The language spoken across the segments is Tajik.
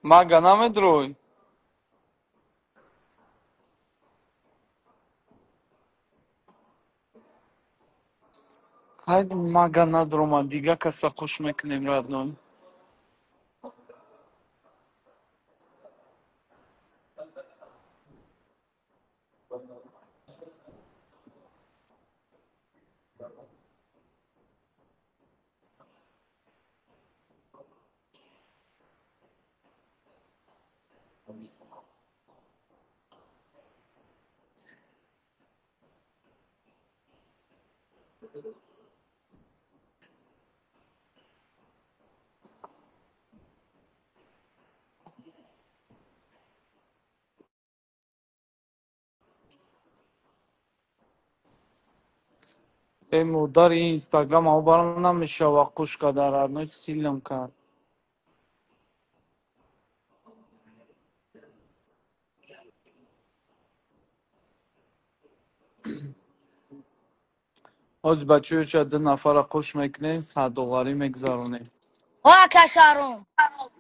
Мага намедурой? Хай, мага надурома, дига каса хуш мекунем, родной. Эй, модар, ин инстаграм ав барам намешава қуш када, родной, силам кард. Ҳози бачаёча ду нафара қуш мекунем, 100 долларӣ мегузаронем. О, ака Шаҳром.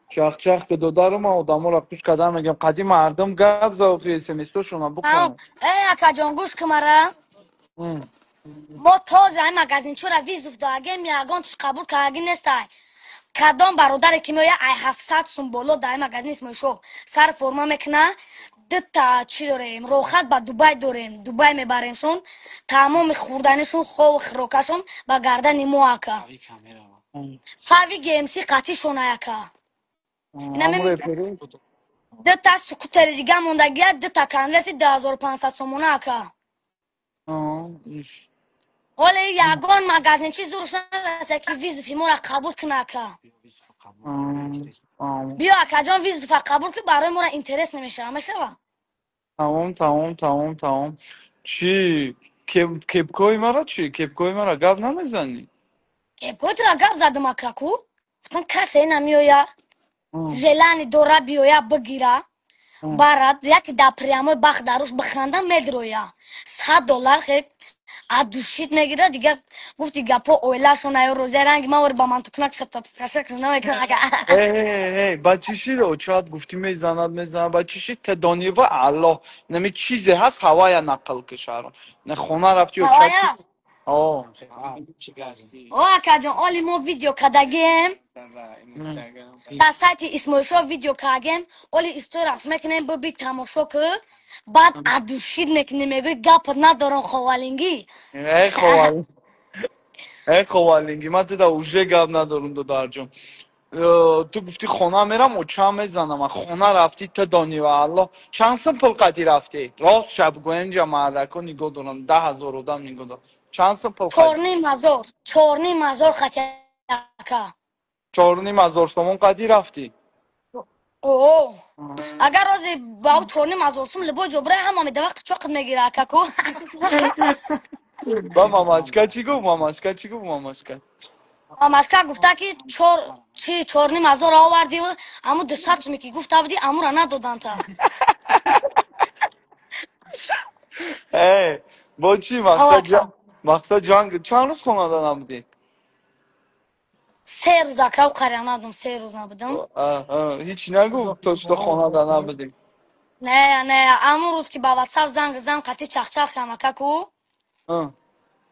Чахчах ки додару ман одаморо қуш кардан мегӯям, қади мардум гап за, охи смсошона бухон. Эй, акаҷон, гӯш ки мара. Мо тоза ай магазинчура вызов дагем, ягон тиш қабул кардаги нестай. Кадом бародаре ки меоя, ай 700 сум боло дар ай магазин Исмоилшоҳ сар форма мекуна, дута чӣ дорем, рохат ба Дубай дорем, Дубай мебаремшон, тамоми хӯрданишон, хову хӯрокашон ба гардани мо, ака. Фави ГМС қатишон, ака. Дута скутери дига мондагия, дута конверти 2500 сомона, ака. Ҳоле ягон магазинчи зуруш нараста, ки вызови моро қабул куна, ака. Биё, акаҷон, вызова қабул ки, барои моро интерес намешава, мешава. Тамом, тамом, тамом, тамом. Чӣ, кепкои мара чӣ? Кепкои мара гап намезанӣ? Кепкои тура гап задам, ака, ку гуфтам, касе намеоя, желание дора, биёя, бигира, барад, яке дар прямой бахт даруш биханда, медроя, 100 доллар хе адушит мегира. Дигар гуфти гапо оилашон аю розия ранги ман ба мантукунак намекунад. Ба чӣ шид очаат гуфтӣ, мезанад, мезанад, ба чӣ шид? Тедонива аллоҳ нами чизе ҳаст, ҳавая нақл ки, Шаҳром, не хона рафти оча? О, акаҷон, оли мо видео кардагием дар сайти Исмоилшоҳ, видео кардагем, оли истои рақс мекунем, биби тамошо ки, баъд адушид мекунем, мегӯи гап надорам, ховалингӣ. Э, ховалингӣ, ман тида уже гап надорум, додарҷон. Ту гуфтӣ хона мерам, очам мезанам, хона рафтӣ, ту донива аллоҳ, чанд сум пул қадӣ рафтӣ? Рост шаб гӯем, ҷа мардако нигоҳ дорам, 10 000 одам нигоҳ дорам. Чанд сум пул? 4500, 4500 хати, ака. 4500 сомон қадӣ рафтӣ? О, агар рози ба ӯ 4500 сум либои ҷобраи ҳама медава, қичоқат мегира, акаку. Ба мамашка чӣ гуфт? Мамашка чӣ гуфт, мамашка? Мамашка гуфта, ки чор чи 4500 оварди, аму 200 суме ки гуфта будӣ, амура надоданта. Э, бо чӣ мақсад? Мақсад, ҷанг чанд рӯз хонада набудӣ? 3 рӯз, ака, қаря набудам, 3 рӯз набудам. Ҳеч нагуфт, то что хонада набудӣ? Не, не, амун рӯз ки ба ватсап занг зан, қати чахчах кам, ака, ку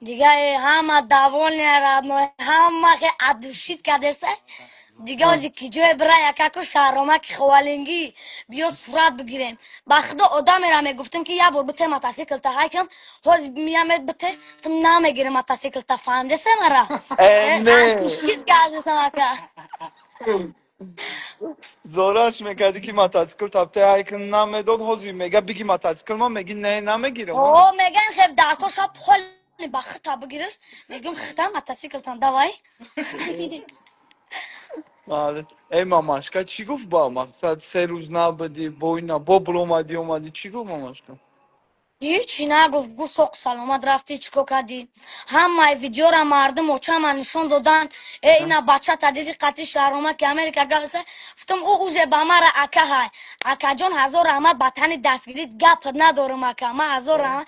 дига ҳама довольный, родной, ҳама хе адушит кардеса. Дига ози ки ҷое бирай, акаку, Шаҳромаки ховалингӣ, биё сурат бигирем. Ба худо, одамера мегуфтем, ки як бор бите мотоциклта ҳайкам, ҳози миямед, бите, гуфтам, намегирем мотоциклта, фаҳмидесе мара? Адушит кардесам, ака. Зораш мекардӣ, ки мотоцикл табте ҳайкам, намедод. Ҳозир мега, биги мотоцикл, ма меги, не, намегирам. О, меган, хеб дарко ша поли ба хита бигириш, мегӯм, хита мотоциклтан давай. Эй, мамашка чӣ гуфт? Ба мақсад, 3 рӯз набудӣ, бойна бо биромадӣ, омадӣ, чӣ гуфт мамашка? Ҳичи нагуфт, гуфт, соқ саломат рафтӣ, чӣ кор кардӣ? Ҳамаи видеора мардум очама нишон додан. Э, ина бачата диди, қати Шаҳрома ки Америка гафса. Гуфтам, ӯ уже ба мара ака ҳай. Акаҷон, ҳазор раҳмат ба тани дастгирит, гап надорам, ака, ма ҳазор раҳмат,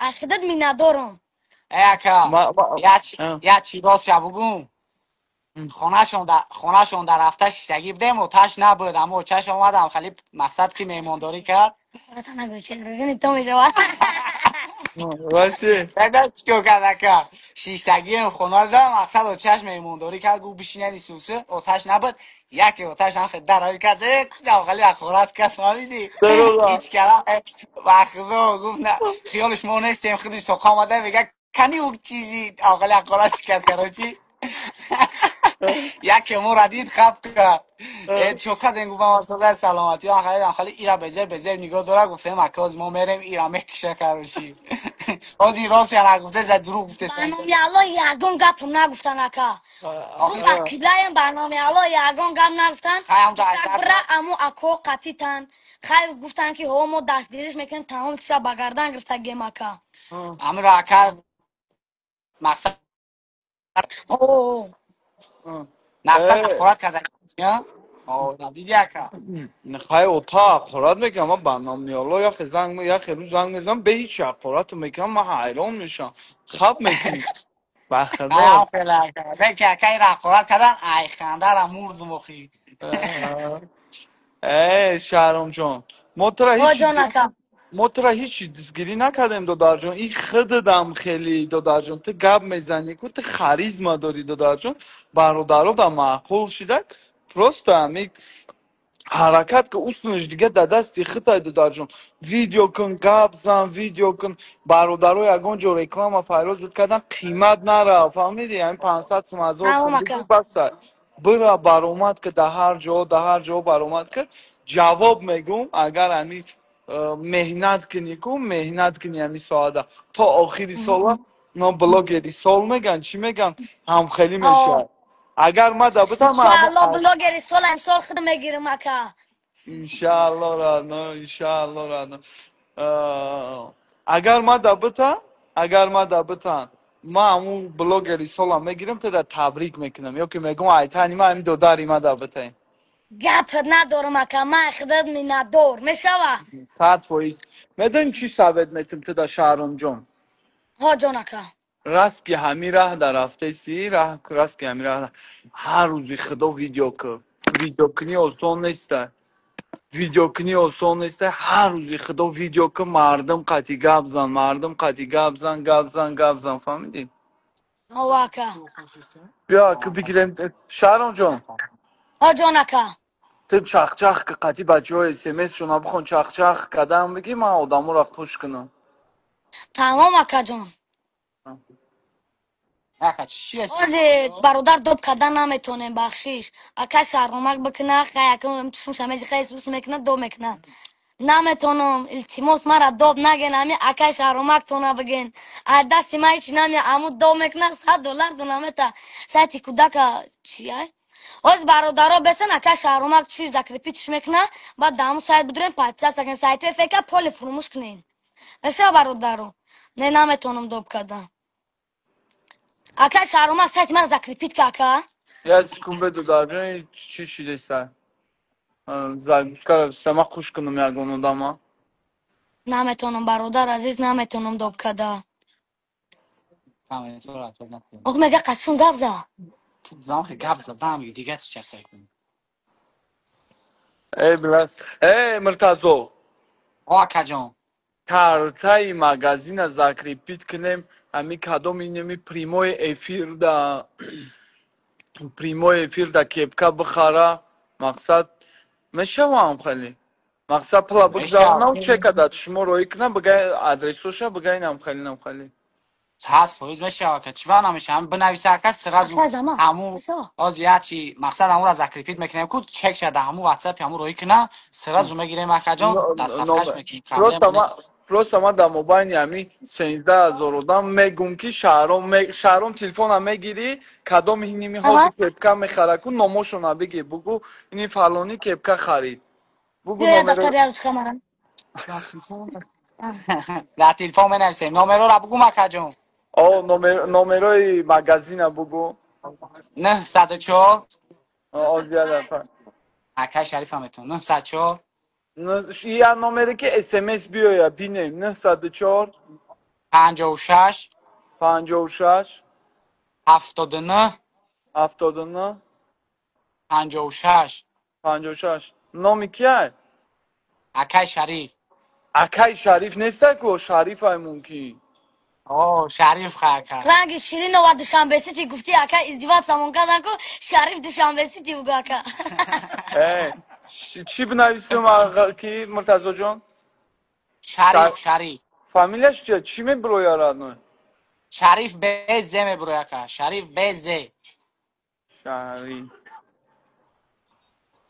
ахидат миннатдорам. Э, ака, я чи рост ша бугум. Хонашон дар рафта шиштагӣ будем, оташ набуд, аммо очаш омадам, хали мақсад ки меҳмондорӣ кард. Чикор кард, ака? Шиштагием хона да, мақсад очаш меҳмондорӣ кард, гуфт бишинед сусу, оташ набуд, яке оташ ҳам дарои кард, хали ҳақорат кард, фаҳмидӣ? Ҳеҷ кара ба худо гуфт, хиёлиш мо нестем, худиш тоқа омада мега кани ӯ чизи хали ҳақорат кард, короче. Яке моро дид, хап кард. Чо кардем, гуфтам асода саломатӣ, хали ира безеб безеб нигоҳ дора, гуфтем ака ҳози мо мерем, ира мекуша, короче. Ҳози рост я нагуфте, за дурӯғ гуфте. Ба номи Алло ягон гапам нагуфтан, ака. Қиблаем, ба номи Алло ягон гап нагуфтан. Бира аму ако қатитан. Хай гуфтан ки ҳо мо дастгириш мекунем, тамом чиша ба гардан гирифта гем, ака. Амро ака мақсад нақсад ҳақорат карда, диди, ака? Хай, ота ҳақорат мекунам, ман ба номи Алло яхе занг, яхе рӯз занг мезанам, бе ҳеҷ ҳақорату мекунам, ман ҳайрон мешавам. Хаб мекунӣ. Ба худо. Беки ака ира ҳақорат кардан, ай хандара мурдум охи. Э, Шаҳромҷон, мо тура ҳеҷ мо тура ҳеҷ дастгирӣ накардем, додарҷон. Ин худадам хеле, додарҷон, ту гап мезанӣ ку, ту харизма дорӣ, додарҷон, бародаро да маъқул шидак. Просто ами ҳаракат ки уснаш дига да дасти худай, додарҷон. Видео кун, гап зан, видео кун, бародаро ягон ҷо реклама файроз кардан қимат нара, фаҳмидӣ? Ами 500 сум, 1000 сум баса. Бира баромад ки дар ҳар ҷо, дар ҳар ҷо баромад ки, ҷавоб мегӯм, агар ами меҳнат кунӣ ку, меҳнат кунӣ, ами соата то охири сола но блогери сол меган, чӣ меган, ҳамхелӣ мешавад. Агар ма да бутам. Иншаалло, блогери сол имсол худ мегирам, ака. Иншаалло, родной, иншаалло, родной. Агар ма да бута, агар ма да бутан, ма ҳамун блогери солам мегирам, тада табрик мекунам ё ки мегӯм айтани ма ҳами додари ма да бутаем. Гап надорам, ака, ман худат миннатдор мешава. 100%. Медонӣ чӣ совет метум туда, Шаҳромҷон? Ҳо, ҷон, ака. Раст ки ҳами раҳ да рафтеси, раҳ раст ки ҳами раҳ, ҳар рӯзи худо видео кун. Видеокунӣ осон неста, видеокунӣ осон неста. Ҳар рӯзи худо видео кун, мардум қати гап зан, мардум қати гап зан, гап зан, гап зан, фаҳмидӣ? Ҳо, ака. Биё ки бигирем, Шаҳромҷон. Ҳо, ҷон, ака. Ту чахчах ки қати бачаҳо смсшона бихон, чахчах кадан бигӣ, ман одаморо хуш кунам. Тамом, акаҷон. Озе бародар доб кардан наметонем, бахшиш. Ака Шаҳромак бикуна, хай акам чушмша меҷи, хай сус мекуна, доб мекуна. Наметонам, илтимос, мара доб наген, ами акай Шаҳромак тона биген. А дасти ма ҳеч наме, аму доб мекуна, 100 доллар дона мета. Сайти кудака чия? Оз бародаро бесен, ака Шаҳромак чиз закрепить ш мекуна, баъд дар сайт бидурем, подписаться кунем, сайти фека поли фурӯмӯш кунем. Меша, бародаро? Не, наметонам доб кардан. Ака Шаҳромак сайти мара закрепить ка, ака. Як секунд бе, додарҷон, чӣ шидеса? Загрузка сама хуш кунам ягон одама. Наметонам, бародар азиз, наметонам доб карда. Ох, мега қачун гап за. Гап задам, дига чӣ чахчах кунӣ? Э, брат, э, Муртазо. О, акаҷон. Картаи магазина закрепить кунем, ами кадом инеми прямой эфир да, прямой эфир да кепка бихара, мақсад мешавам хеле. Мақсад пула бигзаронам, чека дад шумо роӣ кунам, бигай адресоша, бигай нам хеле, нам хеле. 100% мешава, ака, чӣ ба намешава? Бинависа, ака, сразу ҳаму оз ячи мақсад ҳамура закрепить мекунем ку, чек шада, ҳаму ватсапи ҳаму роӣ куна, сразу мегирем, акаҷон, доставка ш мекунем. Просто ма дар мобайни ҳами 13 000 одам мегум ки Шаҳром, Шаҳром, телефона мегирӣ, кадом ҳиними ҳозир кепка мехара ку, номошона бигир, бугу ини фалонӣ кепка харид. Бугу. Дар телефон менависем номерора, бугум, акаҷон. О, номерои магазина бугу. 904. Акай Шарифам метон 904. Я номере ки смс биёя бинем, 904. 56. 56. 79. 79 56 56. Номи кияй? Акай Шариф. Акай Шариф неста ку? Шариф ай мумкин. О, Шариф ха ака. Ранги Ширинова Душанбе Сити гуфти ака, издеваться мон кардан ку Шариф Душанбе Сити бугу ака. Чӣ бинависем ки Муртазоҷон? Шариф, Шариф. Фамилияш чия? Чӣ мебирояд родной? Шариф БЗ мебирояд ака. Шариф БЗ. Шариф.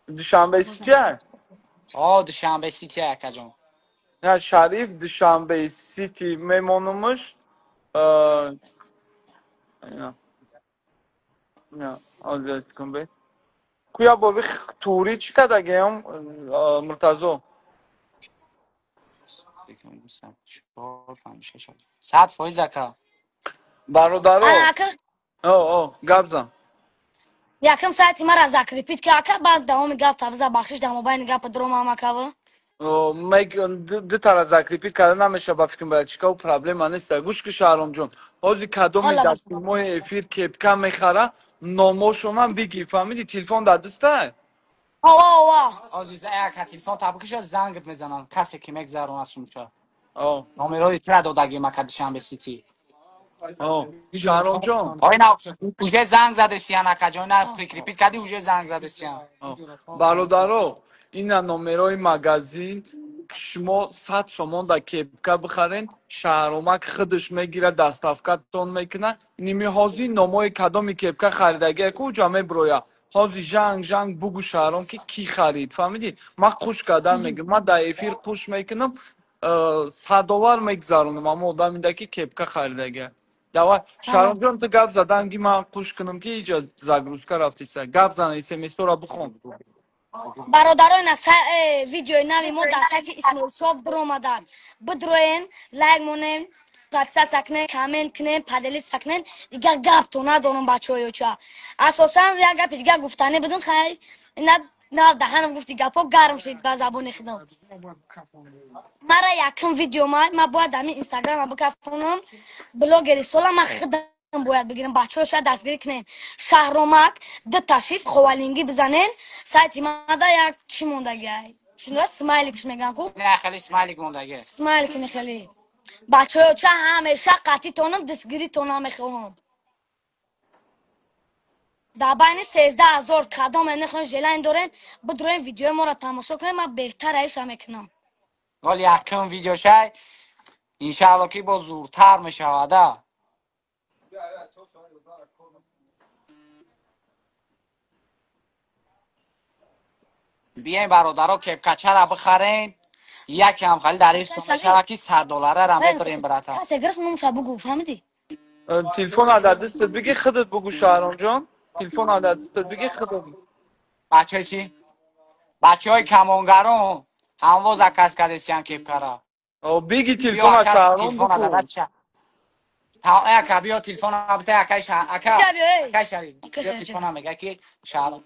Душанбе Сити ай? О, Душанбе Сити ай акаҷон. Не, Шариф Душанбе Сити мемонумуш. Не, ҳозир кун бе. Куя боби тури чӣ кардагиам Муртазо? 100% ака. Бародаро. О, гап зан. Якм сайти мара закрепить ки ака, баъд давоми гап табза бахшиш дар мобайни гапа дуромам акава. Дутара закрепить карда намеша ба фикрам бояд чикав проблема нест. Гӯш ки Шаҳромҷон, ҳозир кадоми дар филмои эфир кепка мехара, номошонам биги, фаҳмиди? Телефон дар дастай? Ова, ова. Ҳозир ака телефон табикиша зангат мезанам, касе ки мегзаронад сумча. Номерои тира додагим ака Душанбе Сити. Шаҳромҷон. Ой, на, уже занг задесиян акаҷон, на прикрепить кардӣ, уже занг задесиян. Бародаро, ина номерои магазин, шумо 100 сомон дар кепка бихарен, Шаҳромак худаш мегирад, доставкатон мекунад. Ними ҳозир номои кадоми кепка харидагия ку уҷа мебирояд. Ҳозир жанг жанг бугу Шаҳром ки кӣ харид, фаҳмидӣ? Ман қуш кардан мегӯям, ман дар эфир қуш мекунам, 100 доллар мегзаронам аммо одамида ки кепка харидагия. Давай, Шаҳромҷон, ту гап задан ки ман қуш кунам ки иҷа загрузка рафтиса. Гап зан, смсора бихон. Бародарон, видеои нави мо дар сайти Исмоилшоп биромадад. Бидроен, лайк монем, подписаться кунем, коммент кунем, поделиться кунем. Дигар гапто надорам бачаҳоёча. Асосан як гапи дигар гуфтанӣ будам, хай на даҳанам гуфти гапҳо гарм шид ба забони худам. Мара якум видео ма бояд ҳамин инстаграма бикафонам, блогери сола ма худам бояд бигирам, бачаҳо шояд дастгирӣ кунен. Шаҳромак ду ташриф ховалингӣ бизанен, сайти мада як чӣ мондагиай? Чинва смайликш меган ку? Не, хеле смайлик мондагӣ. Смайлик не хеле. Бачаҳо ча ҳамеша қатъитонам дастгиритонам мехоҳам. Дар байни 13 000 кадом нехоҳен желание дорен, бидроен видеои моро тамошо кунен, ман беҳтар аиша мекунам. Вале якум видеошай иншаалло ки боз зуртар мешавада. Биёем бародаро кепкачара бихарен, якам хали дар иф мешава ки 100 долларара мебарем брата. Касе гирифт номша бугу, фаҳмидӣ? Телефон дар дастат биги, худат бугу Шаҳромҷон. Телефон дар дастат биги, худат. Бачаи чӣ? Бачаҳои камонгарон ҳамво заказ кардесиян кепкара. Биги телефона Шаҳром. Телефона дар дастша. Ака биё телефона бита акай ака. Акай Шариф. Телефона мега ки Шаҳром.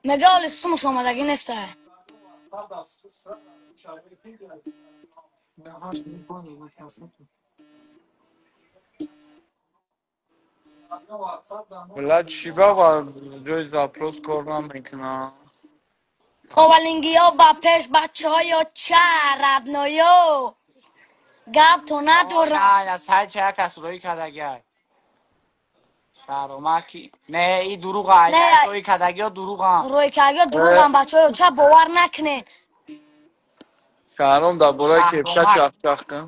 Мега оли сумуш омадагӣ неста. Бла чӣ баба ҷои запрос кор намекунам. Ховалингиё ба пеш бачаҳоё ча роднойё. Гапто надорам. На, сайт ча кас рӯй кардагиай. Шаҳромаки. Не, и дуруға. Рӯй кардагиё дуруғам. Рӯй кардагиё дуруғам бачаҳоё ча бовар накунед. Шаҳром дар бораи кепка чахчах кун.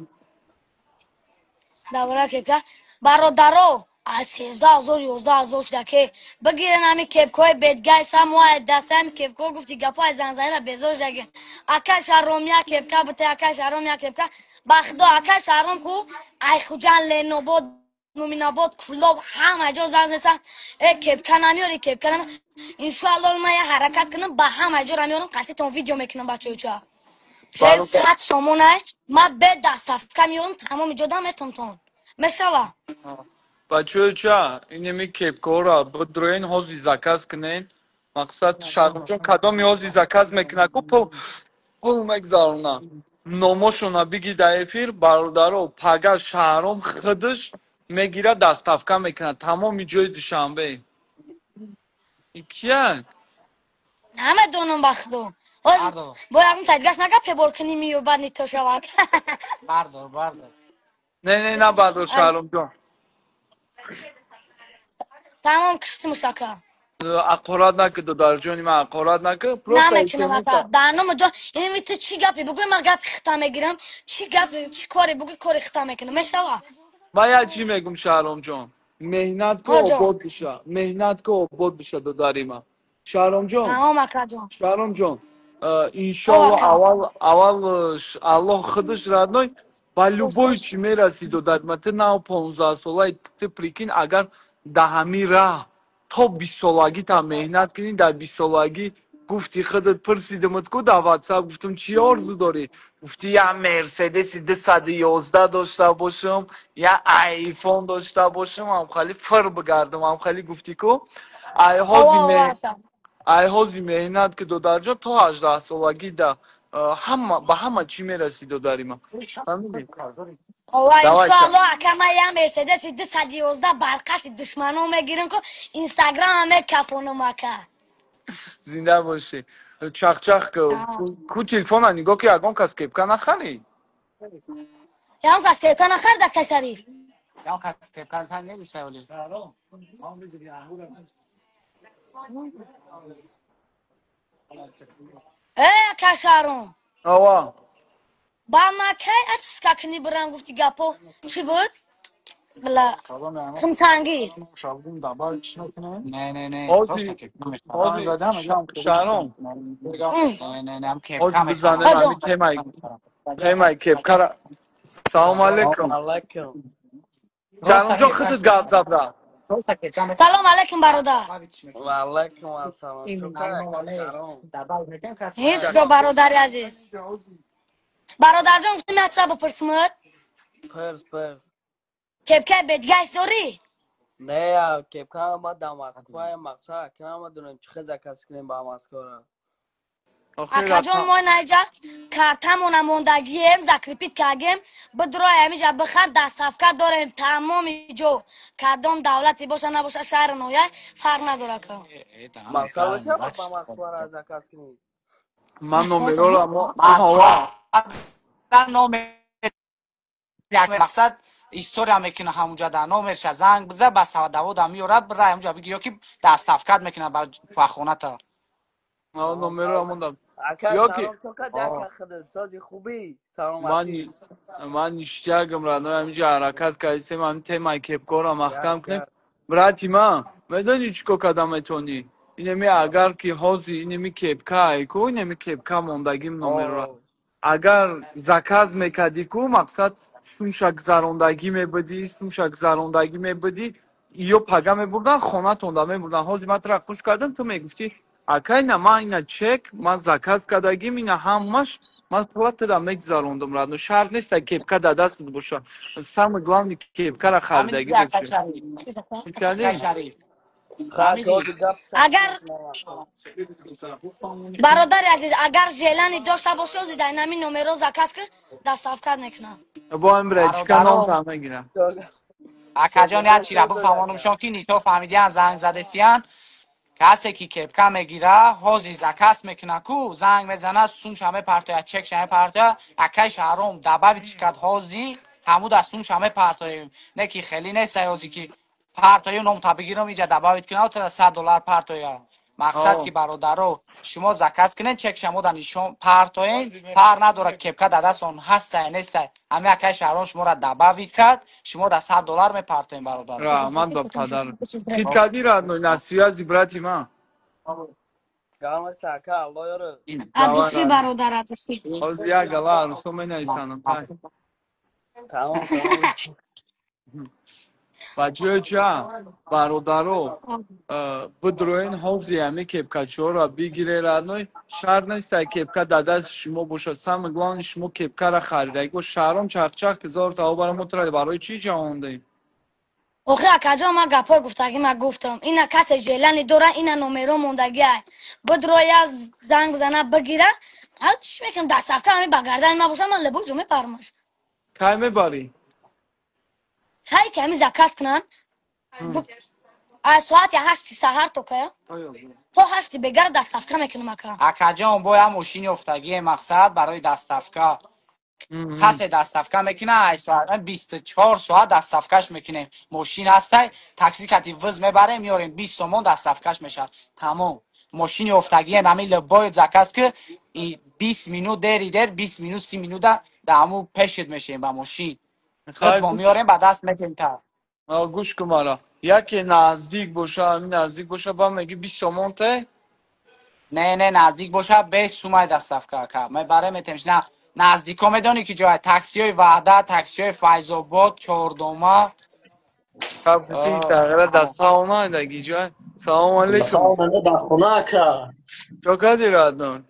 Дар бораи кепка бародаро аз 13 000 11 000 шуда ки бигирен ҳами кепкаҳои бедгай самоа даста ҳами кепкаҳо гуфти гапҳо аз занзанира безор шуда. Ака Шаҳром як кепка бите, ака Шаҳром як кепка. Ба худо ака Шаҳром ку ай Хуҷанд, Ленобод, Муминобод, Кӯлоб ҳама ҷо занг зесан. Э кепка намеёри, кепка намеёри. Иншоалло ман як ҳаракат кунам, ба ҳама ҷо меёрам, қатъитон видео мекунам бачаёча. 100 сомонай, ман бе доставка меёрам, тамоми ҷо дам метонтон. Мешава? Бачаёча, инеми кепкаҳоро бидроен, ҳозир заказ кунен. Мақсад Шаҳромҷон кадоми ҳозир заказ мекунад ку пул мегзарона. Номошона биги дар эфир, бародаро, пага Шаҳром худаш Мегирад, доставка мекунад тамоми ҷои Душанбе. Кия? Намедонам, ба худо. Бо ягон тадгаш нага пебор кунӣ, миё бад нито шавад. Бардор, бардор. Не, не, на бардор, Шаҳромҷон. Тамом, киштимуш, ака. Ақорат накӣ, додарҷони ман, ақорат накӣ. Намекунам, ака. Дар нома ҷон, инами ту чӣ гапе бугӯй, ман гапи хита мегирам. Чӣ гап, чӣ коре бугӯй, кори хита мекунам, мешава. Ман як чӣ мегум, Шаҳромҷон: меҳнат ку, обод биша, меҳнат ку, обод биша, додари ман. Шаҳромҷон, Шаҳромҷон, иншоалло, аввал аввал Аллоҳ худаш, родной, ба любой чӣ мерасӣ, додари ман. Ту нав 15-солаи, ту прикинь, агар да ҳамин раҳ то 20-солагӣ та меҳнат кунӣ, дар 20-солагӣ гуфти худат, пурсидимат ку дар Ватсап, гуфтам, чӣ орзу дорӣ? Гуфти, я Мерседеси 211 дошта бошам, я Айфон дошта бошам, амхали фир бигардам, амхали гуфтӣ ку. Айҳози меҳнат ки, додарҷон, то 18-солагӣ да ҳама ба ҳама чӣ мерасӣ, додари ман. Ова, иншоалло, ака, ман я Мерседеси 211 барқаси душмано мегирам ку, Инстаграма мекафонам, ака. Зинда бошӣ. Чахчах ку, телефона нигоҳ ки, ягон кас кепка нахарӣ. Ягон кас кепка нахарид, ака Шариф. Ягон кас кепка нахарид. Э, ака Шаҳром. Ава. Ба ма кай ачиска кунӣ бирам, гуфти, гапо чӣ буд? Била хумсангӣ. Не, не, не. Шаҳром, ҳози бизанем ҳами темаи кепкара. Салому алейкум, Шаҳромҷон, худат гап зад, ра. Салом алейкум, бародар. Ваалайкум ассалом. Ҳеҷ го, бародари азиз. Бародарҷон, гуфтем, як чиза бипурсмад. Пурс, пурс. Кепкаи бедгайс дорӣ? Не, кепка ма дар Москва, мақсад ки намедонем чӣ хел заказ кунем ба Москвара. Акаҷон, мо наиҷа картамона мондагием, закрепить кардем. Бидрои ҳамиҷа бихар, доставка дорем тамоми ҷо. Кадом давлате боша набоша, шаҳри ноя фарқ надора ка. Москва ба Москвара заказ кунем. Ман номерора. Номер, мақсад, история мекуна, ҳамунҷа да номерша занг биза, ба савдавода меёрад, бира ҳамунҷа биги, ёки доставкат мекуна ба хоната. Номерора мондам. Ёки ман ништягам, родной, ҳаминҷа ҳаракат кардисем, ҳамин темаи кепкора маҳкам кунем. Брати ман, медонӣ чӣ кор карда метавонӣ? Инеми агар ки ҳози инеми кепка ку, инеми кепка мондагим, номерора агар заказ мекардӣ ку, мақсад, сумша гузарондагӣ мебудӣ, сумша гузарондагӣ мебудӣ, ё пага мебурдан, хонатонда мебурдан. Ҳозир ман тура қуш кардам, ту мегуфтӣ, ака, ина ман, ина чек, ман заказ кардагим, ина ҳамаш, ман пула туда мегузарондум, родной. Шарт нест кепка дар дастат боша, самое главное, кепкара харидагӣ бошӣ. Агар, бародари азиз, агар желание дошта бошӣ, ози дар инами номеро заказ ки, доставка мекунам. Бо ҳам бречка ном мегирам. Акаҷон, як чира бифаҳмонумшон, ки нито фаҳмидиян, занг задесиян. Касе ки кепка мегира, ҳозир заказ мекуна ку, занг мезана, сумша мепартоя, чекша мепартоя, акай Шаҳром добавить кард, ҳозир ҳамуда сумша мепартоем. Не ки хеле нестай, ҳозир ки партоё номта бигирам, иҷа добавить кунам, та 100 доллар партоя. Мақсад, ки бародаро, шумо заказ кунед, чекша мода нишон партоен, фарқ надорад, кепка дар дастон ҳастай, нестай. Ҳами акай Шаҳром шуморо добавить кард, шумо да 100 доллар мепартоем, бародар. Раҳмат ба падар. Хит кардӣ, родной, на связи, брати ман. Адуши, бародар, адуши. Ҳозир як гала арӯсо менависанам. Тамом. Ба ҷои ча, бародаро, бидроен, ҳозир ҳами кепкачиҳоро бигире, родной. Шарт нестай кепка дар дасти шумо бошад, самое главное, шумо кепкара харидаги бош. Шаҳром, чахчах ки, зор тао бара, мо тура барои чӣ ҷавондаем? Охи, акаҷон, ман гапҳои гуфтагӣ ма гуфтам. Ина касе желание дора, ина номеро мондагиай, бидроя, занг бизана, бигира. Чӣ мекунам, доставка ҳами ба гардани ма боша, ман лебо ҷо мепармаш. Кай мебарӣ? Ҳай ки ҳами заказ кунанд, аз соати 8 саҳар то кая? То 8 бегара доставка мекунам ака. Акаҷон, бо я мошини ёфтагие мақсад барои доставка. Касе доставка мекуна, ай соат 24 соат доставкаш мекунем. Мошин ҳастай, такси кати выз мебарем, меорем, 20 сомон доставкаш мешавад. Тамом. Мошини ёфтагием, ҳамин либои заказ ки 20 минут дери дер, 20 минут 30 минута да ҳаму пешит мешем ба мошин. Худ мо меорем, ба даст метем та. Гӯш кун мара. Яке наздик боша, ҳамин наздик боша, ба меги 20 сомон те? Не, не, наздик боша, 5 сумай доставка ака. Мебарем метемш. На, наздико медонӣ ки ҷоя таксиҳои Ваҳдат, таксиҳои Файзобод, Чордома. Салом Салом алейкум. Салом алейкум, дар хона ака. Чо кардӣ Раднон?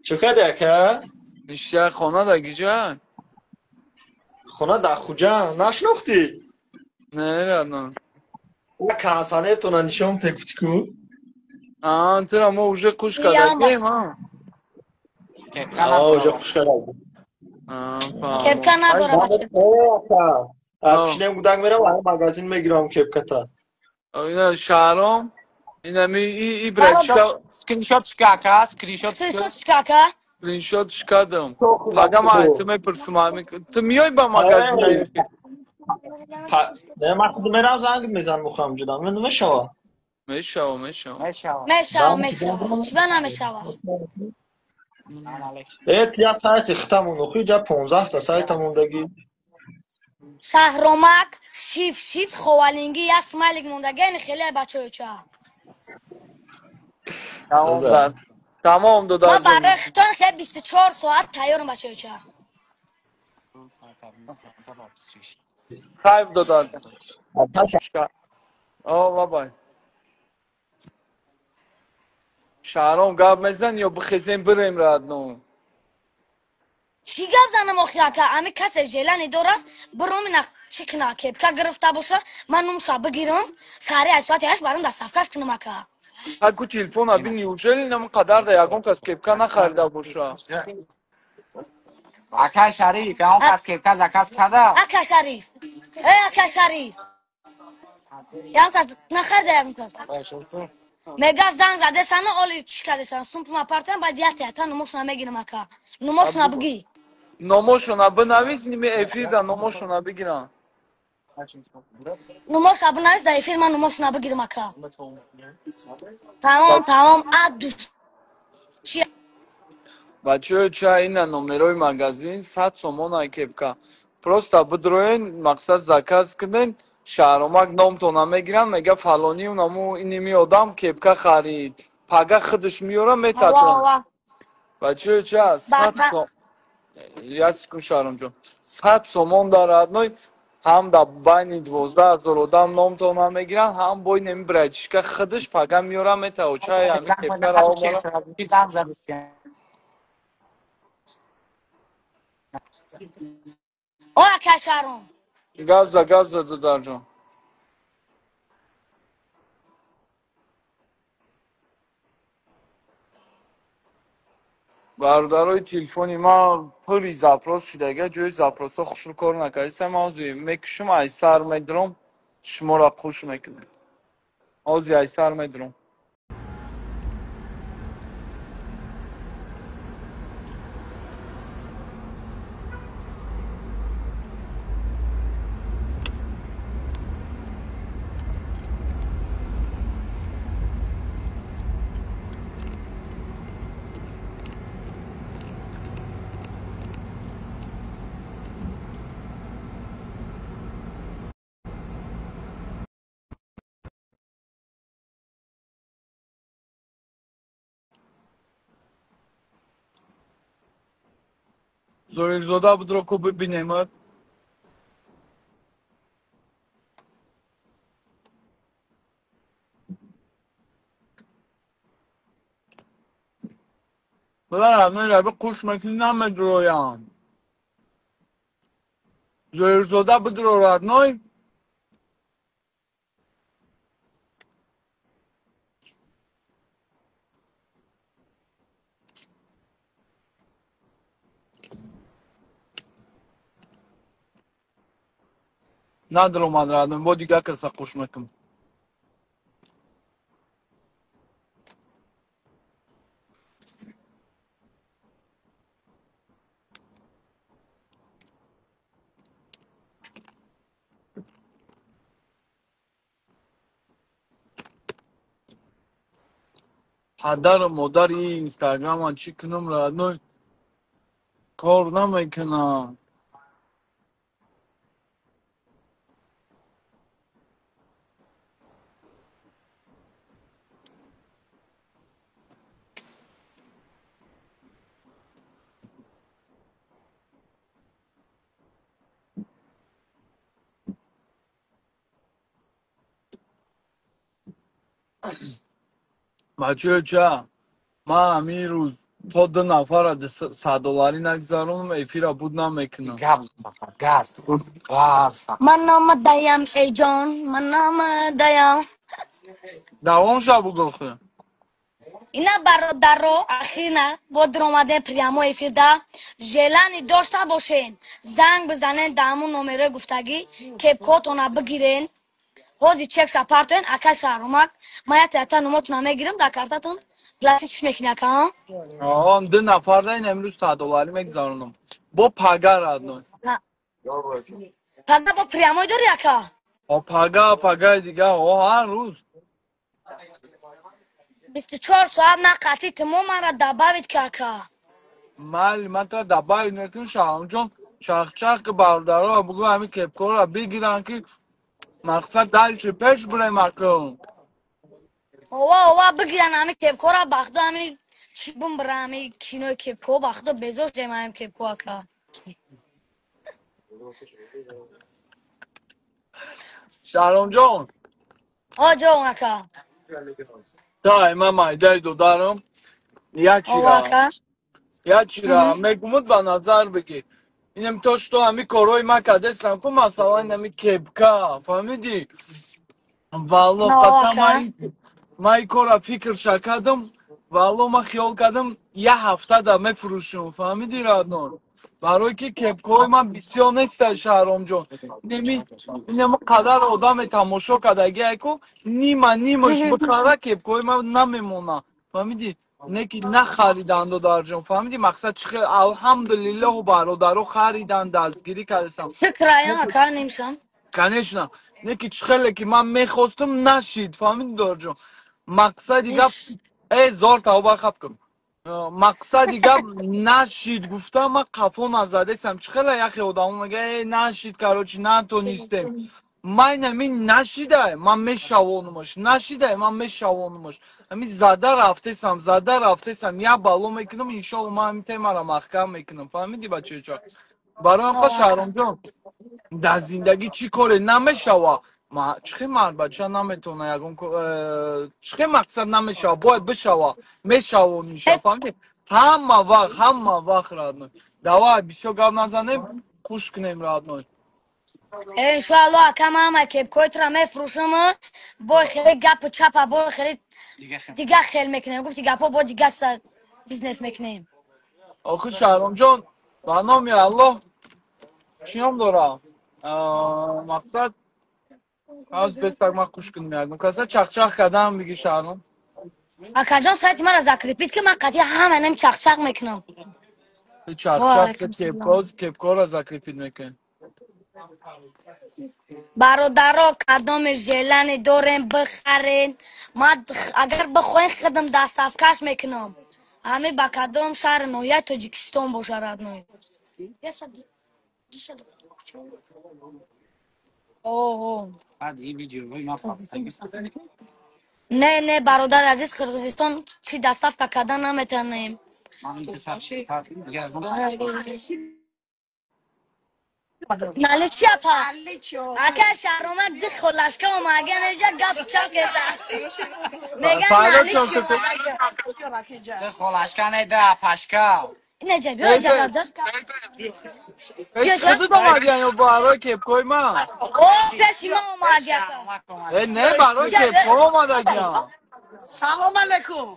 Чо кардӣ ака? Ништя хона дар гиҷа? Хона дар Хуҷанд. Нашинохтӣ? Не, Раднон. Кондиционертона нишон те гуфтӣ ку? Аа, тура мо уже хуш кардагем, а? Аа, уже хуш кардагем. Кепка надора бача. Пишнем гудак мерам, ай магазин мегирам кепката. Ина шаҳром, инами и брачка скриншот шка ака, скриншот шка ака. Скриншот шкадам. Пага ма ту мепурсам, ту миёй ба магазин? Не, ман худ мерам занг мезанам мухам ҷудам. Мешава? Мешава, мешава. Мешава, мешава. Чиба намешава? Э, я сайти хитамон охи ҷа 15 та сайта мондагӣ. Шаҳромак шиф шиф ховалингӣ я смайлик мондагӣ, ин хеле бачаёча. Тамом, тамом дода. Ма барои хитон хеле 24 соат тайёрам бачаёча. Хайр дода. О, бабай. Шаҳром гап мезан ё бихезем бирем Раднон? Чӣ гап занам охир ака? Ами касе желани дора, биром ина чӣ кина, кепка гирифта боша, ман номша бигирам, саҳари аз соати 8 барам доставкаш кунам ака. Ку телефона бин, неужели нам қадар да ягон кас кепка нахарида боша? Ака Шариф, ягон кас кепка заказ карда? Ака Шариф, э ака Шариф, ягон кас нахарида ягон кас. Мега занг задесана, оли чӣ кардесана, сумпума партоям, баъд яте ята номошона мегирам ака. Номошона бигӣ. Номошона бинавис, ними эфирда номошона бигирам. Номошона бинавис дар эфир, ман номошона бигирам ака. Тамом, тамом, ад душ. Бачаё ча ина номерои магазин 100 сомона кепка. Просто бидроен, мақсад заказ кунен, шаҳромак номтона мегиранд, мега фалони унаму иними одам кепка харид. Пага худаш меёра метатон. Бачаё ча 100 сом. Я секунд, шаҳромҷон. 100 сомон дар одной ҳам дар байни 12 000 одам номтона мегиранд, ҳам бо инами братишка худаш пага меёра метао. Чай ҳами кепкаро омора. О, ака шаҳром. Гап за, гап за, додарҷон. Бародарои телефони ман пури запрос шудага, ҷои запросҳо хушрӯ кор накардисам. Ҳозир мекушам, ай сар медурам, шуморо хуш мекунам. Ҳозир ай сар медурам. Зоирзода будро ку бибинемад. Бла, мера би қуш мекунӣ намедроям. Зоирзода будро родной. Надромад родной, бо дига каса қуш мекунам. Падару модари инстаграман чӣ кунам родной? Кор намекунам. Бачаҳо, ман ҳамин рӯз то 2 нафара 100 долларӣ нагзаронам, эфира буд намекунам. Газ фақат, газ. Газ фақат. Ман омадаям, эй ҷон, ман омадаям. Давом ша бугӯхе. Ина бародаро, ахирна бо даромадем прямой эфирда. Желание дошта бошен, занг бизанен да ҳамун номерои гуфтагӣ, кепкотона бигирен. Ҳозир чекша партоен, ака Шаҳромак, ман ята номотона мегирам дар картатон. Плати чӣ мекунӣ ака? Аа, 2 нафар да ин имрӯз 100 долларӣ мегзаронам. Бо пага родной. Пага бо прямой дорӣ ака? О, пага, пагаи дига, о, ҳар рӯз. 24 соат на қатъи тимо мара добавить ки ака. Майли, ман тра добавить мекунам, Шаҳромҷон, чахчах ки бародаро бугӯ ҳамин кепкоро бигиранд ки мақсад дальше пеш бурем акун. Ова, ова, бигиран ҳамин кепкора, бахдо ҳамин чӣ бумбара ҳамин кинои кепко, бахдо безор шудем ҳамин кепко ака. Шаҳромҷон. О, ҷон ака. Тай, ман майдаи додарам. Як чира. Ова ака. Як чира мегумуд ба назар бигир. Инем то что ҳами корҳои ман кардестам ку, масалан ҳами кепка, фаҳмидӣ? Валло, қасам, ман ин корра фикрша кардам, валло, ман хиёл кардам як ҳафта да мефурӯшам, фаҳмидӣ родной? Барое ки кепкаҳои ман бисёр неста, Шаҳромҷон. Инеми қадар одаме тамошо кардагиай ку, нима нимаш бихара кепкаҳои ман намемона, фаҳмидӣ? Не ки нахариданд, додарҷон, фаҳмидӣ? Мақсад чӣ хел, алҳамдулиллоҳу, бародаро хариданд, дастгирӣ кардастам. Шукраям ака, нимшам. Конечно, не ки чӣ хеле ки ман мехостам нашид, фаҳмидӣ, додарҷон? Мақсади гап, зор тавба хаб кун. Мақсади гап нашид гуфтам, ман қафо назадестам. Чӣ хеле яхе одамо мега, нашид, короче, натонистем. Ман ҳамин нашидай, ман мешавонумаш, нашидай, ман мешавонумаш. Ҳамин зада рафтесам, зада рафтесам, як бало мекунам, иншоалло ман ҳамин темаро маҳкам мекунам. Фаҳмидӣ, бачаҷон? Барои ҳам Шаҳромҷон, дар зиндагӣ чӣ коре намешава? Чӣ хел мард бача наметавона ягон чӣ хел мақсад намешава, бояд бишава, мешавониша, фаҳмидӣ? Ҳама вақт, ҳама вақт родной. Давай, бисёр гап назанем, хуш кунем родной. Иншоалло ака, ман ҳама кепкои тура мефурӯшам, бо хеле гапу чапа, бо хеле дига хел мекунем. Гуфти гапҳо бо дига бизнес мекунем. Охи Шаҳромҷон, ба номи Аллоҳ чӣ ном дора? Мақсад аз бесак ман хуш кунам ягон каса чахчах кардам биги Шаҳром. Акаҷон, сайти мара закрепить ки ман қатъи ҳама нем чахчах мекунам. Чахчах кепкоро закрепить мекунем. Бародаро, кадоме желание дорем бихарен, ман агар бихоҳем худам доставкаш мекунам. Ҳамин ба кадом шаҳри ноҳияи Тоҷикистон боша родной. Не, не, бародари азиз, Қирғизистон чӣ доставка кардан наметавонем. Наличи апа. Ака Шаҳромак ди холашка омага неҷа гап чап кеса. Меган наличи омага. Ди холашка не да апашка. Неҷа биё ҷа гап. Худат омадиан ё барои кепкои ман? О, пеши ма омади ака. Не, барои кепко омадагиам. Салом алейкум.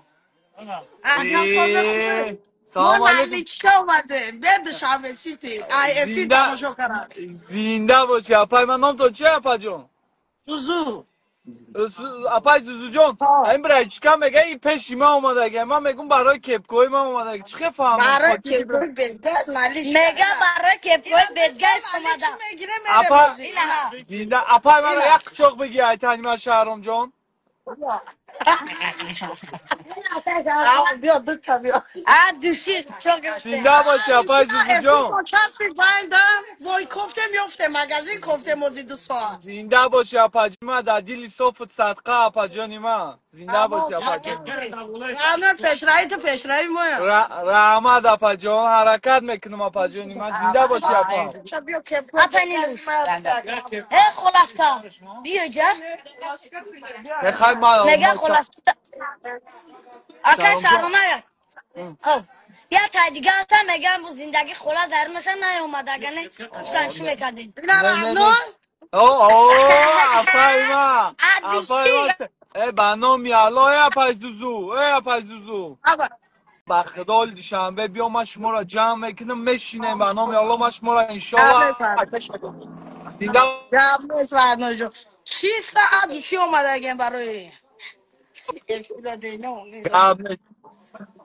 Салом Мо алейкум. наличка омадем. Бе Душанбе Сити. Ай эфир Зинда тамошо кардам. зинда боши апай ман. Ном то чи, апаҷон? Зузу. Апай Зузуҷон, ин братишка мега и пеши ман омадаги. Ман мегум, барои кепкои ман омадаги. Чӣ хел фаҳмем? Барои Хотири кепкои бедгаз наличка. Мега, барои кепкои бедгаз омада. Мегире, мере Апа бозӣ. Инаҳа. Зинда апай мана. Ина. Як қучоқ бигӣ, айтани ман, Шаҳромҷон. Биё, дута биё. А души чо гирифтем. Зинда боши, апай Зузуҷон. Часпи бандам, вой, кофтем, ёфтем, магазин кофтем ози 2 соат. Зинда боши, апаҷон ман, дар дили софут садқа, апаҷони ман. Зинда боши, апаҷон. Рано пешраи ту пешраи моя. Раҳмат, апаҷон, ҳаракат мекунам, апаҷони ман. Зинда боши, апа. Биё кепко. Апа Нилуш. Э, холашка. Биё ҷа. Мехай ман. Мега, холашка. Ака Шаҳромая. Хоб. Я тай дига та мегам, зиндагӣ хола дарунаша наёмад, ага не шан чӣ мекардем? Ина рано. О, апай ман. Апай ман. Э, ба номи Алло, э, апай Зузу, э, апай Зузу. Ба худо, оли душанбе биё, ман шуморо ҷамъ мекунам, мешинем, ба номи Алло, ман шуморо иншолло зинда. Гап нест, Раҳноҷон. Чӣ саат души омадагем барои Гап нест.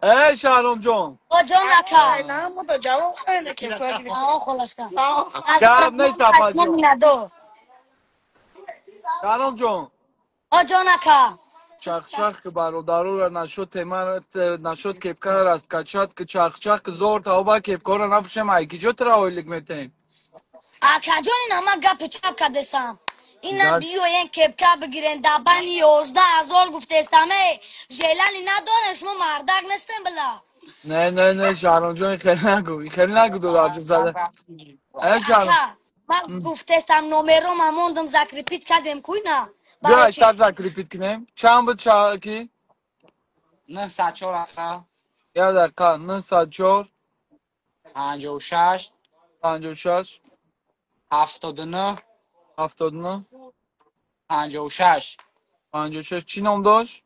Э, Шаҳромҷон. О, ҷон, ака. Намуда ҷавоб хеле кепко. О, холашка. Гап нест, апаҷон. Минадо. Шаҳромҷон. О, ҷон, ака. Чахчах ки бародарора нашуд, тема нашуд, кепкара раскачат ки, чахчах ки зор таоба, кепкора нафуршем, айкиҷо тра ойлик метем? Акаҷон, ин ҳама гапи чап кардесам. Ина биёен, кепка бигирен, дар байни 11 000 гуфтестам. Э, желание надорем, шумо мардак нестем, била. Не, не, не, Шаҳромҷон, хеле нагу, хеле нагу, додарҷон зада. Э, Шаҳром. Ака, ман гуфтестам, номерома мондум, закрепить кардем куйна. Биё, айстар закрепить кунем. Чанд буд ки? 904, ака. Як дақиқа, 904. 56. 56. 79. 79. 56. 56. Чӣ ном дошт?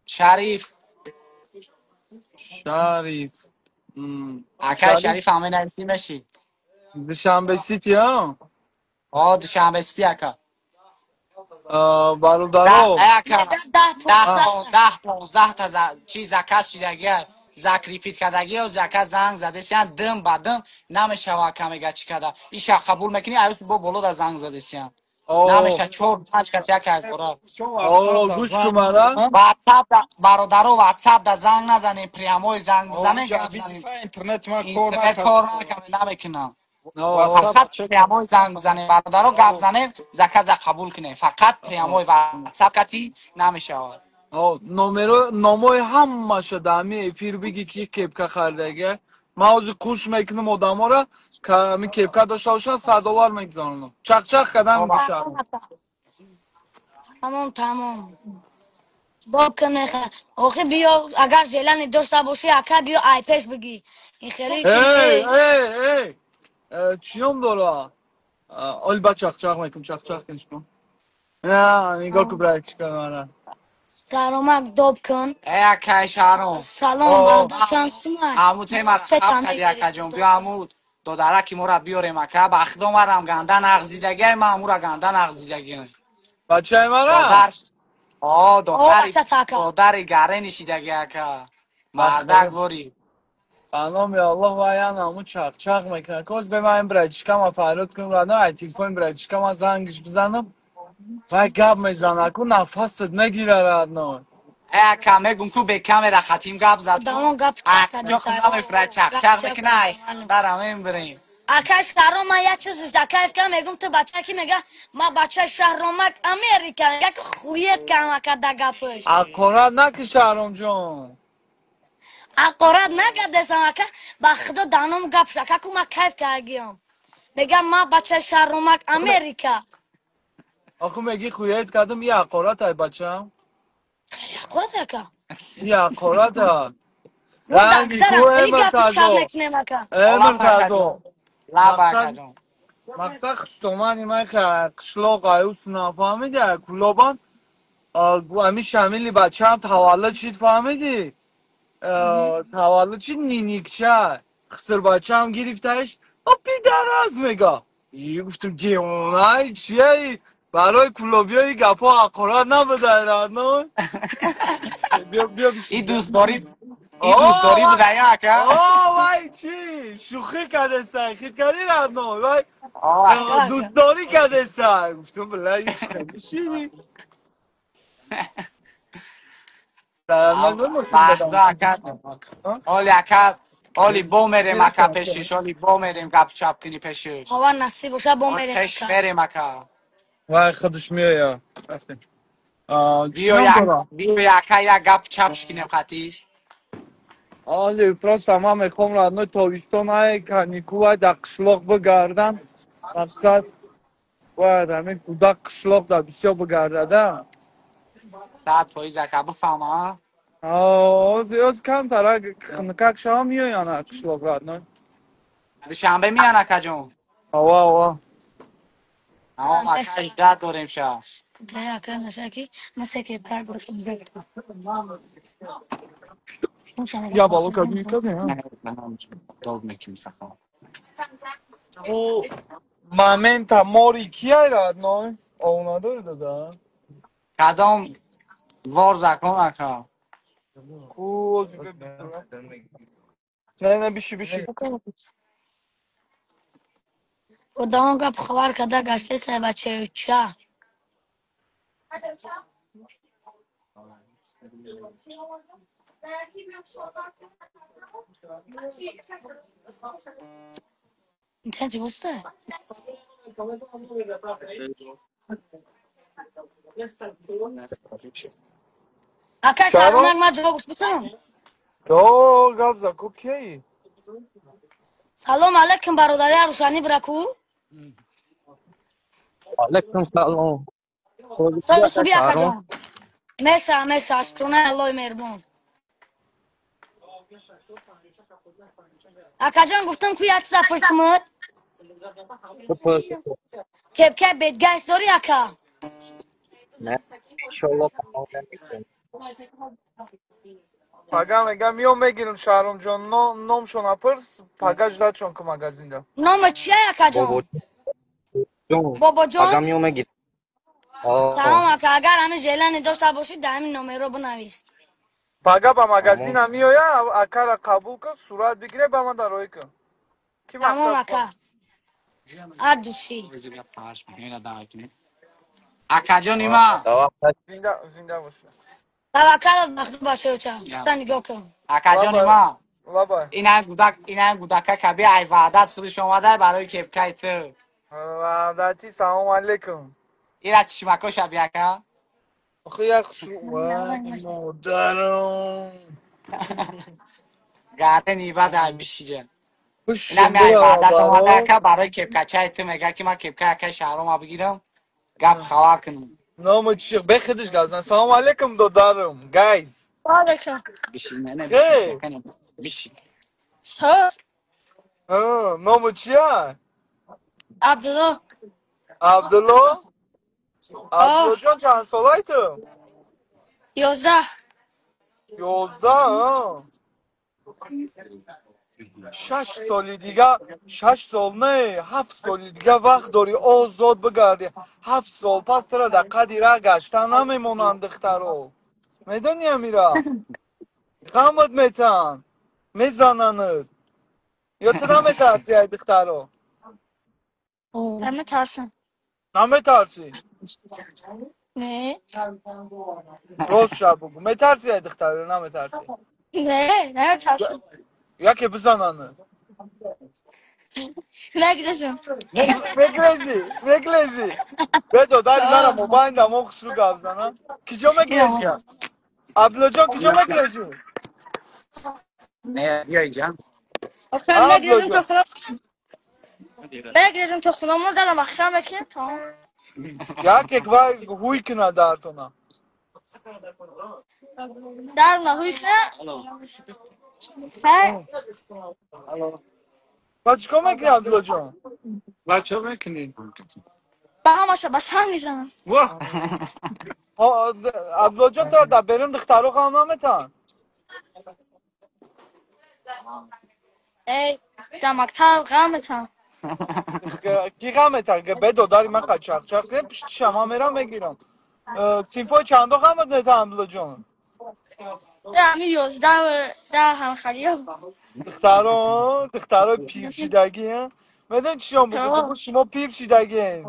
Шариф. Шариф. Акай Шариф ҳаме нависӣ мешӣ. Душанбе Сити, а? О, Душанбе Сити, ака. Бародаро. Ака, 10, 15 та чи заказ шидагия, закрепить кардагиё, заказ занг задесиян дим ба дим намешава, ака, мега чӣ када иша қабул мекунӣ, аюс бо боло да занг задесиян намеша, чор панҷ кас як бора. Гӯш кун мара. Ватсап, бародаро, ватсап да занг назанем, прямой занг бизанем, гап занем. Интернет ма кор кор намекунам, фақат прямой занг бизанем, бародаро, гап занем, заказа қабул кунем, фақат прямой, ватсап кати намешавад. Номеро, номои ҳамаша дар ҳами эфир биги, ки кепка харидага. Ман ҳозир қуш мекунам одаморо, ами кепка дошта бошанд, 100 доллар мегузаронам. Чақчақ кардам гӯшам. Тамом, тамом, бокунеха. Охи, биё, агар желание дошта бошӣ, ака, биё, ай пеш бигӣ, ин хеле. Чӣ ном дора? Оли ба чақчақ мекунам, чақчақ кун шумо. Нигоҳ ку, братишка мара. Шаҳромак, доб кун. Э, акай Шаҳром. Салом, бародар, чанд сумай? Ҳаму тема хаб кади, акаҷон, биё, ҳаму додараки мора биёрем, ака, ба худо марам ганда нағзидагиай, ман ҳамура ганда нағзидагиам. Бачаи мара. О, додари, додари гарени шидаги, ака, мардак бори. Ба номи Аллоҳ, ваян ҳаму чақчақ мекунад. Коз бе ман братишка ма фарёд кунам, радно ай телефони братишка ма зангиш бизанам. Вай гап мезана ку, нафасат мегира, радно. Э, ака, мегум ку, бе камера хатим гап зад. Дамон гап. Намефра, чақчақ мекуна, дарам мебирем. Ака Шаҳром, ман як чизиш да кайф кардам, мегум, ту бача ки, мега, ма бачаи Шаҳромак Америка, мега ки хует кам, ака, да гапаш. Ақорат наки, Шаҳромҷон. Ақорат накардесам, ака, ба худо, даном гапш, ака, ку ма кайф кардагиам. Мегам, ма бачаи Шаҳромак Америка. Оху меги хует кардам, и ақорат ай, бачам. Ақорат, ака. И ақорат а. Ранги гапи чап мекунем, ака. Муртазо. Лаба, акаҷон. Мақсад хуштомани ман қишлоқ аюс нафаҳмиди, кулобан ами Шамили бачаам таваллуд шид, фаҳмидӣ? Таваллуд чи ниникча хисрбачаам гирифтааш, о пидараз мега. И гуфтам девонай чия, барои кулобиёи гапҳо ҳақорат набудай родной. Биё, биё. И дӯстдорӣ, и дӯстдорӣ будая, ака. О, вай чӣ шӯхӣ кардесай, хит кардӣ, родной, вай дӯстдорӣ кардесай. Гуфтам била бишини. Бахда ака, оли ака, оли бо мерем, ака, пешиш, оли бо мерем, гап чап кунӣ пешиш. Ова, насиб боша, бо мерем. Пеш мерем, ака. Вай худаш меоя. Биё, ака, як гап чапш кинем қатиш. Оли просто ман мехоҳам, родной, тобистон ай, каникулай, дар қишлоқ бигардам. Мақсад бояд ҳамин кӯдак қишлоқ дар бисёр бигардада. 100%, ака, бифаҳма. Оз камтара хунукак шава, меоян қишлоқ, родной. Душанбе меян, акаҷон. Ава, ава. Тамом, ака, ждать дорем ша. Ака, нашаки масаки кар. Я бало кадӣ кадӣ. О момента мори кияй, родной? О надори дада? Кадом вор закон, ака? Ку не, не, биши, биши. Одаон гап хабар када гаштеса, бачаюча. Интернет боста? Ака Шаҳромак, ман ҷавоб бисам? То гап за ку кияи? Салом алейкум, бародари Арушани бираку. Алейкум салом. Соли хуби, акаҷон. Меша, меша, шукронаи Аллоҳи меҳрубон. Акаҷон, гуфтам ку як чиза пурсимад. Кепка бедгайс дорӣ, ака? Не, иншолло. Пага мегам, миём мегирам, Шаҳромҷон, номшон апурс, пага ждатшон ку магазинда. Нома чия, акаҷон? Бобоҷон. Пага миём мегирам. Тамом, ака, агар ҳамин желание дошта бошӣ, дар ҳамин номеро бинавис. Пага ба магазина меоя, акара қабул кун, сурат бигире, ба ман дароӣ кун. Тамом, ака. От души. Акаҷони ма. Зинда, зинда боша. Таваккалат бахту бачаюча. Худта нигоҳ кун. Акаҷони ма. Лабай. Инам гудак, инам гудака каби ай ваъдат худаш омада барои кепкаи ту. Ваъдати, салом алейкум. Ира чишмакоша би, ака. Охи як вай модарам. Гардени бада бишиҷа. Инам ай ваъдат омада, ака, барои кепкачаи ту, мега ки ман кепкаи акаи Шаҳрома бигирам, гап хабар кунам. Номи чи бехидиш газан. Салом алейкум, додарам. Гайз. Алейкум. Биши, не, биши, биши. Соз. Номи чия? Абдулло. Абдулло? Абдуллоҷон, чанд солаи ту? 11. 11? 6 соли дига, 6 сол не, 7 соли дига вақт дорӣ озод бигардӣ. 7 сол пас тура дар қади раҳ гаштан намемонанд духтаро, медонӣ, амира ғамат метаҳанд, мезананат. Ё ту наметарсӣ ай духтаро? Наметарсам. Наметарсӣ? Не. Рост ша бугӯ, метарсӣ ай духтаро, наметарсӣ? Не, наметарсам. Яке бизананат. Мегрезам. Мегрезӣ, мегрезӣ. Бедо дари мара мобайн дамо хушрӯ гап зана. Киҷо мегрезӣ, Абдуллоҷон, киҷо мегрезӣ? Не, биё инҷа. Мегрезам то хона. Мегрезам то хона, дарам ахшам мекунем, тамом. Яке вай ҳуй кунад дартона. Дар на ҳуй кунад. Ба чӣ кор мекунӣ, Абдуллоҷон? Ба чӣ мекунӣ? Ба ҳамаша ба санг мезанам. Абдуллоҷон, тура дар берун духтаро ғам наметаҳанд? Эй, да мактаб ғам метам. Ки ғам мета? Бе додари ман қачақчақ кунем, пишти шама мерам мегирам. Синфои чандо ғамат мета, Абдуллоҷон? Ами 11, 10 ҳам халиё. Духтаро, духтарои пиршидагӣ, медонӣ чиён бугу? Бугу шумо пиршидагиен.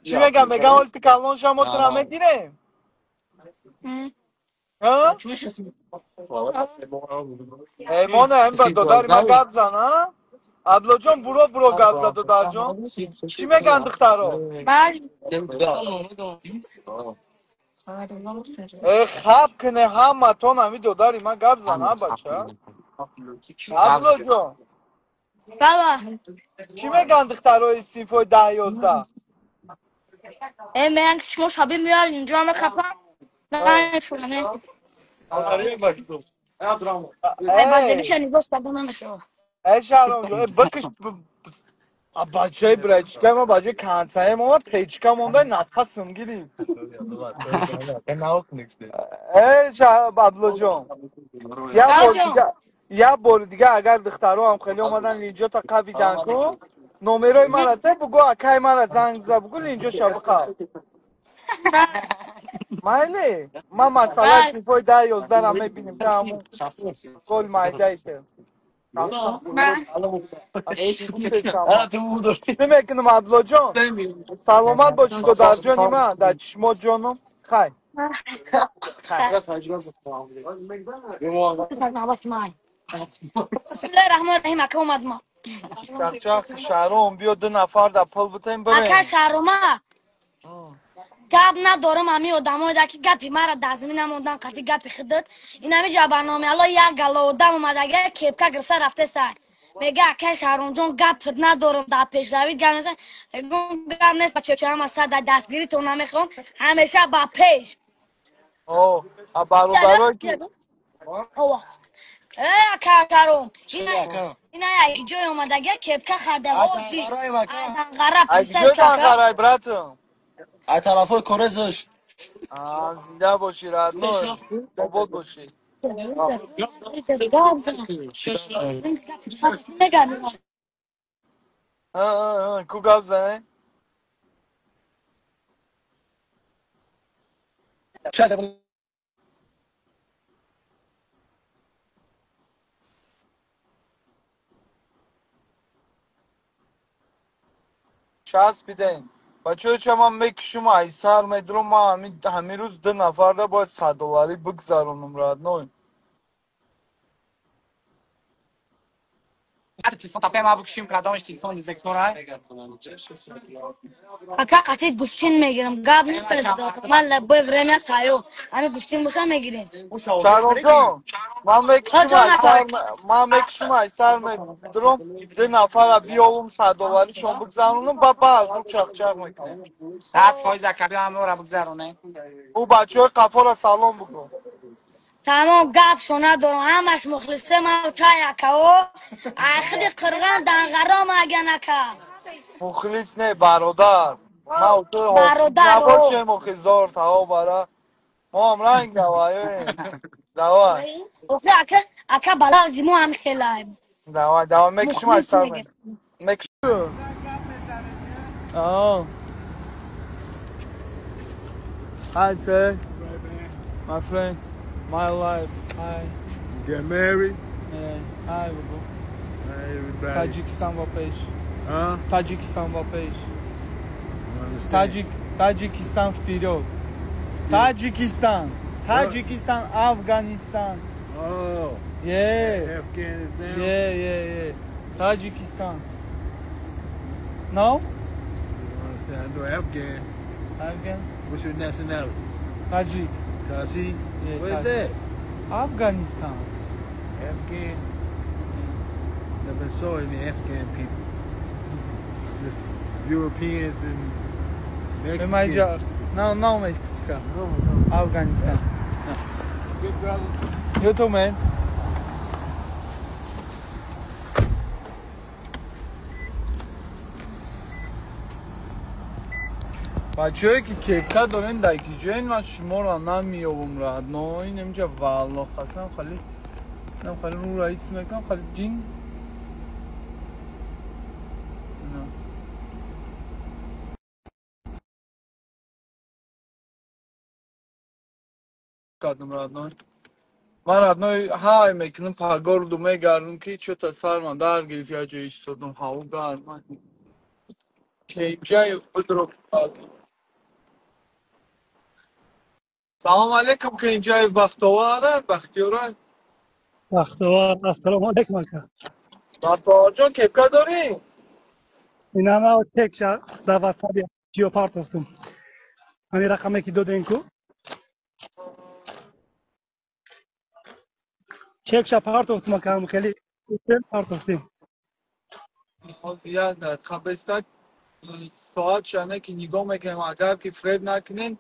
Чӣ мегам? Мегам ҳоли ту калон ша, мо тура мегирем. Мона ин ба додари ман гап зан, а? Абдуллоҷон, буро, буро, гап зад, додарҷон. Чӣ меган духтаро? Э, хаб кне ҳаматон, ами додари ман гап зан, а бача? Абдуллоҷон. Баба. Чӣ меган духтарои синфои 10, 11? Э, меган ки шумо шаби меяд инҷо мехапам. Намефуране. Базебиша нигоҳ карда намешава. Э, Шаҳромҷон, э, бикиш бачаи брачка ма, бачаи кансае мо печка монда, нафасам гирифт. Э, Абдуллоҷон, як бори дига агар духтаро ҳам хеле омадан линҷота қавидан ку, номерои мара те, бугӯ акай мара занг за, бугӯ линҷоша биқав. Майли, ман масъалаи синфои 10, 11-ра мебинем, та ҳамун гол майдаи те. Чӣ мекунам, Абдуллоҷон? Саломат бошӣ, додарҷони ман, дар чишмо ҷоном. Хай. Бисмиллоҳи раҳмони раҳим, ака, омад ма. Чақчақ Шаҳром, биё ду нафар да пул битем, бирем. Ака Шаҳрома, гап надорам, ами одамое ки гапи мара дар замин намондан қати гапи худат. Инами ҷабарноми алло, як гала одам омадага, кепка гирифта рафтеса. Мега: «Акай Шаҳромҷон, гапат надорам, дар пешравид гап нест». Мегум: «Гап нест, бачаҳо, аса дар дастгиритон намехоҳам, ҳамеша ба пеш». О, а бародарое ки Э, ака Шаҳром, ина як ҷой омадага, кепка харда, ози Данғара. Аз Данғарай, братам? Ай тарафҳои Корезаш. Зинда бошӣ, родной, обод бошӣ. Ку, гап зане. Часпидем, бачаҳо, ча ман мекушум, айсар медурам. Ман ҳамин рӯз ду нафарда бояд 100 долларӣ бигзаронам, родной. Телефон тапе ма бикушим, кадомаш телефон зектора. Ака, қатид гӯштин мегирам, гап нест, ман любое время тайёр, ҳами гӯштин боша, мегирем. Шаҳромҷон, ман мекушум, ман мекушум, айсар медурам, ду нафара биёвум, 100 долларишон бигзаронам, ба баъзу чақчақ мекунем. 100%, ака, биё ҳамора бигзаронем. Ӯ бачаҳои қафора салом бикун. Тамом, гапшо надорам, ҳамаш мухлисе ман тай, акао, ахиди қирған Данғаром аган, ака. Мухлис не, бародар. Ма ту набошем, охи, зор тао бара мо ҳам ранг давай, давай. Ака, ака, ба лавзи мо ҳам хелай. Давай, давай, мекушим, айсар мекушим. Oh. Hi, sir. My friend. My life. Hi. You get married? Yeah. Hi, Bubu. Hi, everybody. Таджикистан ба пеш. Huh? Таджикистан ба пеш. Understand. Таджикистан вперед. Таджикистан. Таджикистан, Афганистан. Oh. Yeah. Afghanistan. Yeah. Таджикистан. No? I understand. I know Afghan. Afghan? What's your nationality? Tajik. Taji? Yeah, Where's Tajik. that? Afghanistan. Afghan? Never saw any Afghan people. Just Europeans and Mexicans. No, no, Mexico. No. Afghanistan. Good brother. You too, man. Бачаҳое ки кепка дорен, дар ки ҷоен? Ман шуморо намеёбум, родной. Инамҷа валло қасам, хали. Нам хали ру раис мекунам, хали ҷин. Кардам родной. Ман родной ҳай мекунам, по городу мегардам ки чё-то сарман дар гирифт, як ҷо истодам, ҳаво гарм. Кенҷаев бидро. Салом алейкум, Кенҷаев Бахтовар, Бахтиёра. Бахтовар, ассалому алейкум ака. Бахтовар ҷон, кепка дорӣ? Инама текша дар WhatsApp чиё партофтум. Ҳамин рақаме ки додем ку. Чекша партофтум ака, ҳам хеле партофтем. Як дақиқа бистак, соат шане ки нигоҳ мекунем, агар ки фреб накунен,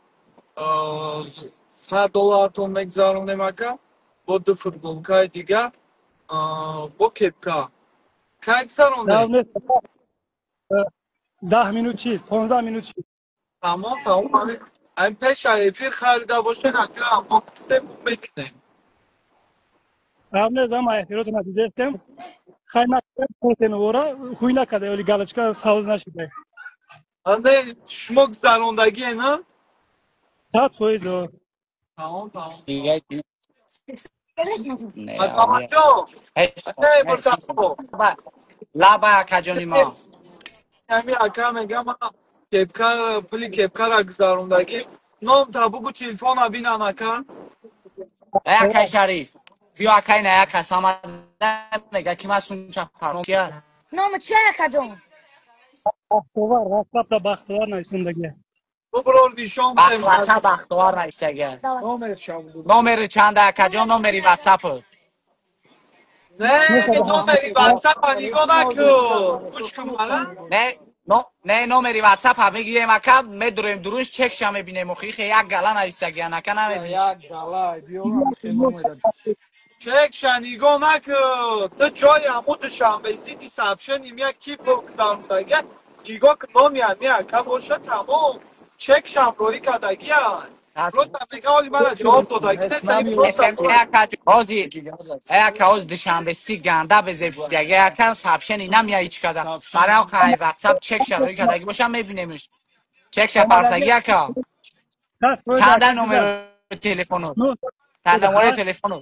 $100 мегзаронем ака, бо ду футболкаи дигар, бо кепка. Кай гзарондем? 10 минут чи, 15 минут чи. Тамом, тамом. Ҳамин пеша эфир харида бошед, ака, мо мекунем. Ҳам незам, эфиротро надидестем. Хай накардем, кортенувора хуй накарда, оли галочка савз нашуда. Анде шумо гузарондагие, на? 100%. Тамом, тамом. Азаматҷон, лаба акаҷони мо. Ҳамин ака мегам, кепка, пули кепкара гузарондагӣ. Ном та бугу, телефона бинан ака. Акай Шариф, биё акай, на ака Самада мега ки ман сунча паром. Номи чи акаҷон? Бахтовар, WhatsApp-да Бахтовар нависондагӣ. Буброр нишон WhatsApp Бахтовар нависагӣ. Номери чанда акаҷон, номери WhatsApp? Не, номери WhatsApp нигоҳ накун. Гӯш кун мана. Не, не, номери WhatsApp мегирем ака, медурем дурунш чекша мебинем, охи як гала нависагӣ, ака намебинем. Як гала, биё номера. Чекша нигоҳ накун. Ту ҷои ҳамун Душанбе Сити сообщение меяд, ки пул гузарондагӣ. Нигоҳ кун, номи ҳами ака боша, тамом. Чекшам роӣ кардагиан. Просто мега оли мана ҷавоб додагӣ. Ака, оз Душанбе Сити ганда безеб шудагӣ, ака, сообщение намеяд ҳеҷ каза. Барои хай WhatsApp чекша роӣ кардагӣ боша, мебинемш. Чекша партагӣ ака. Чанда номери телефону? Чанда номери телефону?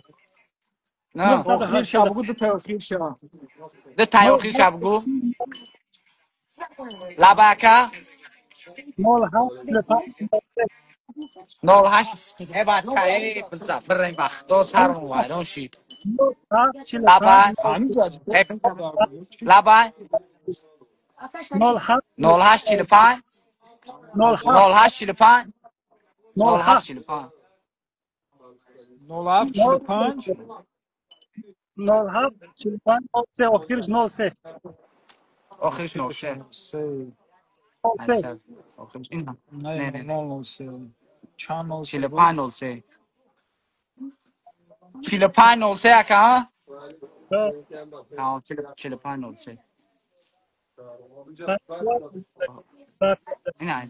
Охир ша бугу, ду тай охир ша. Ду тай охир ша бугу. Лаба ака. 08 э бача, э биза бирем бахто сармон вайрон шид. Лаба, лаба 08 45 08 45 07 45 07 45 07 45 03, охирш 03. Охирш 03. охирш ин. Не, не, 03. Чанд 45 03. 45 03 ака, ҳа? 45 03. Ина.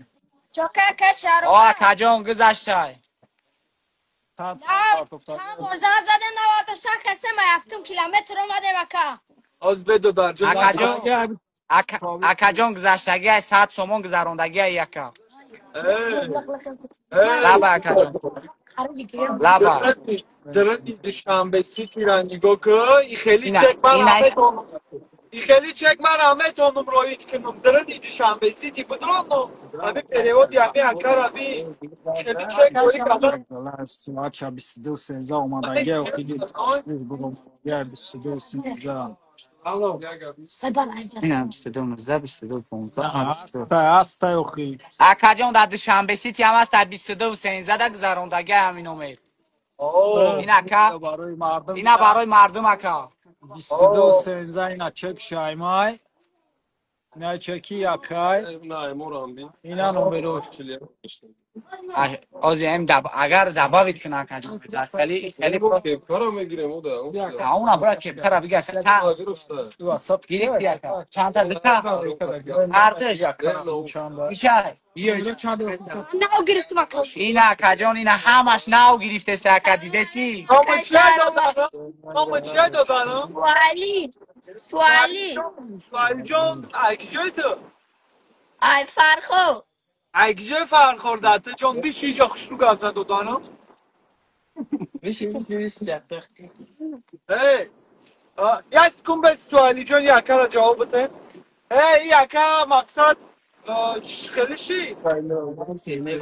Чока ака шаро. О акаҷон гузаштай. Чанд бор занг задем, 96 хесем, 7 километр омадем ака. Оз бедо дар ҷо. Акаҷон, акаҷон гузаштагӣ 100 сомон гузарондагӣ ака. Лаба акаҷон. Лаба. Дарани Душанбе Ситира нигоҳ кун, и хели чек ман наметонам. И хели чек ман наметонам роид кунам. Дарани Душанбе Сити бидро, но ҳами переводи ҳами акара би. Хели чек роид кардам. Соатша 22 13 омадагӣ, охири 22 13. Алло. Ина 22 19 22 15. Аста, охи. Акаҷон, дар Душанбе Сити ҳам аст, 22 13 гузарондагӣ ҳамин номер. Ин ака, ина барои мардум ака. 22 13 ина чек шаймай. Ина чеки акай. Ина номерош. Ози агар добавить кунад акаҷон, хеле хеле кепкара мегирем уда. Ауна бояд кепкара бигир. Гирифти ака? Чандта дута? Артиш. Ишай. Нав гирифтам ака. Ина акаҷон, ина ҳамаш нав гирифтеси ака, дидеси? Нома чия додарам? Нома чия додарам? Суали. Суали. Суали ҷон, ай киҷои ту? Ай Фархо. Ай киҷои Фархор дата ҷон, биши иҷо хушрӯ гап зад додарам. Биши, биши, биши. Эй, як секунд бес Суали ҷон, якара ҷавоб бите. Эй, яка мақсад хеле ши?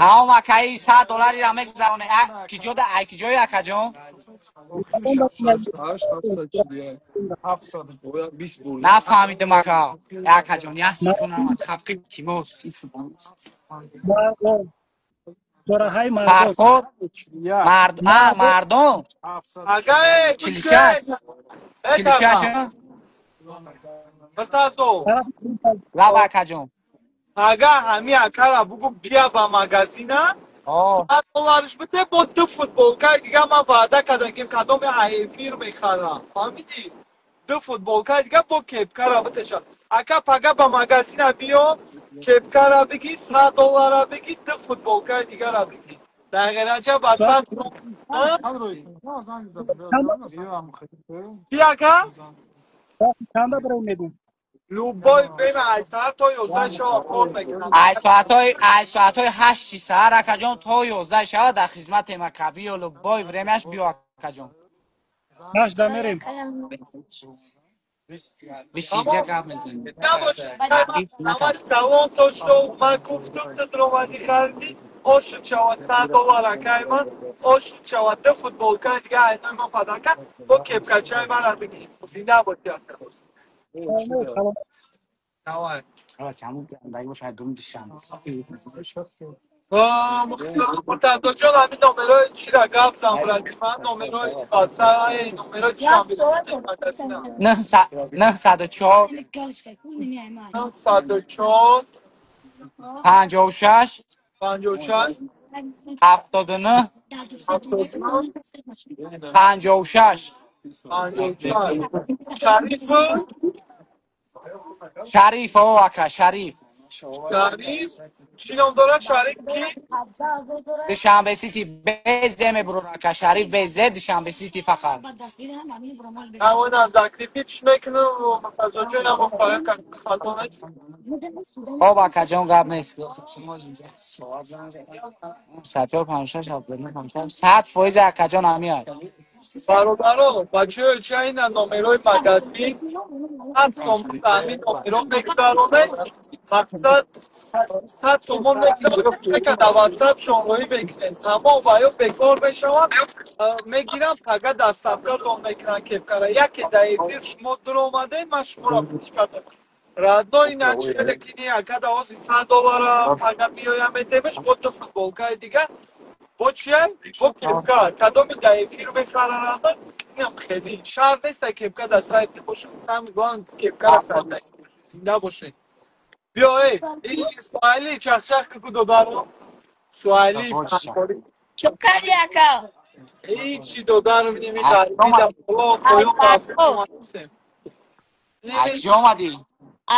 Ҳам акаи 100 долларира мегузароне. Киҷода, ай киҷои акаҷон? Нафаҳмидам ака. Акаҷон, як секунд, хафқи тимос. Фархор, мардум. Ага, 46. 46. Муртазо. Лаб акаҷон. Ага, ҳами акара бугу бия ба магазина. 100 долларш бите бо ду футболкаи дига ман ваъда кардам ки кадоме эфир мехарам. Фаҳмидӣ? Ду футболкаи дига бо кепкара битеша. Ака пага ба магазина биё, кепкара биги, 100 доллара биги, ду футболкаи дигара биги. Дар ғайрача ба 100 сом. Чи ака? Чанда барои мегӯм? Любой время аз саҳар то 11 шава кор мекунам. Аз соатҳои 8 саҳар акаҷон то 11 шава дар хизматем ака. Биё любой времяш биё акаҷон. 8 да мерем. Бишиҷа гап мезанем. Салом то что ман гуфтум ту дромази харидӣ, ошуд шава 100 доллар акай ман, ошуд шава ду футболкаи дига айнои ман падарка, бо кепкачаи мара бигир. Зинда бошӣ ака. Давай. Муртазо ҷон, ҳамин номерои чира гап зан брати ман, номерои ватсап, номерои душанбе магазина. 904 904 56 56 79 79 56 56. Шариф? Шариф, о ака, Шариф. Шариф? Чӣ ном дорад Шариф ки? Душанбе Сити БЗ мебурор ака, Шариф БЗ Душанбе Сити фақат. Ҳамона закрепить мекунам, Муртазо ҷон, ам фақат хато нест. Хоб акаҷон, гап нест. 104 56 79 56 100% акаҷон ҳамиад. Бародаро, бачаҳо, ча ина номерои магазин 100 сомон ҳамин номеро мегузаронед, мақсад 100 сомон мегузаронед, чека дар ватсап шонроӣ мекунед. Тамом ва ё бекор мешаванд, мегирам пага доставкатон мекунанд кепкара. Яке дар эфир шумо дуромадед, ман шуморо пуш кардам. Родной ина чизе ки ни ака да ози 100 доллара пага меоям метемеш бо ду футболкаи дига. Бо чия? Бо кепка. Кадоми дар эфир мехаранд, инам хеле шарт нест кепка дар сайт бошад. Самое главное кепкара харид. Зинда бошед. Биё эй, ин Суали чахчах ку додаро. Суали. Чокари ака. Ҳечи додарам неми дар боло поён рафтем. Ай киҷо омадӣ?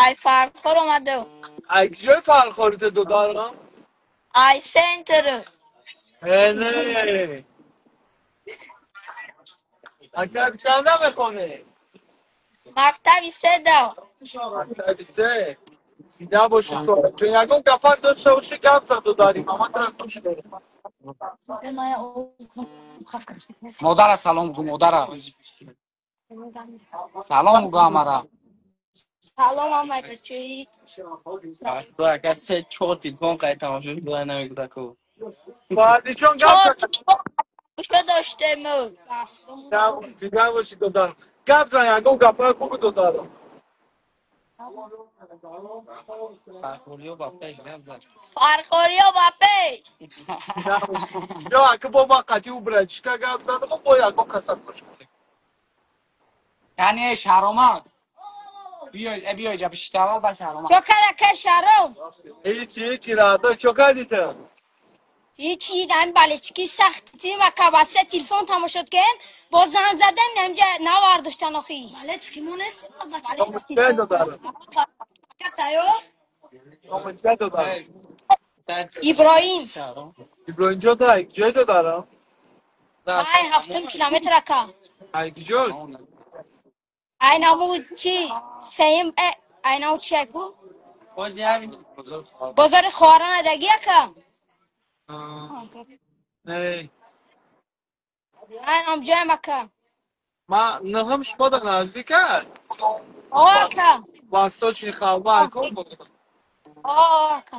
Ай Фархор омадам. Ай киҷои Фархорите додарам? Ай центр. Не. Мактаби чанда мехонӣ? Мактаби се да. Мактаби се. Зинда бошӣ Суали ҷон. Ягон гапак дошта бошӣ гап зад додари. Мама тра гӯш дорам. Модара салом гу, модара. Салом гу амара. Салом амай бачаи. Ту ака се чор телефон қай тамошо кунай намегудаку. Суали ҷон гап зад. Гӯша доштем. Зинда бошӣ додарам. Гап зан, ягон гапак бугу додарам. Фархориё ба пеш гап зад. Фархориё ба пеш. Ё ака бо ман қатъи ӯ братишка гап задам, бо ягон каса гӯш кунем. Яъне Шаҳромад. Биё, биё иҷа бишита аввал ба Шаҳромад. Чокар ака Шаҳром. Ҳечи, ҳечи, радо, чо кардӣ ту? Ҳичи ҳамин балечки сахти ака ба се телефон тамошо кардем, боз занг задем, инҷа навардоштан охи. Балечки мо нест. Иброҳим. Иброҳим ҷо дай, ҷой додарам? Ай 7 километр ака. Ай куҷост? Ай наму чи сеюм, ай наму чи ку? Бозори Хоҳарон адаги ака. Не. Ай намҷоям ака. Ма нӯҳум шумо дар наздик аст? О ака. Восточный халва ака. О ака.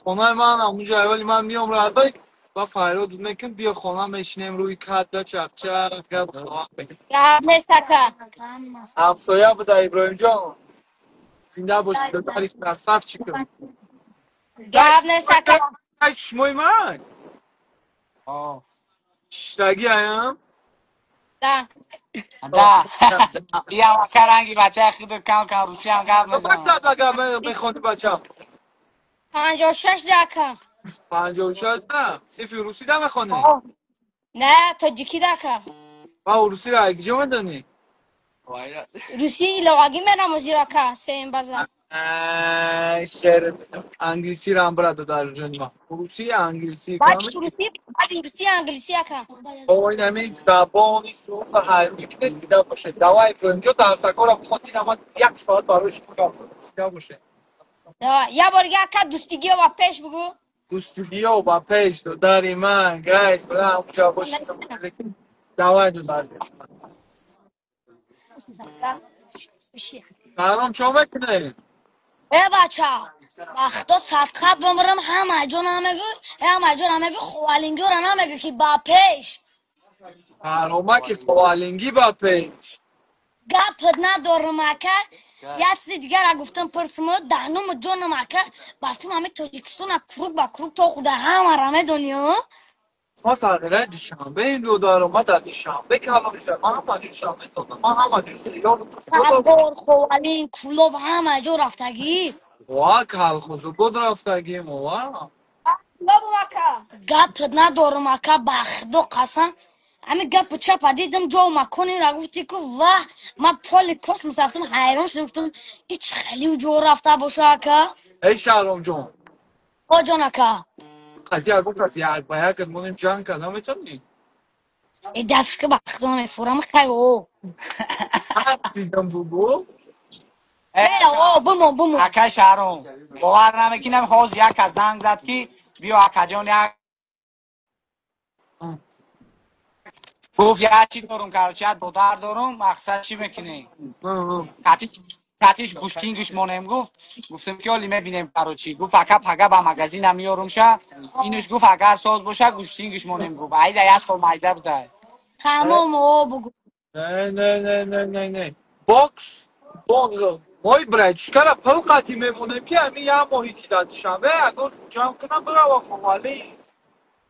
Хонаи ман ҳамунҷо аввали ман миём радой ва фарёд мекунам, биё хона мешинем рӯи кадда чақчақ гап хоҳам. Гап нест ака. Ҳамсоя буда Иброҳимҷон. Зинда бошӣ додари красавчик. Гап нест ака. Шумои ман? Шиштагӣ аям? Да. Да. Я ака ранги бачаи худат кам кам русиям гап мезанам. Агар мехони бачам? 56 да ака. 56 да? Сифи русӣ да мехонӣ? Не, тоҷикӣ да ака. Ва русиро аз куҷо медонӣ? Русӣ иловагӣ мерам озир ака, сеюм база. Шер англисиро ҳам бира додарҷони ман. Русӣ англисӣ. Баъди русӣ англисӣ ака. О ин ҳамин забони суфа ҳарбӣ ки сида бошед. Давай Иброҳимҷон дарсакора бихон, ин ҳама як соат барои шумо гап задам. Сида бошед. Я бор дига ака дӯстигиё ба пеш бугӯ. Дӯстигиё ба пеш додари ман, гайс, бира ҳамунҷо бошед. Давай додарҷон. Шаҳром чо мекунед? Э бача, вақто садқа бимирам, ҳама ҷо намегӯ, ҳама ҷо намегӯ, ховалингиро намегӯ ки ба пеш. Ҳаромаки ховалингӣ ба пеш. Гапат надорам ака. Як чизи дигара гуфтам пурсим, даҳнуму ҷонам ака, ба фикрам ҳамин Тоҷикистона круг ба круг то худа ҳамаро медонӣ, Ма сарғираи Душанбе ин додарам, ма дар Душанбе калон шудам, ман ҳама ҷо Душанбе додам, ман ҳама ҷо сериал Сарбор, Ховалин, Кулоб ҳама ҷо рафтагӣ. Ва Калхозобод рафтагим, ва. Кулобум ака. Гапат надорам ака, ба Худо қасам. Ҳамин гапу чапа дидам, ҷо маконеро гуфтӣ ку ваҳ, ман поли космос рафтам, ҳайрон шудам, гуфтам ҳеч хеле ҷо рафта боша ака. Эй Шаҳромҷон. О ҷон ака. Қати ягон кас як ба як монем ҷанг карда метавонӣ? Э дафшка ба Худо намефурам, хай о. Ҳар бугу. Э о бимон бимон. Ака Шаҳром, бовар намекунам, ҳозир як кас занг зад ки биё акаҷон як гуфт як чӣ дорум, короче, як додар дорум, мақсад чӣ мекунӣ? Катиш гӯштингиш монем гуфт. Гуфтем ки оли мебинем, короче. Гуфт ака пага ба магазинам меёрумша. Инаш гуфт агар соз боша гӯштингиш монем гуфт. Айда як сол майда буда. Тамом о бугу. Не не не не не не. Бокс, бокс. Мой братишкара пул қати мемонем ки ҳамин як моҳи ки дар Душанбе агар ҷамъ кунам бирава Ховалин.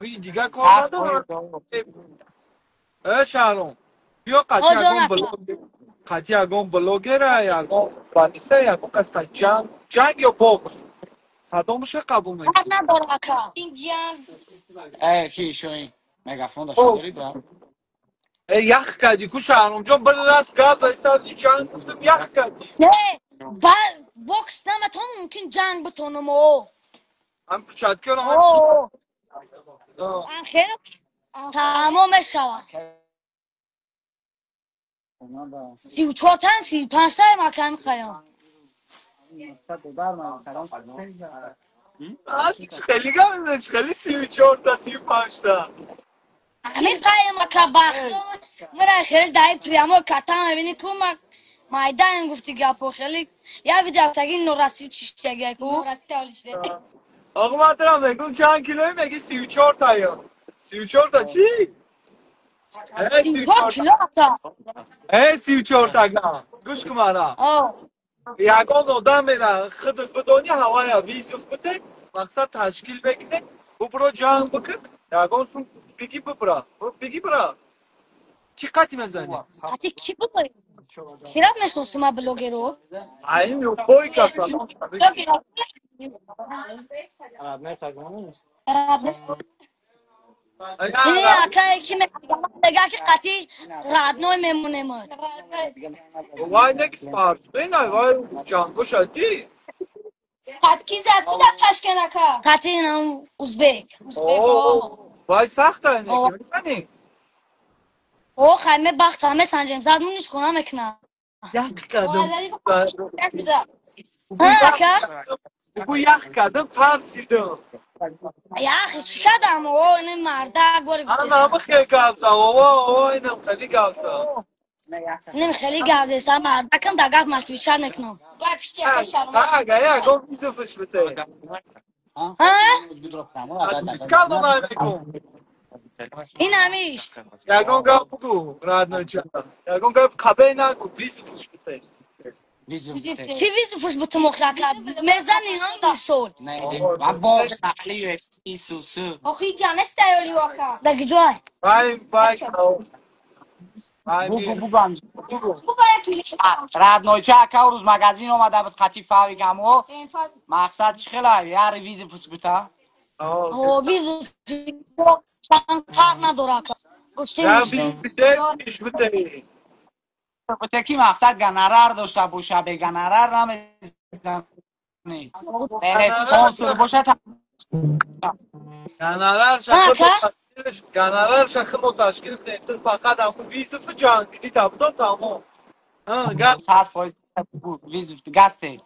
Дигар кор надорам. Э Шаҳром, биё қати ягон блогер, қати ягон блогера, ягон футболиста, ягон кас ҷанг, ҷанг ё бокс. Кадомша қабул мекунӣ? Надорам ака. Ҷанг. Э ки шоин? Мегафон дошта дорӣ бра? Э ях кардӣ ку Шаҳромҷон, бір раст гап застади ҷанг гуфтам ях кардӣ. Не, ба бокс наметавонам, мумкин ҷанг битонам о. Ҳам кучаткиёро ҳам. О. Хел тамом мешавад. 34 тан 35 та макан хаям. Хеле гап мезанӣ, хеле 34 та 35 та. Ҳамин қаем ака бахто мара хеле дай прямо ката мебини ку ма майдаем гуфти гапо хеле як видео таги нораси чиштага ку. Нораси тавлишде. Оға ман тарам мегум чанд килои меги 34 та ё. 34 та чӣ? 34 кило ака. Э 34 та га. Гӯш кун мара. Ягон одамера худат бидонӣ ҳавая визов бите, мақсад ташкил мекунӣ, бубро ҷанг бикун, ягон сум биги бибра, биги бира. Кӣ қати мезанӣ? Қати кӣ бибарӣ? Кира мешносӣ ма блогеро? Айн бой каса. Ини ака ки мега ки қати родной мемонем. Вай не спортсмен, вай ҷангоша ди. Қат ки зад буда Ташкент ака. Қати нам узбек. Узбек. Вай сахта не, мезани? О, хайме бахт ҳаме санҷем, зад муниш хона мекунам. Як кадам. Ака? Бугу як кадам тарсидам. Яхи чӣ кадам? О, ини мардак бори гуфтесам. Ана ҳама хел гап зад, о, инам хеле гап зад. Инам хеле гап зеста, мардакам да гап матвичар мекунам. Ага, я гом визовш бите. Ҳа? Скалдо намекун. Ин ҳамиш. Ягон гап бугу, родной ҷон. Ягон гап қабе нагу, визовш бите. Чӣ визовш бутум охи ака? Мезани ҳам мисол. Ва бокс, али UFC, сусу. Охи ҷан эстаёли ака. Да куҷой? Вай, вай. Бугу, бугу ам. Родной ча ака рӯз магазин омада буд қати фавик амо. Мақсад чӣ хела? Яри визовш бута? О, визов чанд фарқ надора ака. Я визов бите, иш бите. Бите ки мақсад гонорар дошта боша, бе гонорар намезани. Яъне спонсор боша. Гонорар гонорар шахмо ташкил кунем, фақат ҳамун визов ҷанг дида будам тамом. 100% визов гасте.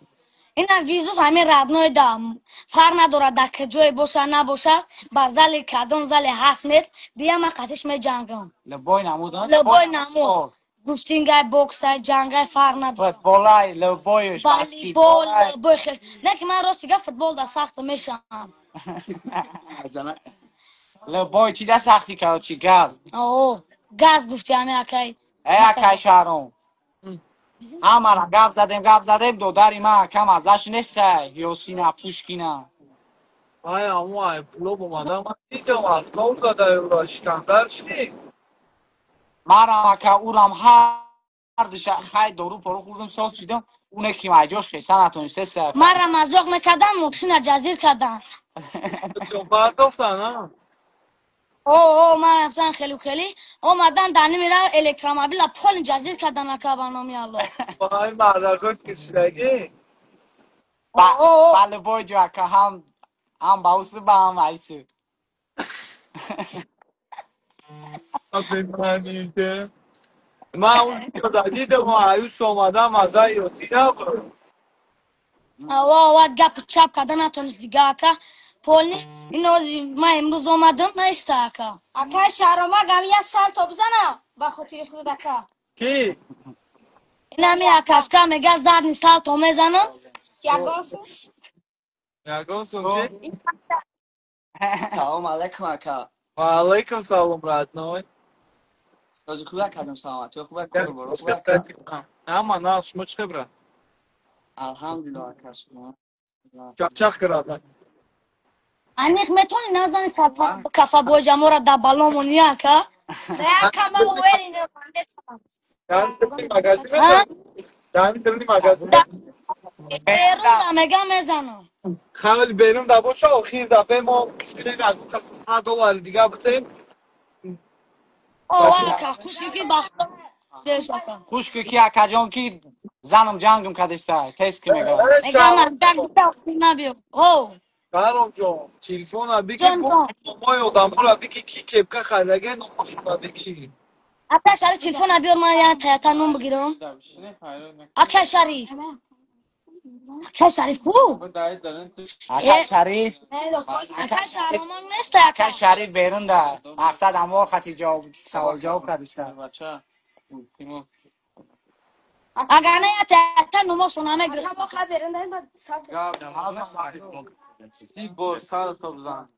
Ина визов ҳамин родной да фарқ надорад дар куҷое боша набошад, ба зали кадом зале ҳаст нест, бия ман қатиш меҷангам. Любой намуд, любой намуд. Гуштингай, боксай, ҷангай фарқ надорад. Футболай, любойш, баскетбол, любой хел. Не ки ман рости гап футбол да сахт мешавам. Любой чи да сахти, короче, газ. О, газ гуфти ҳамин акай. Э, акай Шаҳром. Ҳамара гап задем, додари ман ака маззаш нестай, Ёсина, Пушкина. Ай, аму ай, пулоб омадам, ман дидам, атлом зада юра, шикандар шидем. Марам ака, урам ҳар диша хай дору пору хӯрдам, соз шидам, уне ки майҷош хеса натонистеса. Марам азоқ мекардам, мошина ҷазир кардам. Бардофтан, а? О, ман рафтан хелу хеле, омадан дар ними роҳ электромобила поли ҷазир кардан ака ба номи Аллоҳ. Вай мардакон кишидаги? Ба любой ҷо ака, ҳам ба усу, ба ҳам айсу. Ман он ҷода дидам, аюс омадам, аза Ёсина буд. Ава, гапу чап карда натонист дига ака. Полни, ин ози ман имрӯз омадам, наиста ака. Ака Шаҳрома гам як салто бизанам ба хотири худ ака. Ки? Ин ҳами акашка мега задни салто мезанам. Ягон сум? Ягон сум чи? Салом алайкум ака. Ва алайкум салом, родной. Сози хуб кардам, саломатӣ хуб кор боро хуб ака. Ҳама на шумо чӣ хебра? Алҳамдулиллоҳ ака шумо. Чақчақ кардам. Аниқ метавонӣ назани кафа боҷамора дар баломони ака? Не ака, ман уверенам, метавонам. Дар даруни магазин. Берун да мега мезанам. Хеле берун да боша, охир дафъа мо кушидем аз кас $100 дига битем. О, ака, хушки ки бахто деш ака. Хушки ки акаҷон ки занам ҷангам кадеста, тест ки мега. Мега мардак бита набиё. О. Шаҳром ҷон, телефона биги, номои одамора биги, ки кепка харидаге, номошона биги. Ака Шариф, телефона биёр, ман я таята ном бигирам. Ака Шариф. Ака Шариф ку? Ака Шариф. Ака Шаҳромон нест ака. Ака Шариф берун да. Мақсад амво хати ҷавоб, савол ҷавоб кардиста. Агар не я таята номошона мегирам. Ака мо хай берун да, ман салто. Си бор салто бизан.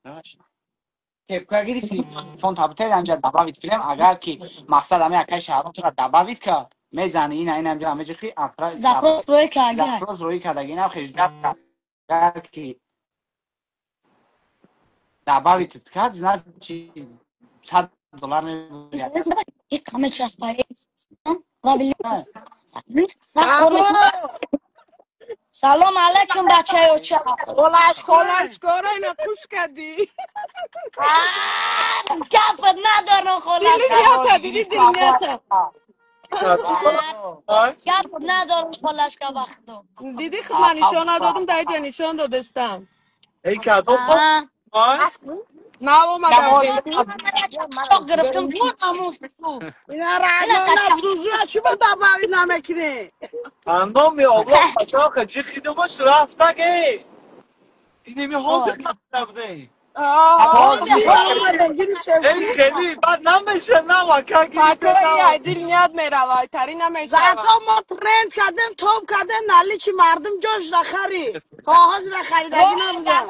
Кепка гирифти, телефон табите, анҷа добавить кунем, агар ки мақсад ҳами акаи Шаҳром тура добавить кард, мезани ина ина инҷа меҷихи ахра запрос рӯй карда. Запрос рӯй карда, инам хеждат кард. Агар ки добавить кард, значит $100 мебурӣ. Ик ҳама часпай. Салом алайкум бачаёча. Холаш, холаш, кора ина хуш кардӣ. Гап надорам холашка. Дили нията, диди дил нията. Гап надорам холашка вақту. Диди худ ман нишон надодам, дар иҷа нишон додестам. Эй кадом Нав омадам. Чоқ гирифтам бур аму су. Ина радио зузу чӣ ба добавить намекунӣ? Андом аллоҳ пачоқа чӣ хидмаш рафтаге. Инеми ҳозир набуде. Эй хеле бад намеша навака гирифта. Дил ният меравад, тари намешавад. Зато мо тренд кардем, топ кардем, наличи мардум ҷош нахари. То ҳозир харидагӣ набудам.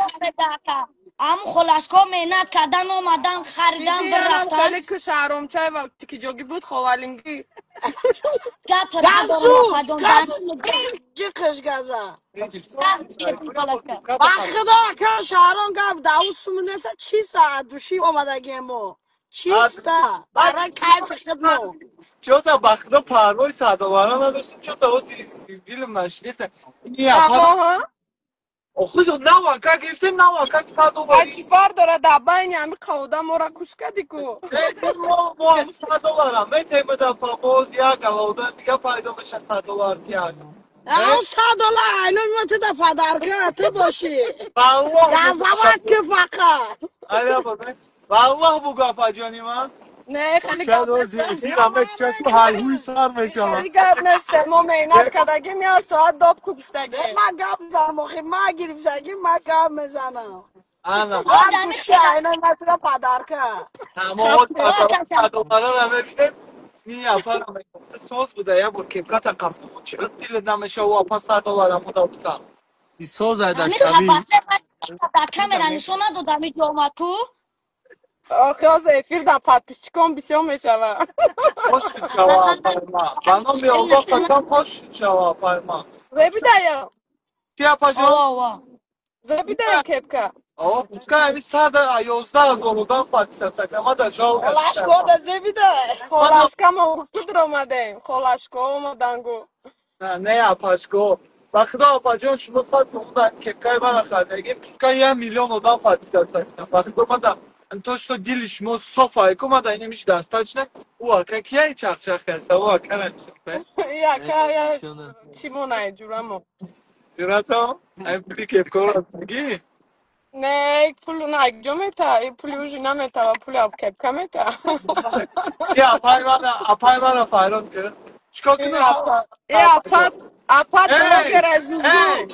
Аму холашко меҳнат кардан омадан харидан бирафтан. Хеле ки шаҳромчай ва ки ҷоги буд ховалингӣ. Газу, газу ҷиқиш газа. Ба худо ака шаҳром гап даву суму неса чиста души омадагием мо. Чиста барои кайфи худмо. Чё-то ба худо парвои садолара надоштем, чё-то ози дилам нашиниста. Охи навака гирифтем, навака 100 доллар. А чӣ фарқ дорад дар байни ҳами қавода моро куш кардӣ ку? Мо ҳамун 100 долларам метем буда боз як алода дига пайдо меша 100 доллар тияк. Ҳамун 100 доллар айно мо ту да падарка ту бошӣ. Валлоҳ. Газават ки фақат. Валлоҳ бугу апаҷони ман. Не, хеле гап нест. Хеле гап нест. Мо меҳнат кардагим, як соат доб ку гуфтагим. Ман гап мезанам, охи ман гирифтагим, ман гап мезанам. Ана. Айно ма ту да падарка. Тамом, долларро мебинем. Ни апара мегуфта соз буда, як бор кепката қафо чӣ дилат намеша ӯ апа 100 долларам уда бутам. Соз айдашавӣ. Дар камера нишон надодам иҷо омад ку? Охи ҳозир эфир дар подписчикон бисёр мешавад. Хош шуд шава апайма. Ба номи Аллоҳ қасам хош шуд шава апайма. Зебидая. Чи апаҷон? Зебидая кепка. О, пускай ами 111 000 одам подписаться кама да жалко. Холашко да зебидая. Холашка мо гуфту омадем. Холашко омадангу. Не апашко. Ба худо апаҷон шумо 100 сомон дар кепкаи мана харидагим. Пускай 1 миллион одам подписаться кунад. Ба худо мада то, что дили шумо софа ку мада инамиш достаточно. Ӯ ака кияй чақчақ карса, ӯ ака намешинохта. И ака я чӣ монай ҷурамо. Ҷурато? Ай пули кепкаро гӣ? Не, пулу на ҷо мета, и пули ужи намета, ва пули кепка мета. Я апай мана файрод кар. Чикор кунам? Э апа, апа блогер аз зузу.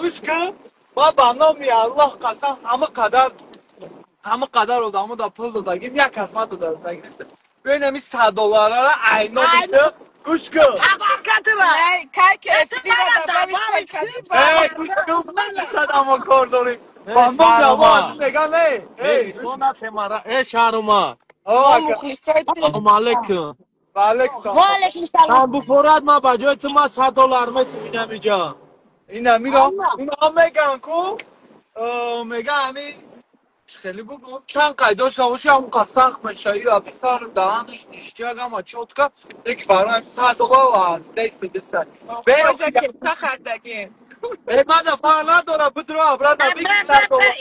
Гӯш кун. Ма ба номи Аллоҳ қасам ҳама қадар одамо да пул додагим, як кас ма додагим нест. Бибин ҳами 100 долларара айно бита. Гӯш кун. Падаркатра. Кай ки эфира добавить кардӣ. Эй, гӯш кун, садамо кор дорем. Ба номи Аллоҳ мегам, эй. Эй, сона темара, эй шаҳрума. Мо мухлисои ту. Салом алейкум. Ва алейкум салом. Ва алейкум салом. Ман бупорад ма ба ҷои ту ма 100 доллар метубинам иҷа. Ина миро, уна меган ку, меган ҳами хеле бугу чанд қайдош набоши ҳамон қад сахт меша. И апи сар даҳанаш ништяк ҳама чётко, леки барои 100 доллар ҳастаи. Беҷа кепка харидагим. Э мана фарқ надора, бидро обратно бигир 100 доллар.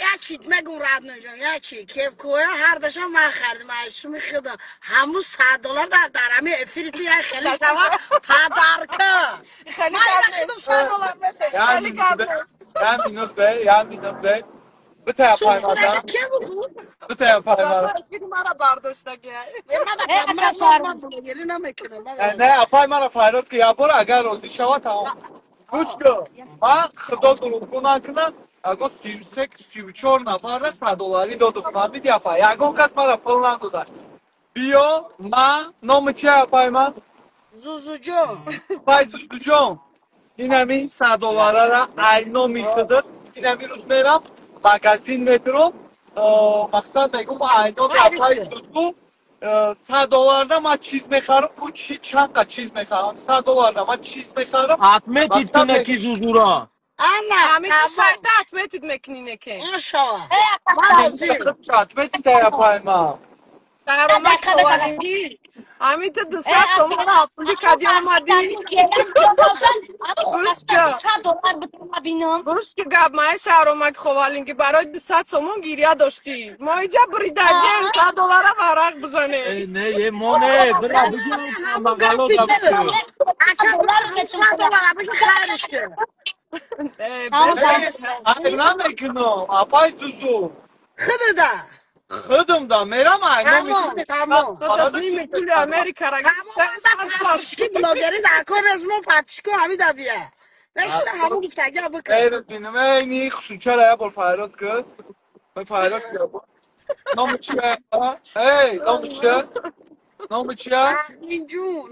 Я чӣ мегум родной ҷон, я чӣ кепкоя ҳардаша ман харидам, аз суми худам. Ҳамун 100 доллар дар ҳами эфири ту як хеле шава падарка. Ман ина худам 100 доллар метем. Як минут бе, як минут бе. Битая паймада. Битая паймада. Мара бардоштаги. Не, апай мара файрод ки як бор агар розӣ шавад тамом. Гӯш кун. Ман худо дурӯғгӯ накунам, аго 33 34 нафарра 100 долларӣ додум. Фаҳмидӣ апай? Ягон кас мара пул надода. Биё, ман номи чи апай ман? Зузуҷон. Пай Зузуҷон. Инами 100 долларара ай номи худат. Инами рӯз мерам магазин метро, мақсад мегум айноми апай Зузу 100 долларда ман чиз мехарам, ку чи чанд қа чиз мехарам, 100 долларда ман чиз мехарам. Отметить куна ки Зузура. Ана, ҳамин ту сайта отметить мекунӣ неке. Иншоаллоҳ. Отметить апай ман. Шаҳромак ховалингӣ ҳамин ту 200 сомон пули кади омадӣ. Гӯш ки гап май Шаҳромак ховалингӣ барои 200 сомон гиря доштӣ. Мо иҷа буридагием 100 доллара варақ бизанем. Не, е мо не, бира бигир магало да бигир. 100 доллара бигир, хайриш ки. Ай намекунам, апай Зузу. Худуда. Худум да мерам ай Тамом, тамом. Ними пули Америкара Подписчики блогери дар кор нест, мо подписчико ҳамида бия. Не, ҳамун гуфтагиа бикун. Эй, бинам, эй, ни хушучара я бор файрод ки. Ман файрод ки. Номи чия? Эй, номи чия? Номи чия? Тахмин ҷун.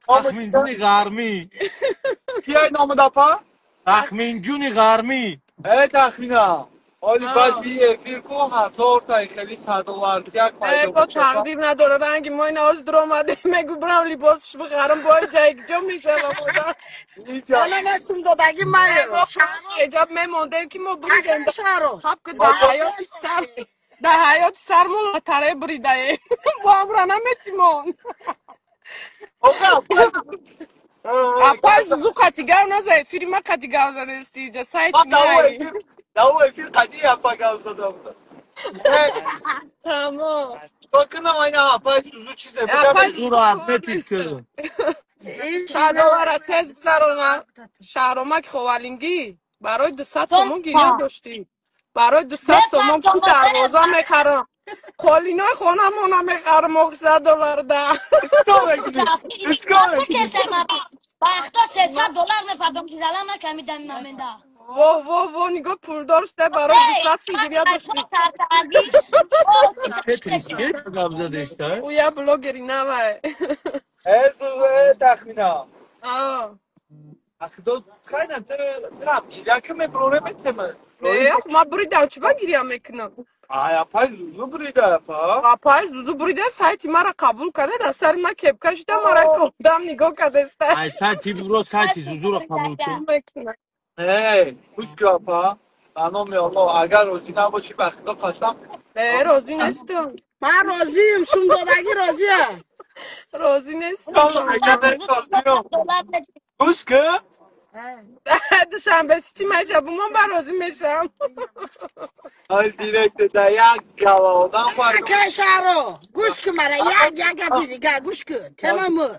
Тахминҷуни ғармӣ. Кия номи дапа? Тахминҷуни ғармӣ. Эй, Тахмина. Оли баъди эфир ку ҳазортай хели 100 доллар як пайдо Бо тақдир надора, ранги мо ина ҳозир дуромаде, мегу брам либосш бихарам, бо ҷайгҷо мешавам. Ана насум додаги маю. Эҷаб мемондем ки мо буридем. Шаро. Хаб ки дар ҳаёти сар, дар ҳаёти сар мо лотаре буридаем. Бо ҳамра наметимон. Апай Зузу қати гав наза, эфири ма қати гав задести иҷа сайти май. Дау эфир қати апа гав задам. Тамом. Чикор кунам, айна апай Зузу чизе? Апай Зузуро адметить кун. 100 доллара тез гузарона. Шаҳромак ховалингӣ барои 200 сомон гиря доштӣ. Барои 200 сомон пул дарвоза мехарам. Қолинои хонамона мехарам ох 100 доллар да. Вақто 300 доллар мепардом ки залам накамидам маменда. Во, во, во, нигоҳ, пулдор шуда барои 200 сум гиря доштӣ. Гап задеста? Ӯ я блогери навай. Э, Зузу, э, Тахмина. Ахи до хайна трам гиря ки меброрем метема. Не, ма буридам, чӣ ба гиря мекунам? Ай, апай Зузу бурида, апа. Апай Зузу бурида, сайти мара қабул карда, дар сари ма кепка шуда, мара кодам нигоҳ кардеста. Ай сайти буро, сайти Зузуро қабул кун. Эй, гӯш ку, апа. Ба номи Аллоҳ, агар розӣ набошӣ, ба худо қасам. Не, розӣ нестам. Ман розием, сум додагӣ розиям. Розӣ нестам. Гӯш ку. Душанбе сити маҷа бумон ба розӣ мешавам. Ай директ да як гала одам. Акай Шаҳро, гӯш ку мара, як гапи дига гӯш ку. Тема мур.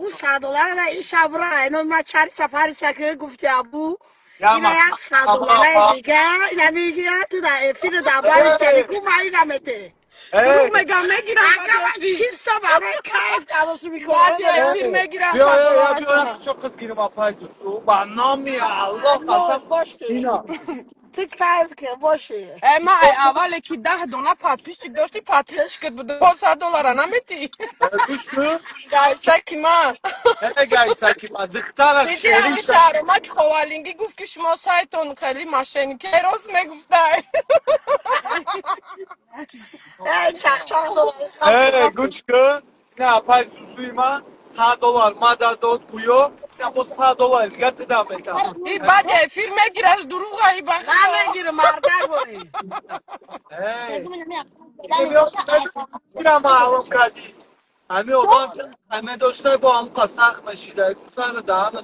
Ӯ 100 доллара ин шабра, ино ма чари сафари ки гуфти абу. Ина як 100 доллараи дига, ина мегирад ту дар эфири дар бари телеку ма ина мете. Дурӯғ мегам, мегирам. Ака, ман чиста барои кайф кадосу мекунам. Баъди эфир мегирам. Биё, биё, чоқит гирим, апай Зузу. Ба номи Аллоҳ қасам. Ина. Ту кайф ки боши. Э, ма ай аввале ки 10 дона подписчик дошти, подписчикат буда. Бо 100 доллара наметӣ. Гӯш ку. Гайсаки ма. Э, гайсаки ма, духтара. Диди, ҳами Шаҳромак ховалингӣ гуфт, ки шумо сайтон хеле мошенники, рост мегуфтай. Эй, чақчақ. Э, гӯш ку. Ина апай Зузуи ма 100 доллар ма дод гӯё, ина бо 100 доллар дига ту дам метам. И баъди эфир мегираш, дурӯға и ба. Намегирам, мардак борӣ. Эй, гирам маълум кардӣ. Ҳами одам ҳаме дошта бо ҳамқа сахт мешида сари даҳана.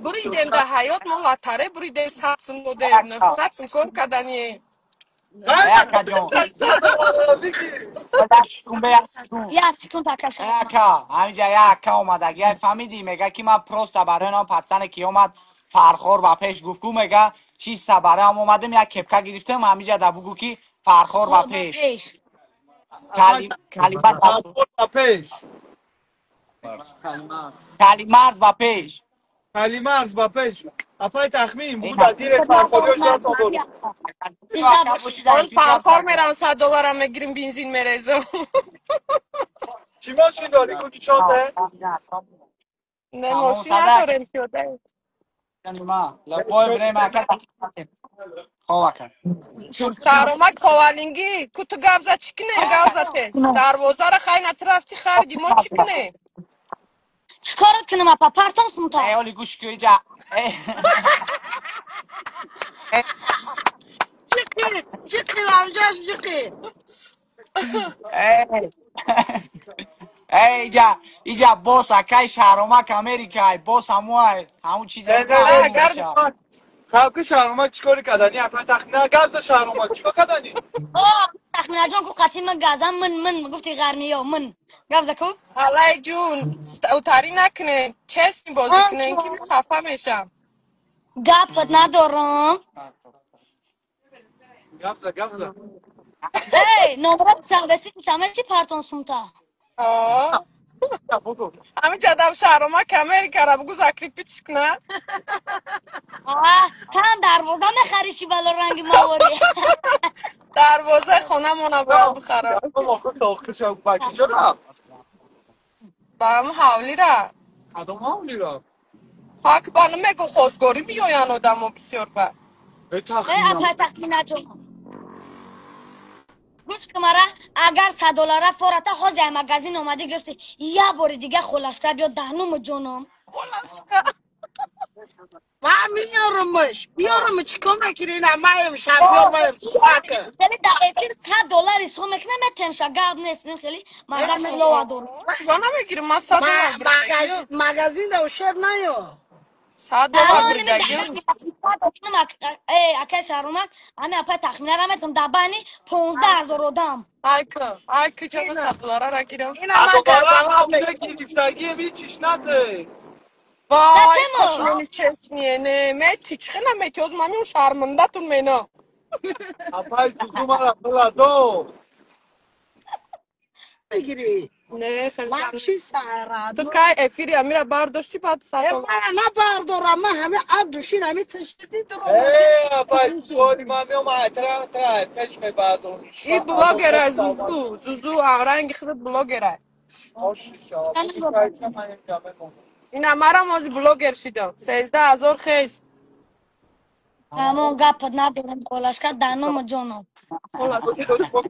Буридем дар ҳаёт мо лотаре буридем, 100 сум додем, 900 сум кор кардание. Акаҷон. Я секунд, акаша. Ака, ҳамиҷа як ака омадаги, ай фаҳмидӣ, мега ки ман просто барои нам пацане ки омад Фархор ба пеш гуфт ку, мега чиста бароям омадем, як кепка гирифтем, ҳамиҷа да бугу ки Фархор ба пеш. Калимарз ба пеш. Калимарз ба пеш. Калимарз ба пеш. Апай Тахмин, бугу да дире Фархориё шояд обод. Фархор мерам, 100 доллара мегирим, бензин мерезам. Чӣ мошин дорӣ? Куди чонте? Не, мошин надорем, пиёда. Любое время, ака. Хоб, ака. Шаҳромак ховалингӣ ку ту гап за чӣ кунем, гап за тез. Дарвозаро хай натрафти хариди, мо чӣ кунем? Чӣ корот кунам, апа? Партон сумта. Э, оли гӯш ку иҷа. Ҷиқид, ҷиқид, амҷаш ҷиқид. Эй, иҷа, иҷа бос акай Шаҳромак Америкай, бос ҳамуай, ҳамун чизе. Халқи Шаҳромак чӣ кори кардани? Апа Тахмина гап за, Шаҳромак чӣ кор кардани? О, Тахминаҷон ку қатӣ ман газам, ман ман гуфти ғармиё, ман гап за ку. Алай ҷун, утарӣ накунед, честный бозӣ кунед, ки хафа мешам. Гапат надорам. Гап за, гап за. Эй, номрат савеси самети партон сумта. Ҳамин ҷадам Шаҳромак Америкара бугу закрепить кунад. Тан дарвоза мехари, чи бало ранги маворӣ. Дарвозаи хонамона бояд бихарам. Ба ҳамун ҳавлира. Кадом ҳавлира? Фак ба намегу, хостгорӣ биёянд одамо бисёр ба. Апа Тахминаҷон, гӯш ки мара, агар 100 доллара фората ҳози ай магазин омадӣ гирифти, як бори дига холашка биё даҳнуму ҷоном. Холашка. Ман меёрумш, биёрум, чӣ кор мекунӣ? Ина маем шофёр, маем сака. Хеле дар эфир 100 доллар ҳисоб мекунам, метемша, гап нест, ним хеле мардак слова дорам. Чиго намегирим, ман 100 доллар. Магазин да ушер наё. 100 доллар буридагим. Акай Шаҳромак, ҳами апай Тахминара метам дар байни 15 000 одам. Айка, айка, ҷаба 100 долларара гирам. Ина ман казалам. Гирифтагӣ ҳечиш наде. Вай, кошмени честный е, не, мети, чӣ хела мети, ҳозир ман меом шармандатун мена. Апай Зузу мара биладо. Мегирӣ. Не, хеле. Ман чӣ сарад. Ту кай эфири амира бардошти, баъд 100 доллар. Мара набардорам, ман ҳами абдушин ҳами ташдид. Э, апай, суоли ман меом, тра тра пеш мебардорам. И блогера Зузу, Зузу ранги худат блогера. Ина марам ҳозир блогер шидам. 13 000 хест. Ҳамон гапат надорам, холашка, даному ҷоном.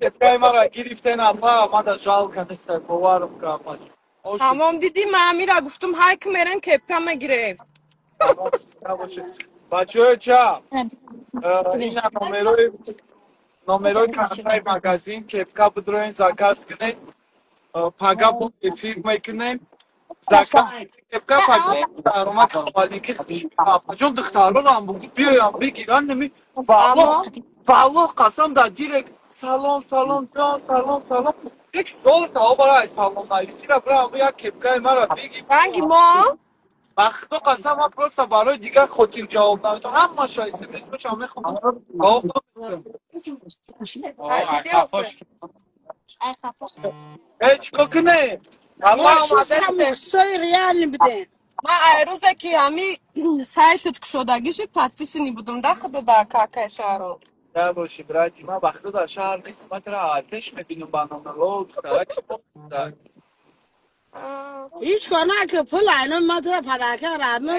Кепкаи мара гирифтен, апа, мада жалко неста, боварам ка, апа. Ҳамон дидӣ, ман амира гуфтум, ҳай ки мерем кепка мегирем. Бачаҳои ча, ина номерои картаи магазин, кепка бидроен, заказ кунед. Пага бо эфир мекунем. Заказ кепка пага Шаҳромак хавалики. Апаҷон, духтарорам биёям бигиран, неми валлоҳ, валлоҳ қасам, дар директ салом, салом ҷон, салом, салом. Як сол тао барай салом нависира, бирам як кепкаи мара бигир. Ранги мо. Ба худо қасам, ман просто барои дигар хотир ҷавоб наметавонам. Ҳамаша смсошам мехонам, ҷавоб наметавонам. Э, чӣ кор кунем? Самусои реальный бидем. Ман ай рӯзе ки ҳами сайтат кушодагӣ шуд, подписанный будум да худо да какай шаҳро. Да боши, брати, ман ба худо дар шаҳр нестам, ман тара пеш мебинам ба номаро, духтарак. Ҳеҷ кор наки, пул айно ман тра падарка радно.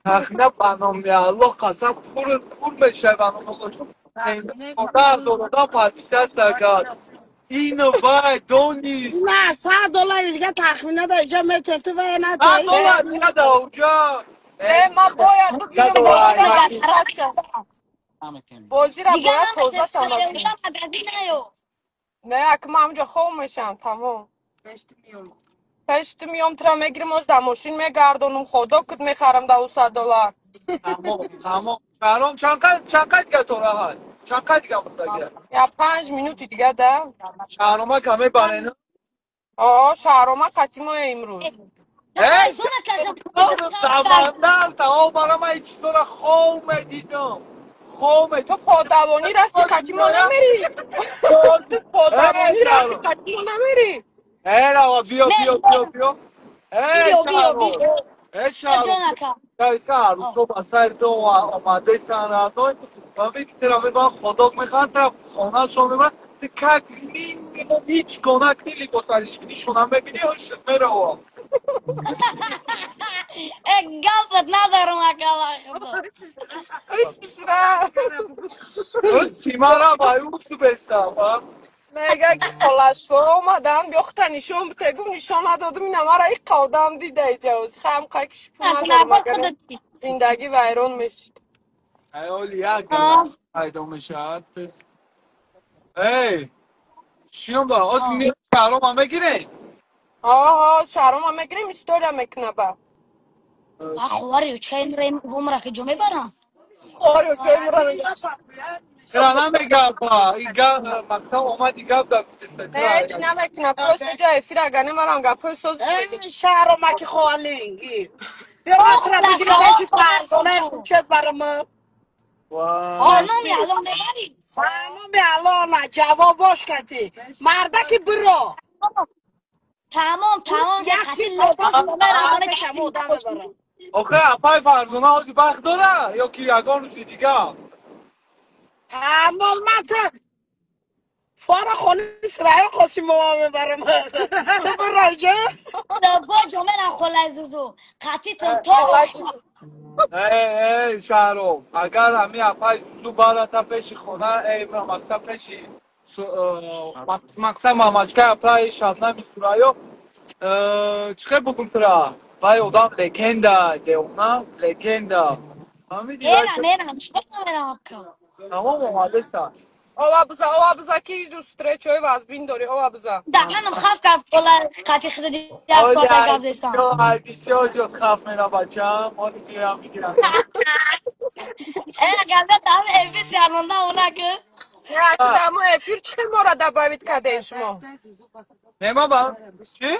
Тахмина, ба номи Аллоҳ қасам, пур пур мешавай, ба номи Аллоҳ. 10 000 одам подписаться кард. Ино вай донис. На, 100 доллари дига Тахмина да иҷа метем, ту вай на. 100 доллар дига да уҷа. Не, ман бояд бигирам, бозира бояд тоза шавад. Не, ак ман ҳамҷо хоб мешам, тамом. Пешти миём, тура мегирим, оз дар мошин мегардонум, ходок куд мехарам да ӯ 100 доллар. Тамом, тамом. Шаҳром, чанд қад дига то раҳат? Чанд қад дига мондагия? Я 5 минути дига да. Шаҳрома каме барена. О, Шаҳрома қатимоя имрӯз. Самандар, тамом, бара ман ин чизора хоб медидам. Хоб. Ту подавонӣ рафти, қатимо намерӣ? Ту подавонӣ рафти, қатимо намерӣ? Э, рава, биё, биё, биё, биё. Э, Шаҳром. Э, Шаҳром. Кайка арӯсо ба сайр ту омадесан радой. Ва тира мебаран, ходок мехаран, тира хонашон мебаран. Ту как минимум ҳеҷ гона кни, либосалишкунӣ шона мебинӣ, ҳушт мерава. Э, гапат надорам, ака, худо. Симара баюфту бестам. Мега ки холашко омадан, биёхта нишон бите, гуфт, нишон надодум, ина мара иққа одам дида иҷоз хам қай ки шукр надорам, агар зиндагӣ вайрон мешид. Оли як пайдо мешавад. Эй, шином ба, оз ми шаҳрома мегирем? Ҳо, шаҳрома мегирем, история мекуна ба. А ховари чай мрем вомра ки ҷо мебарам. Ховари чай мра. Чира намега ба, ига мақсад омади гап да гуфтеса. Не, ҳеч намекуна, просто ҷа эфир агане марам гапҳои соз. Эй, шаҳрома ки ховалинги. Биё матра бигирем ки Фарзонаи хуршед барама. Номи Алло мебарӣ? Номи Алло на ҷавоб бош кати. Мардаки биро. Тамом, тамом. Охе, апай Фарзона ҳози вақт дора ё ки ягон рӯзи дига? Тамом, ман та фара хони Сраё Қосимова мебарам. Ту биро ҷо? Бо ҷо мерам холаи Зузу. Қатъи то. Эй, эй, Шаҳром, агар ҳами апай Зузу барата пеши хона, эй, мақсад пеши мақсад мамачкаи апай Шабнами Сурайё, чӣ хел бугум тура? Вай одам легенда, деона легенда. Мерам, мерам, чӣ мерам ака? Тамом омадеса. Ова биза, ова биза ки ҷу встречаи вазбин дорӣ, ова биза. Даҳанам хаф кард, ола қатъи хида як соата гап зестам. Ай, бисёр ҷод хаф мера бачам, ҳоли биёям бигирам. Э, газета ҳам эфир шарманда она ки. Не, дамо эфир чӣ хел мора добавить кардем шумо? Не, ма ба чӣ?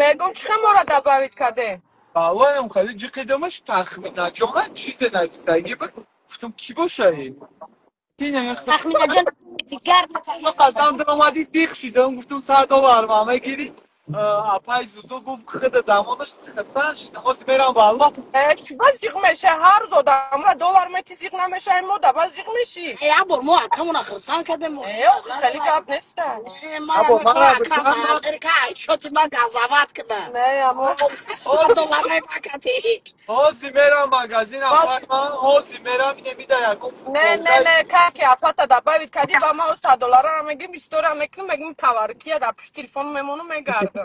Мегум чӣ хел мора добавить кардем? Валлоҳи хеле ҷиқидамаш тахмина ҷона чизе навистагӣ буд. Гуфтам ки боша ин? Тахмина ҷон дигар қасам даромадӣ сих шидам, гуфтам $100 ма мегирӣ. Апай Зузу гуфт хида дамонаш хирсан шидам. Ҳозир мерам ба Аллоҳ. Чӣ ба зиқ меша? Ҳар рӯз одамра доллар мети зиқ намеша, ин мода ба зиқ мешӣ. Як бор мо акамона хирсан кардем. Э, охи хеле гап неста. Шоти ма газават кна. Не, амо $100 мепакати. Ҳозир мерам магазин апай ман, ҳозир мерам инемида ягон. Не, не, не, каки афата добавить кардӣ ба ма $100 мегирим, история мекунем, мегӯм таваррукия дар пушти телефон мемонам мегардам.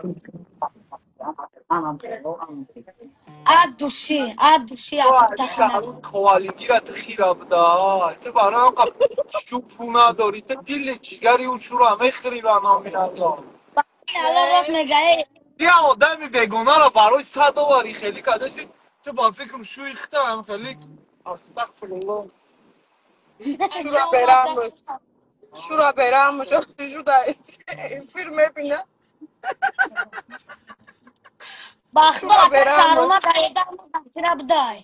От души, от души, Ховалингира ту хира буда. Ту барои он шӯпу надорӣ, ту дили ҷигари ӯ шура мехӯрӣ ба номи Аллоҳ. Аллоҳ рост мега. Я одами бегонаро барои $100 хеле кадаси, ту ба фикрам шӯи хитам хеле астағфируллоҳ. Шура берамуш. Шура берамуш, шуда эфир мебина. Бахто ака шаҳрома даедан хира будай.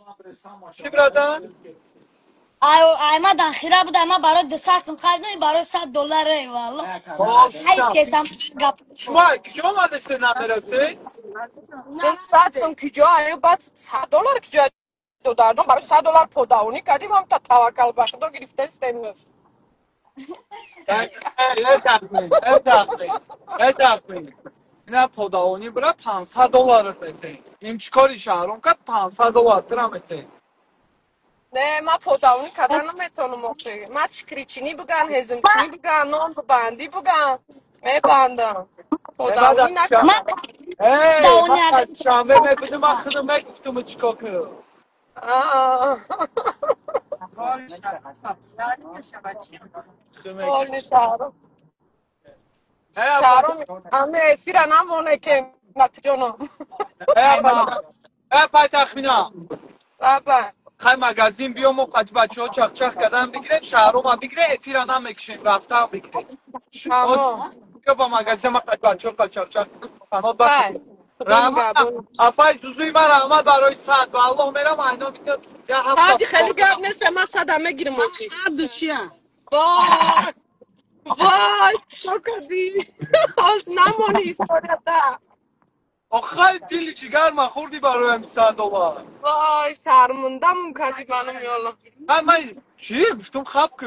Чӣ брадан? Ай ма хира будай, ма барои 200 сум харидам, барои $100 валло. Ҳайф кесам гап. Шумо киҷо омадесе намерасе? 200 сум киҷо, аю баъд $100 киҷо додарҷон, барои $100 подавонӣ кардим, ҳам та таваккал ба худо гирифтаистем. Э, тахмин, э, тахмин, э, тахмин. Ина подавонӣ бира $500 мете. Ин чӣ кори шаҳром кард $500 тира мете. Не, ма подавонӣ карда наметавонам охи. Ма шикричинӣ биган, ҳезимчинӣ биган, нон бибандӣ биган, мебандам. Подавонӣ накардам. Эй, ман шанбе мебудам, ман худам мегуфтам чӣ кор кунам. Ҳоли шаҳром. Шаҳром ҳами эфира намоне ки натиҷоно. Э, пай тахмина. Баба. Хай магазин биё мо қати бачаҳо чахчах кардан бигирем, шаҳрома бигире, эфира намекушем, рафтан бигирем. Биё ба магазин ма қати бачаҳо чахчах фанот ба. Раҳмат, апай Зузуи ман раҳмат барои сад. Ба Аллоҳ мерам айно бито я ҳафта. Сади хеле гап нест, ман сада мегирам охи. Душия. Вой! Вой, чӣ кардӣ? Ҳоз намонӣ историята. Охай дили ҷигар ма хӯрдӣ барои ҳами $100. Вой, шармандамум кардӣ манум ёло. Ман чӣ гуфтам хаб ку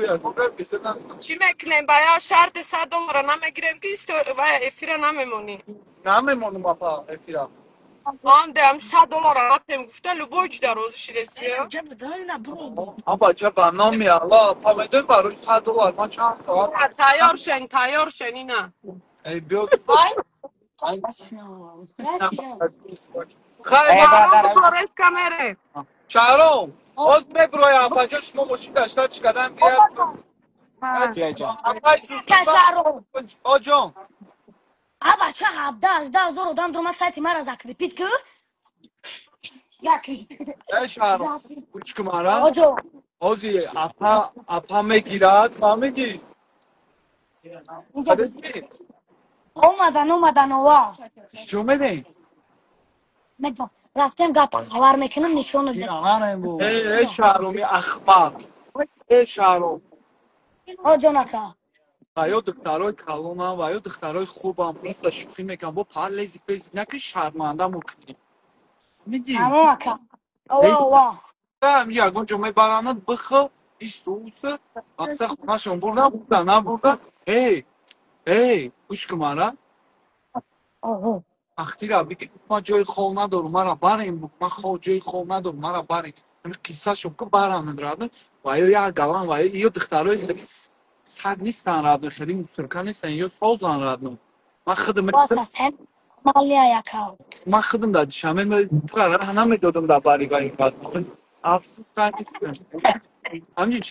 Чӣ мекунем ба я шарти $100 намегирем ки вай эфира намемонӣ. Намемонам апа эфира. Анде ам $100 натем гуфта любой чӣ дар розӣ шидестия. Аба ча ба номи Аллоҳ апа медонӣ барои $100 ман чанд соат тайёр шен, тайёр шен ина. Эй биё. Шаҳром, ҳоз мебироя апаҷо шумо мошин дашта чӣ кардан бия. Оҷон. А бача 17-18 ҳазор одам дуромад сайти мара закрепит ки. Э Шаҳром, гӯш кун мара. Оҷон. Ҳози апа апа мегирад, фаҳмидӣ? Омадан, омадан ова. Чӣ медем? Медон. Рафтем гап хабар мекунам, нишонат медам. Э Шаҳроми ахмақ. Э Шаҳром. Оҷон ака. Ва ё духтарои калонам, ва ё духтарои хубам, просто шӯхӣ мекунам, бо пар лезик пезик накунӣ, шарманда мекунӣ. Мидӣ? Тамом ака. Ова, ова. Ягон ҷо мебаранад, бихӯ, исуса, мақсад хонашон бурда, бурда, набурда. Эй, эй, гӯш кун мара. Ахтира бигӣ, ман ҷои хоб надорам, мара барем, ман ҷои хоб надорам, мара барем. Ҳамин қиссашон ку баранад, радн, ва ё як галан, ва ё духтарои хеле саг нестан, радн, хеле мусирка нестан, ё созан, радн. Ман худам ман худам дар Душанбе тура раҳ намедодам дар бари ва ин бад. Афсӯс нестам. Ҳамин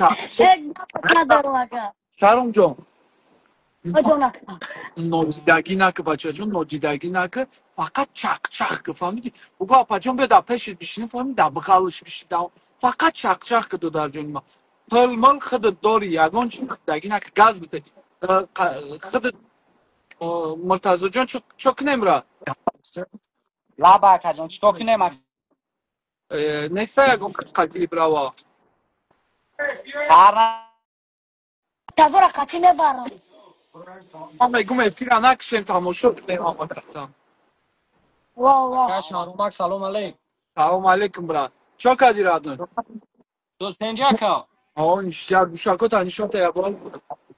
Шаҳром ҷон. Нодидагӣ накӣ, бачаҷон, нодидагӣ накӣ, фақат чақчақ ки, фаҳмидӣ? Бугӯ апаҷон биё дар пешит бишинӣ, фаҳмидӣ, дар бағалаш бишинӣ, фақат чақчақ ки, додарҷони ман. Пул-мул худат дорӣ, ягон чи нодидагӣ накӣ, газ бите. Худат Муртазоҷон чо кунем ра? Лаба акаҷон, чикор кунем? Неста ягон кас қатъи брава. Тазора қатъи мебарам. Ман мегум эфира накушем, тамошо кунем ҳама каса. Ва, ва. Ака Шаҳромак, салом алейк. Салом алейкум, брат. Чо кардӣ, радон? Состенҷа ака. О, ништяк, гӯшакота нишон та ябон.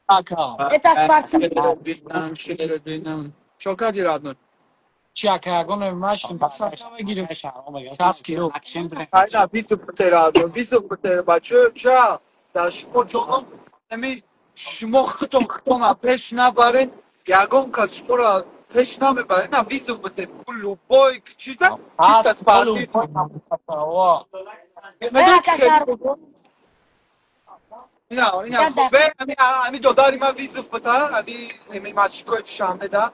Ака. Это спортсмен. Бинам, чо кардӣ, радон? Чи ака, ягон машин мегирем. 60 кило. Айна, бисту пите, радон, бисту пите, бачо, ча? Дар шумо ҷоном, ами шумо худтон худтона пеш набаред, ягон кас шуморо пеш намебаред, на бисту пите, любой чиза, чиста спортив. Ина, ина, бе, ами додари ма визов бита, ами ММАшикои Душанбе да,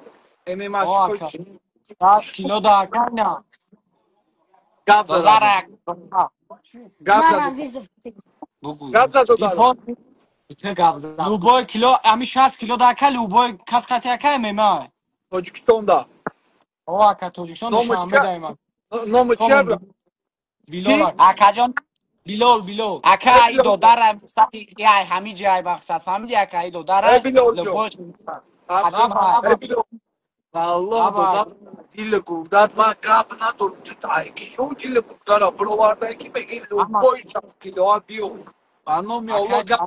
ММАшикои 60 кило да ака, ина. Гап зада. Гап зада. Гап зада додарам. Любой кило, ами 60 кило да ака, любой кас қати ака ММА. Тоҷикистон да. О ака, Тоҷикистон Душанбе да има. Номи чия бра? Билол ака. Акаҷон. Билол, Билол. Ака, и додарам, сати ай ҳами ҷай мақсад, фаҳмидӣ ака, и додарам. Билол ҷон. Билол. Валлоҳ додар, дили гурдат ман гап надорам. Ту айки шо дили гурдара бироварда ки меги любой 60 килоа биё. Ба номи Аллоҳ гап.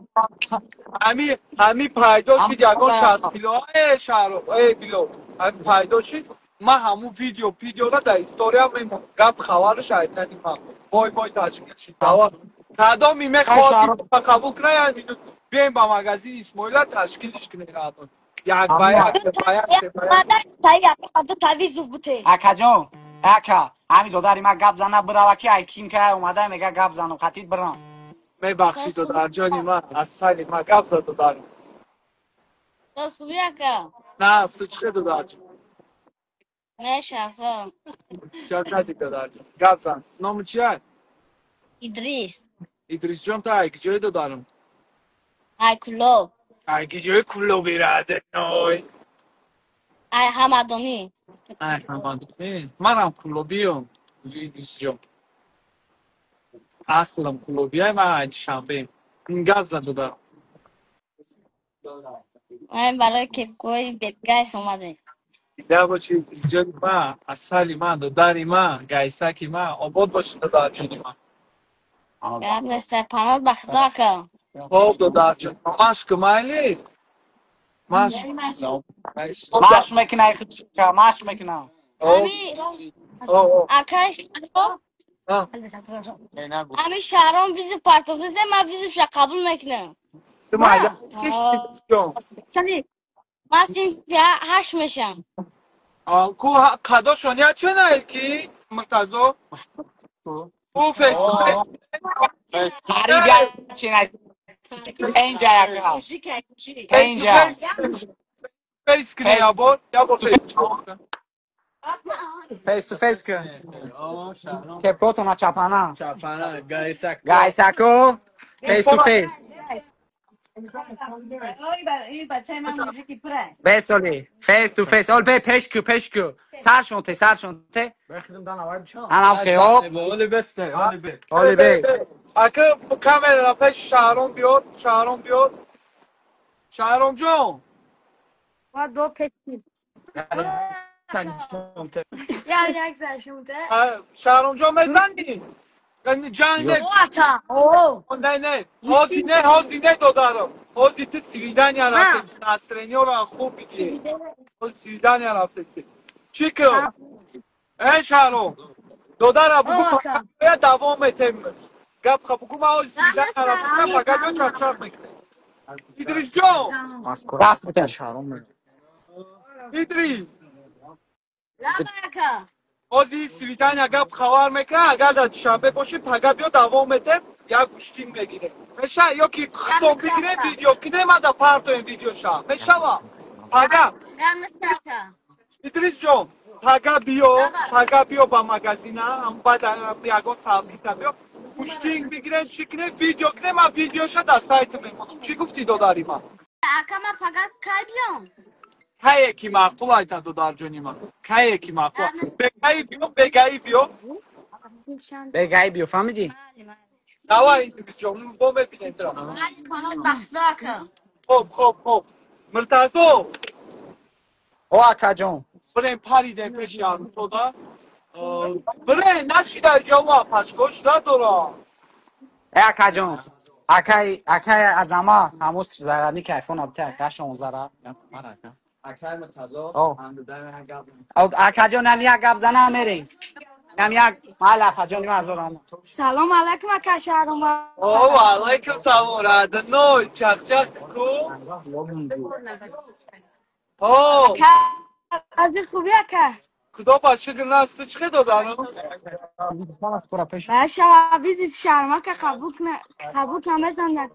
Ҳами ҳами пайдо шид ягон 60 килоа, э Шаҳром, э Билол. Ҳами пайдо шид, ман ҳамун видео видеора дар история мемонам. Гап хабараш айтани ман. Бой бой ташкил шид. Давай. Кадоми мехоҳад қабул кунад, як минут биёем ба магазини Исмоила ташкилиш кунем радон. Як ба як, се ба як, се ба як. Акаҷон, ака, ҳами додари ман гап зана бирава ки ай ким ка омада мега гап занам, қатид бирам. Мебахшӣ додарҷони ман, аз сари ман гап зад додарам. Хубӣ ака? На, ту чӣ додарҷон? Мешасо. Чо кардӣ додарҷон? Гап зан. Номи чия? Идрис. Идрисҷон, ту ай куҷое додарам? Ай Кулоб. Ай куҷои Кулоби раденой? Ай Ҳамадонӣ. Ай Ҳамадонӣ. Манам кулобиём, Идрисҷон. Аслам кулобиям, ман ай Душанбеем. Гап зан додарам. Ман барои кепкои бедгайс омадем. Дида бошӣ, Идрисҷони ман, асали ман, додари ман, гайсаки ман, обод бошӣ додарҷони ман. Гап нест, паноҳ ба Худо ака. Хоб додарҷон, машқ майли? Машқ. Машқ мекунам, машқ мекунам. Ака, ами Шаҳром визу партофтазе, ман визуша қабул мекунам. Ту майли? Ман синфи ҳашт мешам. Ку қадошон я чена ки Муртазо? Ку фейс Қариб я чена. Инҷа яка. Инҷа. Face кне ябор, ябор face to face. Face to face кун. Кепкотона чапана. Чапана, гайсако. Гайсако. Face to face. Бесоли. Face to face. Ол бе пешку, пешку. Саршон те, саршон те. Анам ки оп. Оли бесте, оли бе. Оли бе. Ака камера пеш Шаҳром биёд, Шаҳром биёд. Шаҳром ҷон. Ва до пешки. Як саршон те. Шаҳром ҷон мезанӣ? Ҷанг не. Не, не. Ҳози не, ҳози не додарам. Ҳози ту свидания рафтеси, настроениёро хуб бидиҳ. Ҳози свидания рафтеси. Чӣ кун? Э Шаҳром. Додара бугу пага давом метем. Гап ха бугу ман ҳози свидания рафтесам, пага биё чақчақ мекунем. Идрис ҷон. Даст битен. Идрис. Ҳози свидания гап хабар мекунам, агар дар Душанбе бошӣ, пага биё давом метем, як гӯштин мегирем. Меша ё ки худтон бигирем видео кунем, ада партоем видеоша. Мешава? Пага. Идрис ҷон, пага биё, пага биё ба магазина, баъд ягон сабзита биё, гӯштин бигирем, чӣ кунем, видео кунем, ман видеоша дар сайт мемонам. Чӣ гуфтӣ додари ман? Ака, ман пага кай биём? Кае ки маъқул айта додарҷони ман. Кае ки маъқул. Бегаи биё, бегаи биё. Бегаи биё, фаҳмидӣ? Давай, Идрис ҷон, бо мебинем тра. Хоб, хоб, хоб. Муртазо. О, акаҷон. Бирем паридем пеши арӯсода. Бирем, нашида ҷава, пачко шуда дорам. Э, акаҷон. Акай, акай азама, ҳамус зарядник айфон абта, ака 16 ра. Акай Муртазо, акаҷон, нам як гап занам мерем. Нам як мала акаҷон, мазорам. Салом алайкум, ака Шаҳром. О, ва алайкум салом, радно, чақчақ ку. О, аз хуби ака. Худо ба шукр наст, ту чӣ хел додарам? Ба шава визит Шаҳром ака қабул кна, қабул кна мезанад.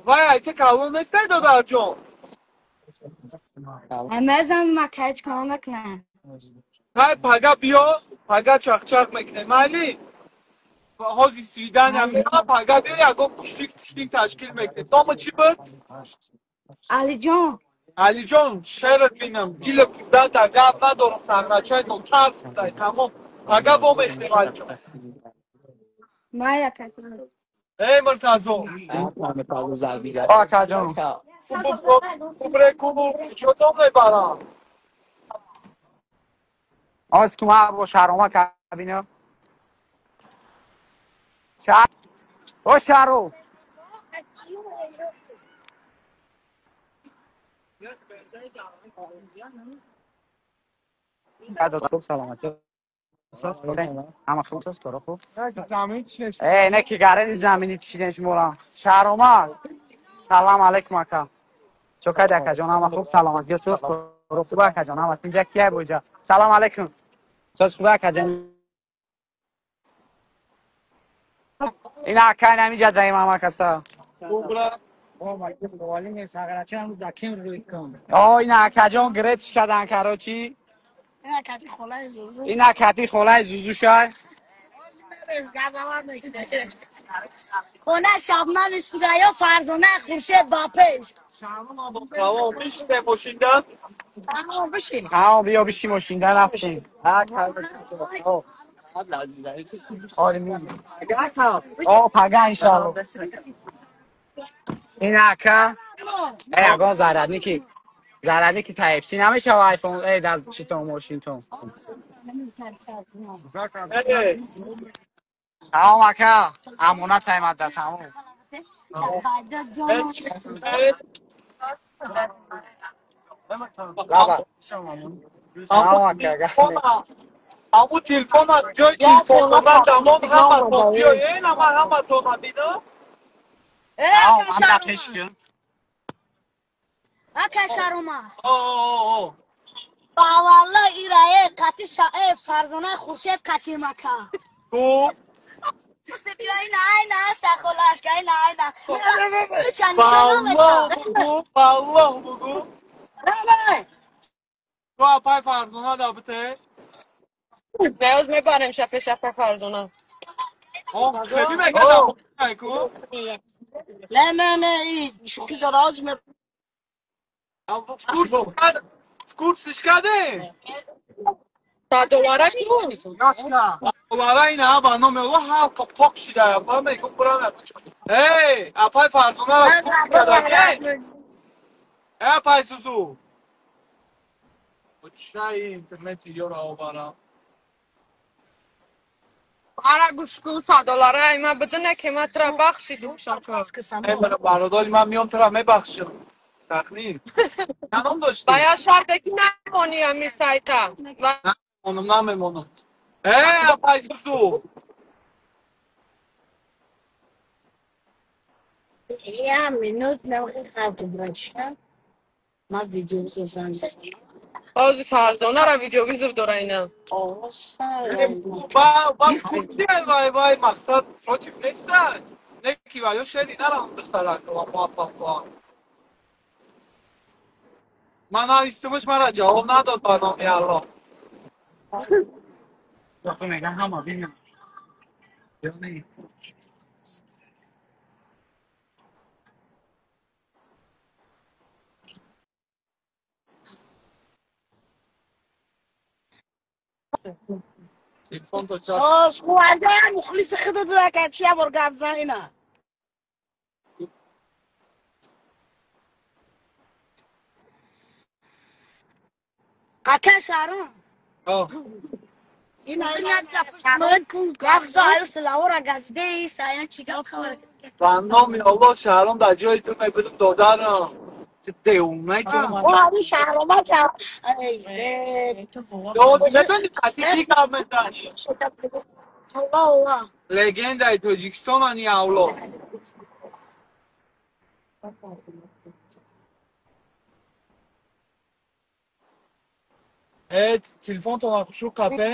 Вай, айта калон нестай додарҷон. Мезан ма кайч кона мекунам. Кай пага биё, пага чақчақ мекунем. Майли? Ҳози свидания меоям, пага биё ягон пуштик пуштик ташкил мекунем. Нома чӣ буд? Алиҷон. Алиҷон, шерат бинам, дила кудата, гап надорам, сарначай нотарс будай, тамом. Пага во мехӯрем, Алиҷон. Майли, ака. Эй, Муртазо. О, акаҷон. Кубре кубу куҷотон мебарам? Оз ки ма бо Шаҳрома кабина. Шаҳр. О, Шаҳро. Хуб, саломатӣ. Ҳама хуб, коро хуб. Э, не ки гарани замини чиден шумора. Шаҳрома. Салам алайкум, ака. Чо кади, акаҷон, ҳама хуб, саломатӣ. Соз коро хуб, акаҷон, ҳама инҷа кия боҷа. Салам алайкум. Соз хуб, акаҷон. Ин ака инамиҷа даим ҳама каса. О, ин акаҷон гретиш кадан, короче. Ин акати холаи зузу шай. Хона Шабнами Сурайё, Фарзона Хуршед ба пеш. Тамом, бишинем мошинда. Тамом, бишин. Тамом, биё бишин мошинда, рафтем. О, пага иншалло. Ин ака, э, ягон зарядники, зарядники Type-C намешава айфон, э, дар читон мошинтон. Тамом, ака, амонат аймада, тамом. Лаба. Тамом, ака. Аму телефона, ҷои телефонхона тамом ҳаматон биёен, ама ҳаматона бинам. Тамом, анда пеш кун. Ака Шаҳрома. О, о, о. Ба валло ира э қати ша э Фарзона Хуршед қати мака. Ку? Ба Аллоҳ бугӯ, ба Аллоҳ бугӯ. Ту апай Фарзона да бите. Неоз мебарем шапе шапа Фарзона. Хеле мегадам ку? Не, не, не, шӯхӣ дора, ҳозир ме В курсиш каде? 100 доллара ку? Доллара ина ба номи Аллоҳ ҳалқа пок шида, апа мегум бурам. Эй, апай Фарзона в курс кадаге? Эй, апай Зузу. Чай интернети ёра обара. Ара гӯш ку, 100 доллара има бидуне ки ман тура бахшидум шака. Эй, бародари ман миём тура мебахшам. Тахмин. Чандом доштӣ? Ба як шарте ки намонӣ ҳамин сайта. Намемонам, намемонам. Эй, апай Зузу. Я минут намехоҳам брачка. Ман видео вызов занг. Ҳозир Фарзонара видео вызов дора ина. Ба курси вай вай мақсад против нестанд. Не ки ваё шери нарам духтарак ва муапафа. Ман навистумаш мара ҷавоб надод ба номи Аллоҳ. Мега ҳама бинам. Телефон то Соз хуб мухлиси худат буда чи я бор гап зан ина. Ака Шаҳром. Ина гап зан лавора газидеист, ая чи гап хабар. Ба номи Аллоҳ Шаҳром дар ҷои ту мебудам додарам. Ту девонаи ту. Ҳамин Шаҳрома Медони қатъи чӣ гап мезанӣ? Аллоҳ Аллоҳ. Легендаи Тоҷикистон ани авлод. Э, телефонтонро хушук қапе.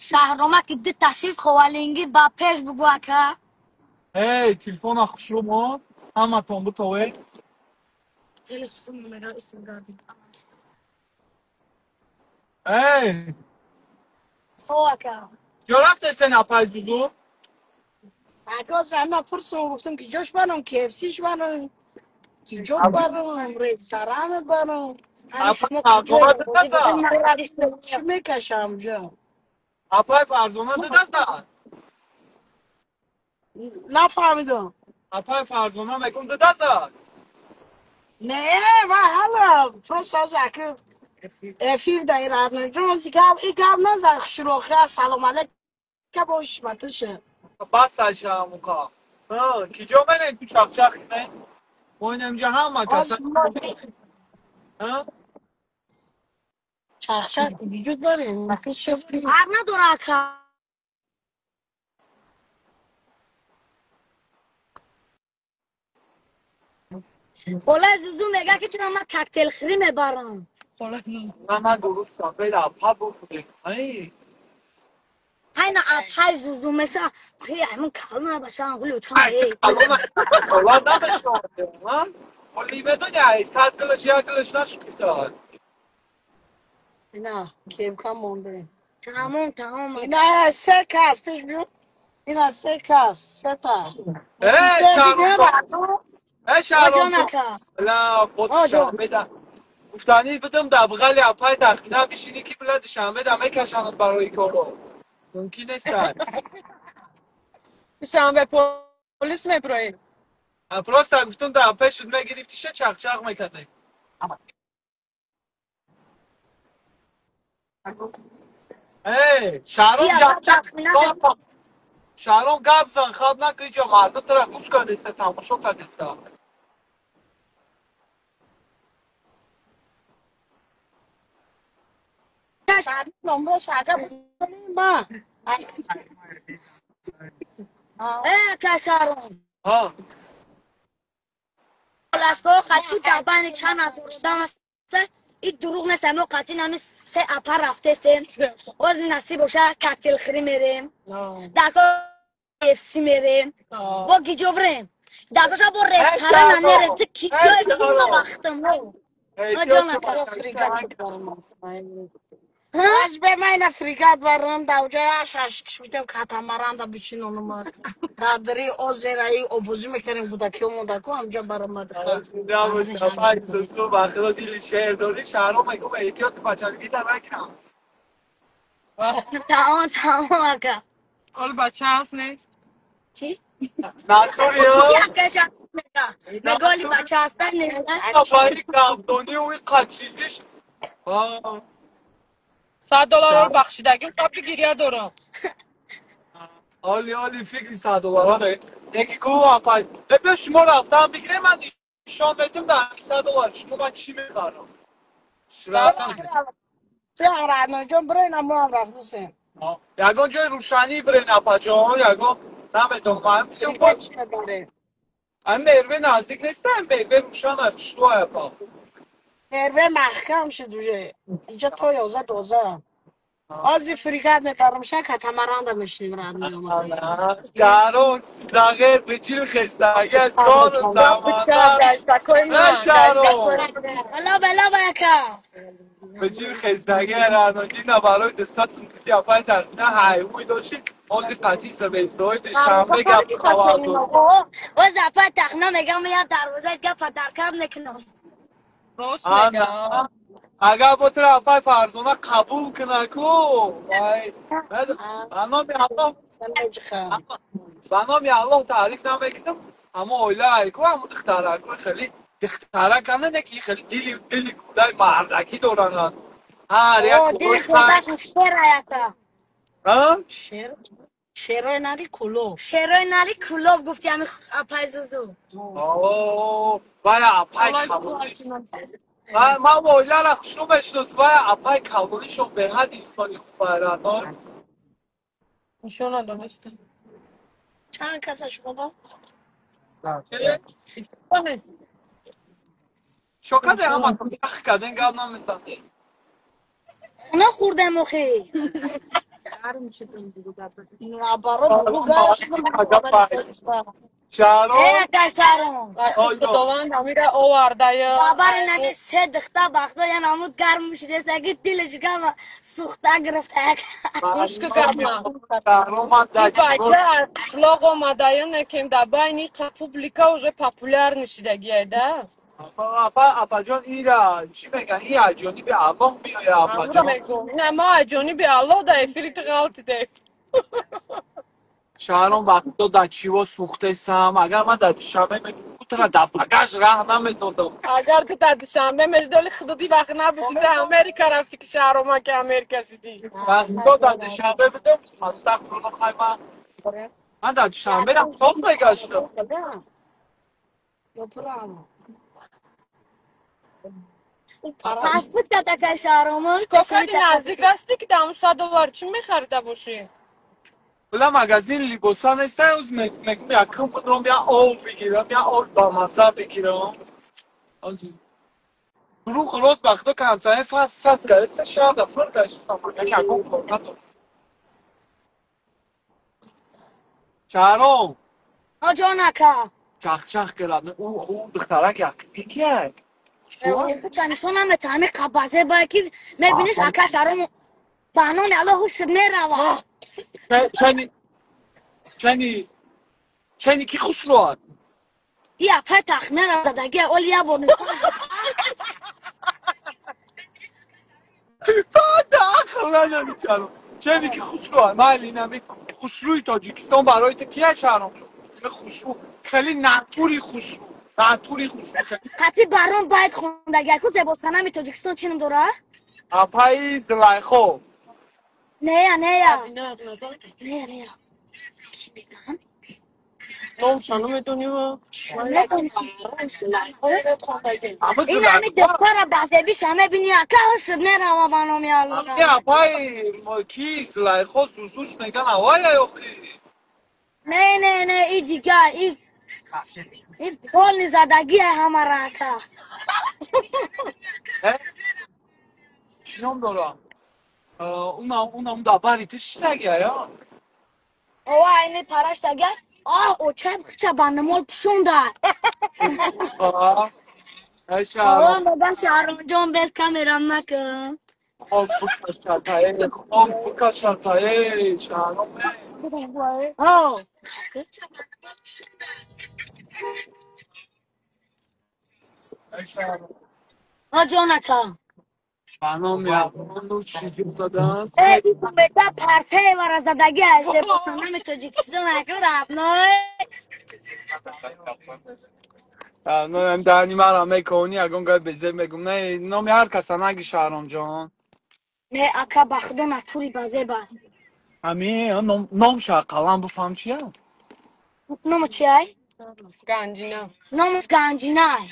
Шаҳрома ки ду ташриф ховалингӣ ба пеш бугӯ ака. Эй, телефона хушрӯ мон, ҳаматон бутове. Хеле хушрӯ мега исм гардид. Эй! О ака. Ҷо рафтесен апай Зузу? Ака ама пурсум гуфтам ки ҷош барам, KFC-ш барам, ки ҷо барам, ресторан барам. Апай Фарзона дидаса? Чӣ мекашам ҷо? Апай Фарзона дидаса? Нафаҳмидам. Апай Фарзона мегум дидаса? Не, ва ҳала просто ҳозир ака эфир дар радноҷон ҳозир гап и гап назан хушрохи салом алейка бош баташа. Бас ашамука. Ки ҷо менен ту чақчақ кунен? Мо инамҷа ҳама каса. Чақчақ вуҷуд дорем. Фарқ надора ака. Холаи Зузу мега ки чаро ман коктейлхӯрӣ мебарам. Ман гуруҳ сафед апа бухӯрем. Ай. Ҳайна апаи Зузу меша, ҳамин калона башан гулю чан. Калона калона намешавад. Оли медони ай 100 килош як килош нашукуфтад. Ина кемка монде. Тамом, тамом. Ина се кас пеш биё. Ина се кас, сета. Э, Шаҳром. Э, Шаҳром. Ла, қот душанбе да. Гуфтанӣ бидам дар бағали апай тахмина бишинӣ ки била душанбе да мекашанад барои коро. Мумкин нест. Душанбе полис меброӣ. Просто гуфтам дар пешут мегирифтиша чақчақ мекардем. Эй, Шаҳром чақчақ. Шаҳром гап зан, хаб накун ҷо мардум тура гӯш кардеста, тамошо кардеста. Э, ака Шаҳром. Лашкоҳ қатъи дар байни чанд ҳазор одам аст. И дурӯғ нест, мо қатъи нами се апа рафтесем. Ози насиб боша коктейлхӯрӣ мерем. Дар KFC мерем. Бо гиҷо бирем. Дар боша бо ресторан мерем. Ту ки ҷое вақтам. Ҷон ака. Аш бе ман фригат барам да уҷа аш аш кишмитем катамаранда бичинонум. Кадри озераи обозӣ мекардем кӯдакиҳо мондаку ҳамҷа баромад. Бахудо дили шеър додӣ шаҳром мегум эҳтиёт ки бачагита накунам. Тамом тамом ака. Ҳол бача ҳаст нест? Чӣ? Натури Меголи бача ҳастан нест. Баи гавдонӣ уи қачизиш. $100 бахшидагим қабли гиря дорам. Оли оли фикри $100 яки гу апай. Бیا шумо рафтан бигирем ман нишон медам дар $100 шумо ман чӣ мехарам. Рафтан. Ҷон бирен мо ҳам рафтасем. Ягон ҷои рӯшанӣ бирен апаҷон, ягон намедонам. Ам Мерве наздик нестам, Мерве рӯшан хушрӯ апа. Мерве маҳкам шуд уже. Инҷа то 11-12. Ози фригат мебарам ша катамаранда мешинем рад меомад. Шаҳром зағир бичил хестаги аз дону замонда. На шаҳром. Бала бала ака. Бичил хестаги радонҷина барои 200 сум апай тахмина ҳайвуй дошти. Ози қатъи звездои душанбе гап хабар дод. Оз апай тахмина мегам я дарвозаи гапа даркаб мекунам. Рост мегам. Агар бо туро апай Фарзона қабул кунаку, вай ба номи Аллоҳ, ба номи Аллоҳ таъриф намекунам, аммо оила айку, аммо духтараку хеле духтаракана не ки хеле дили дили кудай мардакӣ доранд. Ҳар як дили худашон шер аяка. А? Шер шерои нари кулоб. Шерои нари кулоб гуфти ами апай Зузу. О, вай апай қабул. Ман оиларо хушрӯ мешиносам, вай апай калонишон беҳад инсони хуб айрадор. Нишон надонистам. Чанд каса шумо бо? Шокаде ҳама ях карден гап намезанед. Хона хӯрдем охи. Наоборот, бугу гашт. Шаҳром. Э ака Шаҳром. Худованд ҳамира овардая. Бабари нами се духта бахто я намуд гарм шудесаги дилаш гарма сӯхта гирифта ака. Гӯш ку гапма. Шаҳром ман И бача аз қишлоқ омадая некем дар байни публика уже популярный шидагия да. Апа апаҷон ира чӣ меган? И аз ҷониби Аллоҳ биёя апаҷон. Мегум. Не мо аз ҷониби Аллоҳ дар эфири ту ғалтидем. Шаҳром вақто дар чиво сӯхтесам, агар ман дар Душанбе мегум, дар багаж раҳ намедодам. Агар ту дар Душанбе мешдоли худуди вақт набудӣ, дар Америка рафтӣ ки Шаҳрома ки Америка шидӣ. Вақто дар Душанбе будам, астағфируллоҳ хай ман дар Душанбе рам соз мегаштам. Паспорт кард ака Шаҳромон. Чикор кардӣ наздик растӣ ки дар $100 чӣ мехарида бошӣ? Била магазин либоса неста, оз мегум якум будром я ов бигирам, я ов бамаза бигирам. Дурӯғ рост вақто консерт фас сас карда шаҳр да фур гаштам, ягон кор надорам. Шаҳром. Ҷон ака. Чахчах кард. Ӯ духтарак яқибӣ кияд? Нишон намета ҳами қабазе бое ки мебиниш ака Шаҳром ба номи Аллоҳ ҳушт мерава. Чани чани ки хушрӯад? И апай тахмина задаги оли я бор нишон. Та ақл надори чаро. Чани ки хушрӯад? Майли инами хушрӯи Тоҷикистон барои ту кия Шаҳром? Хушрӯ хеле натури хушрӯ. Натури хушрӯ. Қатъи барон байт хондаги аку зебосанами Тоҷикистон чӣ ном дора? Апаи Зулайхо. Нея, нея. Нея, нея. Кӣ меган? Номша намедонӣ? Ин ҳами духтара базебиша мебини ака ҳушт мерава ба номи Аллоҳ. Апаи ки Зулайхо зузуш меган авая охи. Не, не, не, и дигар, и полни задагия ҳамара ака. чӣ ном дорам? Унам дабари ту шитагия я? Ова айни параштага. Оҳ, очам хича ба намол пушонда. Ай Шаҳром. Ова, Шаҳромҷон, без камерам накун. Хок бикашата, э, хок бикашата, э, Шаҳром, э. О. Ай Шаҳром. О, ҷон ака. Ба номи Аллоҳ нӯши ҷон додааст. Э, бета парсаи вара задаги аз зебосанами Тоҷикистон ака родной. Ном даҳани маро мекунӣ, ягон гап безеб мегум. Не, номи ҳар каса наги, Шаҳромҷон. Не, ака, ба худо натури ба зеба. Ҳами номша ақаллан бифаҳм чия? Ному чиай? Ганҷина. Номаш Ганҷинай.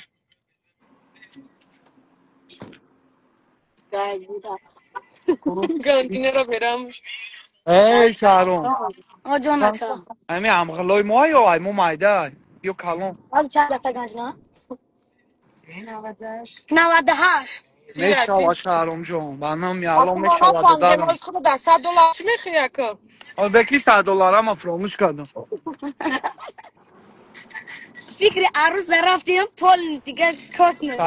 Ганҷинаро берамш. Эй, Шаҳром. О, ҷон ака. Ҳами ҳамғилои мо ё ай мо майда ё калон? Аз чанд дафъа Ганҷина? 98. Мешава, Шаҳромҷон, ба номи Аллоҳ мешава, додарам. Худо 100 доллар чӣ мехӯри, ака? Беки 100 долларама фуромӯш кардам. Фикри арӯс рафтем, пол дига космос.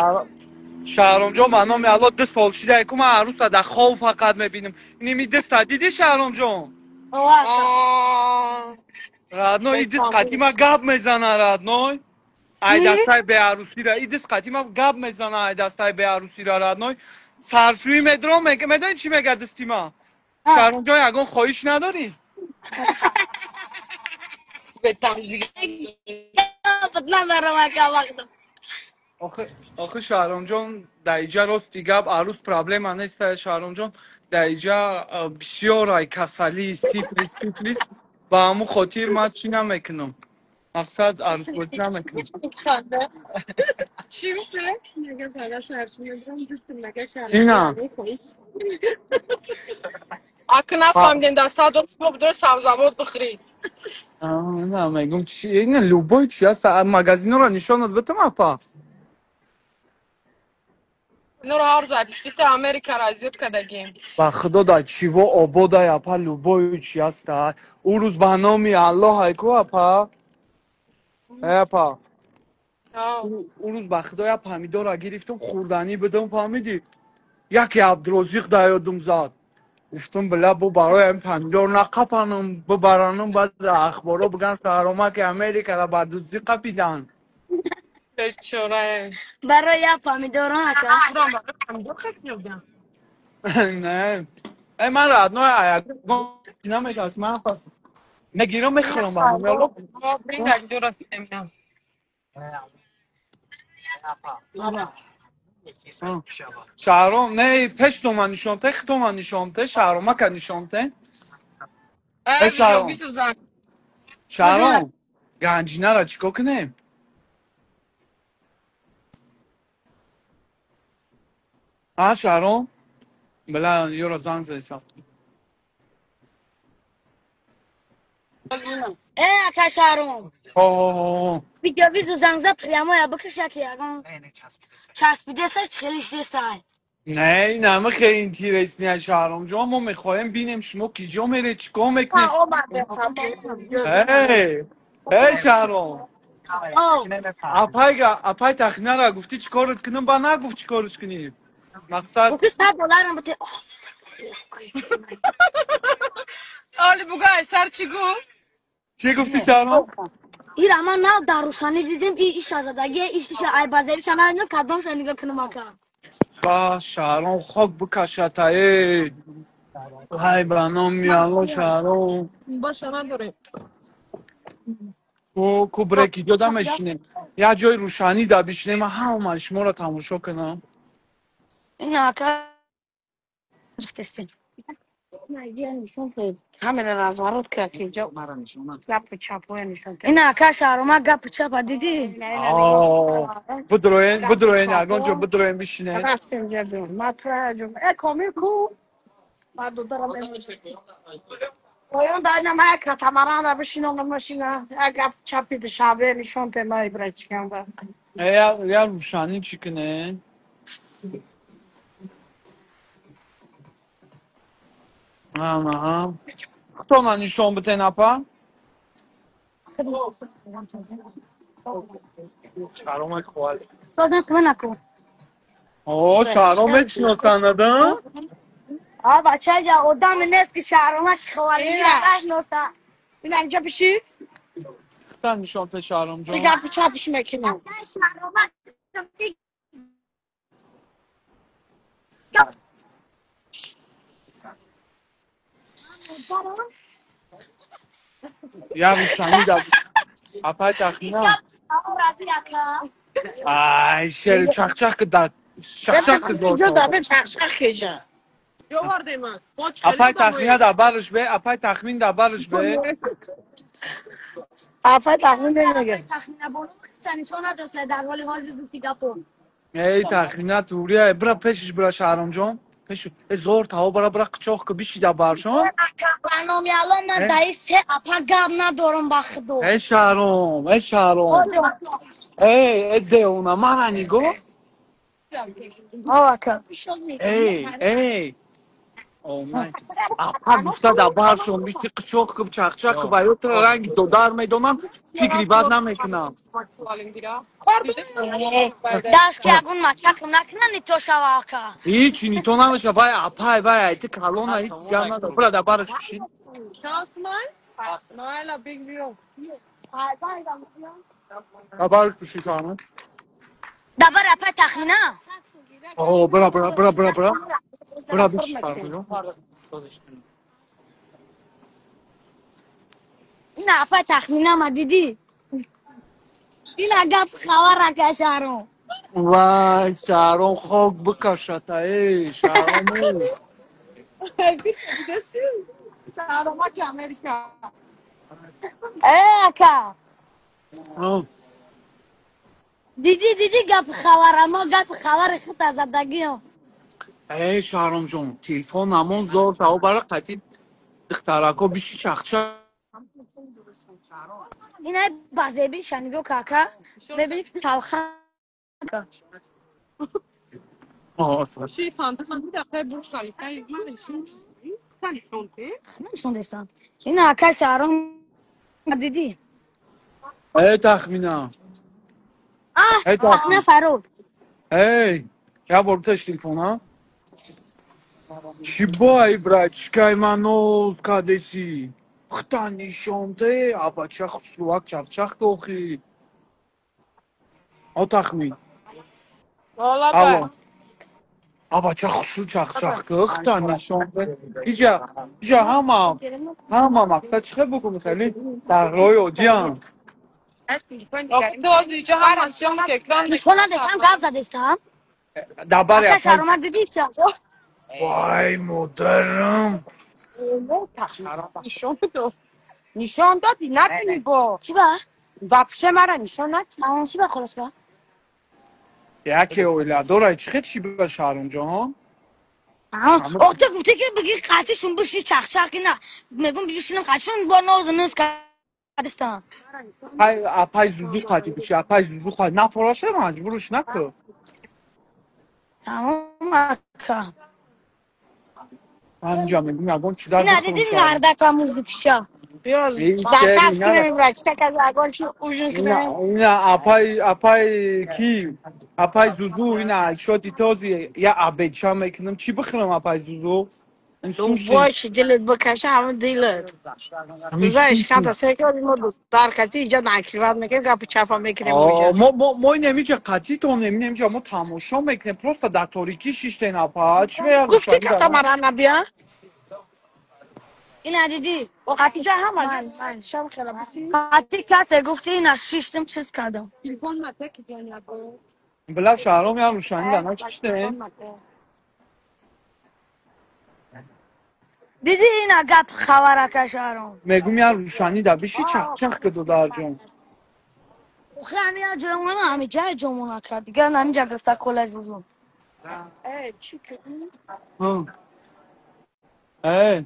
Шаҳромҷон, ба номи Аллоҳ, 2 сол шида ку ман арӯса дар хов фақат мебинам. Иними диста дидӣ, Шаҳромҷон? Родной, и дис қати ма гап мезана, родной. Ай дастаи беарӯсира, и дис қати ма гап мезана, ай дастаи беарӯсира, родной. Саршӯӣ медром, медонӣ чӣ мега дисти ма? Шаҳромҷон, ягон хоҳиш надорӣ? Надорам, ака, вақтам. Охи, Шаҳромҷон, дар иҷа рости гап арӯс проблема нест, Шаҳромҷон. Дар иҷа бисёр ай касалӣ, сифлис, пифлис, ба ҳамун хотир ман чӣ намекунам. Мақсад арӯсбозӣ намекунам. Чӣ гуфте? Ина. Ака, нафаҳмидем, дар 100 доллар шумо бидори сабзавот бихӯрӣ. На, мегум чи, ина любой чи аст, магазинҳоро нишонат битам, апа? Инро ҳар рӯз пуштита Америкаро азёд кардагим. Ба худо, дар чиво ободай, апа, любой чи аста. Ӯ рӯз ба номи Аллоҳ айку, апа. Э, апа. Ӯ рӯз ба худо як помидора гирифтам, хӯрданӣ бидам, фаҳмидӣ? Яке Абдурозиқ дар ёдум зад. Гуфтам, била, бо барои ҳамин помидор нақапанам, бибаранам, баъд ахборо биган Шаҳромаки Америкаро ба дуздӣ қапиданд. Бечора. Барои як помидор, ака. Не. Э, ман родной ягон наметарсам, ман мегирам, мехӯрам ба номи Аллоҳ. Шаҳром, не, пештона нишонте, хитона нишонте, Шаҳромака нишонте. Э, Шаҳром. Шаҳром, ганҷинаро чӣ кор кунем? А, Шаҳром? Била, ёро занг задисам. Э, ака Шаҳром. О. Видеовизу занг за прямо я бикаша ки ягон часпидесаш хеле шдесай. Не, инама хеле интересный а, Шаҳромҷон, мо мехоҳем бинем шумо ки ҷо меред, чӣ кор мекунед. Эй, эй, Шаҳром. Апайга, апай тахинара гуфтӣ чӣ корот кунам, ба нагуфт чӣ корш кунӣ. Мақсад Гуфти 100 долларам бите. Оли бугай, сар чӣ гуфт? Чӣ гуфтӣ, Шаҳром? Ира ман нав дар рӯшанӣ дидем, и иша задаги, иш иша ай базебиша намедонам кадомша нигоҳ кунам, ака. Ба Шаҳром, хок бикашата, э. Ай ба номи Аллоҳ, Шаҳром. Боша надорем. Ку бреки ҷода мешинем. Як ҷои рӯшанӣ да бишинем, ман ҳама шуморо тамошо кунам. Ина, ака. Гуфтестем. Ҳамера разворот кард ки инҷо гапу чапоя нишон. Ина, ака Шаҳрома, гапу чапа дидӣ? Бидроен, бидроен, ягон ҷо бидроен, бишинем. Рафтем ҷа биён. Ма траҷум. Э, комил ку? Ма додарам. Оён да ина ма як катамаранда бишинонам машина. Як гап чапи Душанбе нишон те ма ибрачикам ба. Э, я рӯшанӣ чӣ кунем? Аҳа. Худтона нишон битен апа. Шаҳромак хоҳад. Созан хуб накун. О, шаҳром мешиносанд, а? А бача ҷа одам нест ки шаҳромак ховалингӣ нашноса. Ина инҷа биши. Худтон нишон те шаҳром ҷон. Дигар чапиш мекунам. Шаҳромак Я рӯшанӣ да апай тахмина. Ай шер чахчах ки да чахчах ки зор. Инҷо да бе чахчах кеҷа. Апай тахмина да барш бе, апай тахмин да барш бе. Апай тахмин намега. Тахмина бону нишон надоста дар ҳоли ҳозир гуфти гапо. Эй тахмина турия, бира пешиш бира шаҳром ҷон. Пеш зор таво бара бира қичоқ ки биши да баршон. Барноми алон ман даи се апа гап надорам ба худо. Эй шаҳром, эй шаҳром. Эй, эй деона мара нигоҳ. О ака. Эй, эй. Омай. Апа гуфта да баршон биши қичоқ ки чақчақ ки ба ётра ранги додар медонам, фикри бад намекунам. Дашт ки ягон мачақ накунам нито шава ака. Ҳеҷ нито намеша, вай апай, вай ай ти калона ҳеҷ гап надор. Бира да бараш биши. Да бараш биши шаҳром. Да бар апай тахмина. О, бира бира бира бира бира. Бира биши шаҳром. Ина апай тахмина ма дидӣ? Ина гап хабар ака шаҳром. Вай, шаҳром хок бикашата, эй, шаҳром. Э ака. Дидӣ дидӣ гап хабара, мо гап хабари худ задагиам. Эй шаҳром ҷон, телефон намон зор таво бара қатӣ духтарако биши чахча. Ина базебиша нигоҳ кака, мебини талха. Ина ака шаҳром дидӣ? Эй тахмина. Аҳ, тахмина фаррух. Эй, як бор биташ телефона. Чӣ бо ай брачкай ман ноз кадеси? Хта нишонте, абача хушрувак чахчах охи. О тахмин. Алло. Абача хушру чахчах хта нишонте. Иҷа, иҷа ҳама, ҳама мақсад чӣ хел букунӣ хеле саррои одиам. Нишон надестам, гап задестам. Да бари Ака шаҳромак дидӣ ча? Вай модарам. Нишон додӣ, накунӣ бо. Чӣ ба? Вообще мара нишон надӣ. Чӣ ба холас ба? Яке оиладора, чӣ хел чӣ ба шаҳром ҷон? Охта гуфте ки биги қатишон биши чахчах ина. Мегум бишинам қатишон бо нозу ноз кадистам. Апай зузу қати биши, апай зузу қати. Нафораша маҷбурш накун. Тамом ака. Ҳаминҷа мегум ягон чӣ дар Ина дидӣ мардака музикиша. Биёз заказ кунем брачка ка ягон чи ужин кунем. Ина апай апай ки апай зузу ина шоти този я абедша мекунам. Чӣ бихӯрам апай зузу? Бой чи дилат бикаша ҳамин дилат. Знаешь, ката секори мо дар кати иҷа накриват мекунем, гапи чапа мекунем. Мо инамиҷа қатитонем, инамиҷа мо тамошо мекунем, просто дар торикӣ шиштен апа. Чӣ меяд? Гуфти ката мара набия? Ина дидӣ? Қатиҷа ҳама шам хела бисӣ. Қати касе гуфти ина шиштем чиз кардам. Била шаҳром ям рӯшанӣ да начиштем. Дидӣ ина гап хабар ака шаҳром. Мегум я рӯшанӣ да биши чахчах ки додарҷон. Охи ҳами я ҷоймона, ҳами ҷай ҷомон ака. Дигар ҳаминҷа гирифта колай зузу. Э, чӣ кардӣ? Э,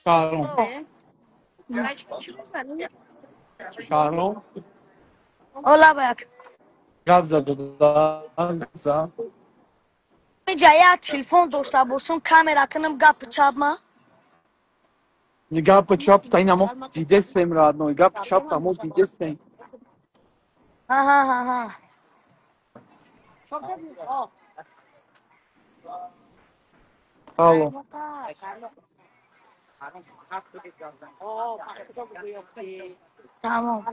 шаҳром. Шаҳром. Ола ба як. Гап зад додар, гап зад. Ҳаминҷа як телефон дошта бошам, камера кунам гапи чапма. Гапа чапта инамо дидесем родной, гапа чапта мо дидесем. Ха. Алло. Тамом.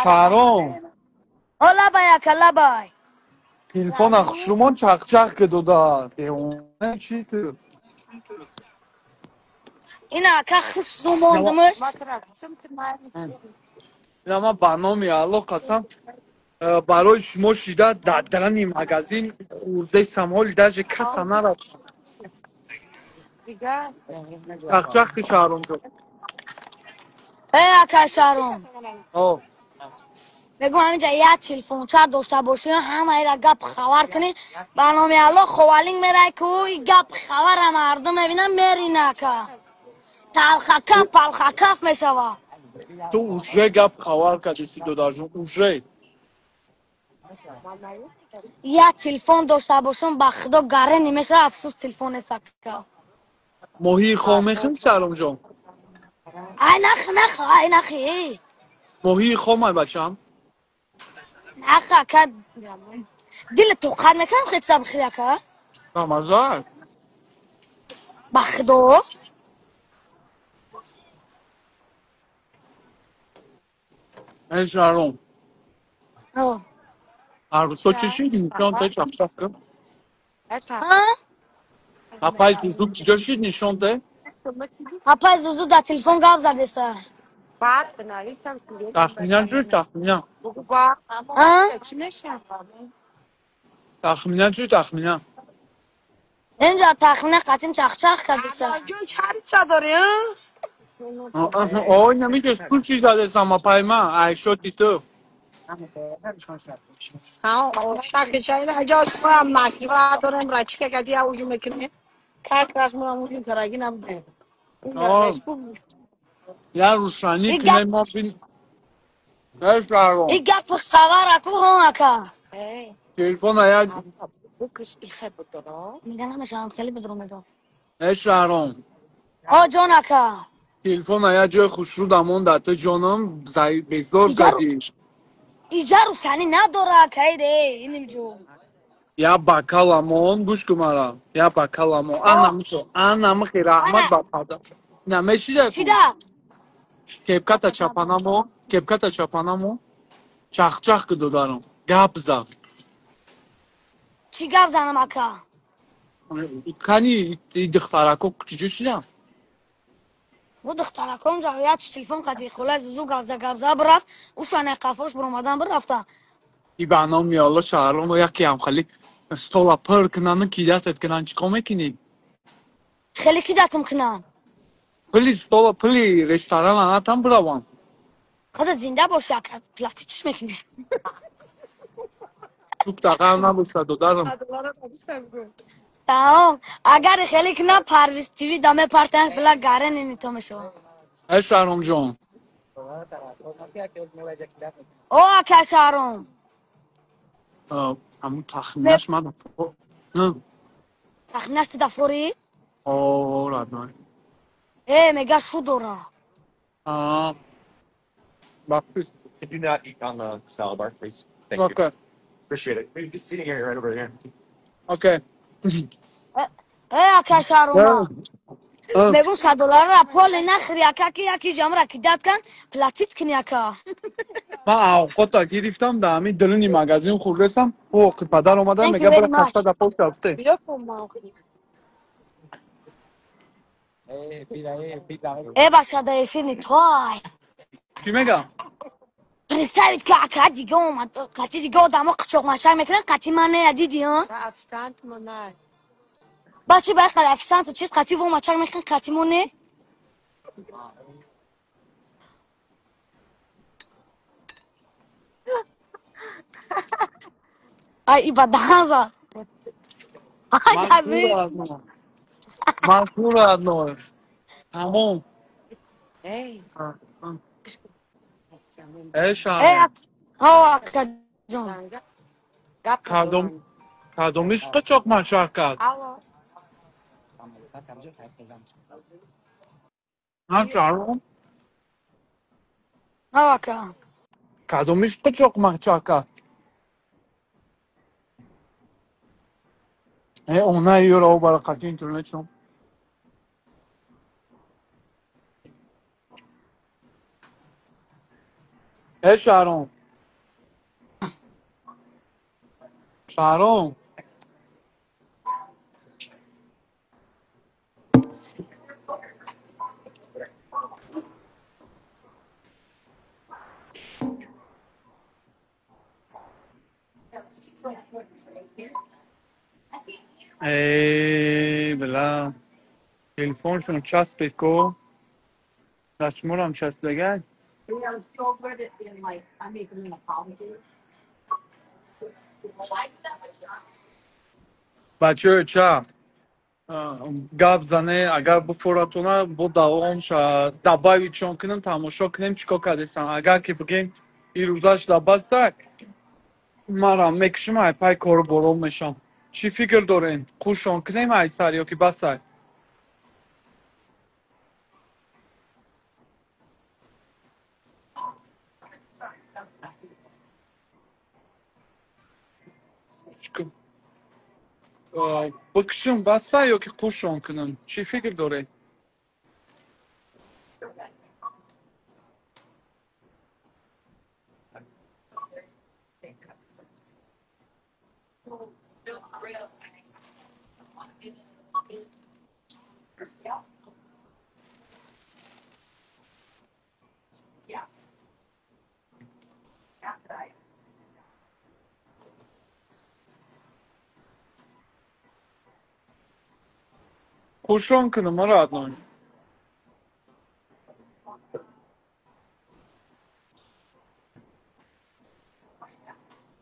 Шаҳром. О лабай ака, лабай. Телефона хушрумон чахчах ки дода. Девона чи ту? Ина ака хушру мондимиш. Ина ман ба номи Аллоҳ қасам барои шумо шида дар дарани магазин хурдесам, ҳоли даже каса нарафтам. Чахчах ки Шаҳром ҷон. Э ака Шаҳром. О. Мегӯм ҳаминҷа як телефонча дошта бошӣ, ҳамаира гап хабар кунӣ, ба номи Аллоҳ ховалинг мерай ку и гап хабара мардум мебинам мерина ака. Талхакаф палхакаф мешава. Ту уже гап хабар кардиси додарҷон, уже. Як телефон дошта бошам, ба худо гаре немешава, афсӯс телефон нест ака. Моҳии хом мехӯрӣ Шаҳромҷон? Ай нах нах, ай нахи. Моҳии хом ай бачам? Нах ака, дили тоқат мекунам хел чиза бихӯри ака? Намазар. Ба худо? Эй Шаҳром. Арӯсо чӣ шид? Нишон те чахчах кун. Апай Зузу чиҷо шид нишон те? Апай Зузу дар телефон гап задеста. Тахминан чӣ? Тахминан. Тахминан чӣ? Тахминан. Инҷа тахминан қатим чахчах кардеста. Ҷон чанд дорӣ, а? Ой, намиҷа суши задестам апай ма, айшоти ту. Ха, шак чай ҷо мо накива дорем, рачка кати ужу мекунем. Как раз мо ужин караги набудем. Я рӯшанӣ кинем мо бин. Эй Шаҳром. И гап хабар аку ҳон ака. Телефона як Мега намешавам, хеле бедро мегам. Эй Шаҳром. О ҷон ака. Телефона як ҷои хушрӯ дамонда, ту ҷоном безор кардӣ. Иҷа рӯшанӣ надора ака, ире, иним ҷо. Я бакаламон, гӯш кун мара. Я бакаламон. Ана мисо, ана михи раҳмат ба пада. На мешида? Чида? Кепката чапанамо, кепката чапанамо. Чахчах ки додарам. Гап зан. Чӣ гап занам ака? Кани и духтарако чиҷо шидам? Бу духтарако онҷа як телефон қати хулай Зузу гапза гапза бирафт, ушана қафош биромадан бирафта. И ба номи Аллоҳ Шаҳром яке ҳам хали стола пур кунану кидатат кунан, чӣ кор мекунӣ? Хеле кидатам кунан? Пули стола, пули ресторана натам биравам. Худо зинда бошӣ ака, плати чиш мекунӣ? Тук тақар набоша додарам. Тамом, агар хеле кунам Парвиз ТВ да мепартам била гаре нинито мешавам. Эй Шаҳром ҷон. О ака Шаҳром. Ҳамун тахминаш ман Тахминаш ту дафорӣ? О, родной. Э, мега шу дора. Бахшиш. Do not eat on the salad bar, please. Thank you. Okay. Appreciate it. We're just sitting here right over here. Okay. Э ака Шаҳрома. Мегӯм 100 долларра поли нахӯри ака, ки яки ҷамра кидат кан, платит кунӣ ака. Ман авқота гирифтам, дар ҳамин дилини магазин хӯрдесам, ӯ оқи падар омада Thank you мега very бира much. каста да пол шафте. Э баша да эфир не той. Чӣ мегам? Представить ки ака дига омад, қати дига одамо қичоқмашак мекунанд, қати ман не диди, а? Бачи байхал официант чиз қати во мачак мекунанд, қати мо не? Ай и ба даҳан зад. Ай тазвиш. Ман родной. Тамом. Эй Э Шаҳром. ҳо ака ҷон. Кадом Кадомиш қичоқ мачақ кард? На Шаҳром? Ака. Кадомиш қичоқ мачақ кард? Э, она ёро бара қати интернетшон. Э, Шаҳром. Шаҳром. Эй, била. Телефоншон часпид ко. Дастшуморам часпидагай. Бачаё ча гап зане, агар буфоратона бо давом ша добавить кунем, тамошо кунем, чӣ кор кардестам. Агар ки бигем ирӯзаш дабасак, марам мекушам, ай пай кору борон мешам. Чӣ фикр дорем? Хушон кунем ай сар ё ки басай? Бикушам басай ё ки хушон кунам? Чӣ фикр дорем? Хушон кунам, родной.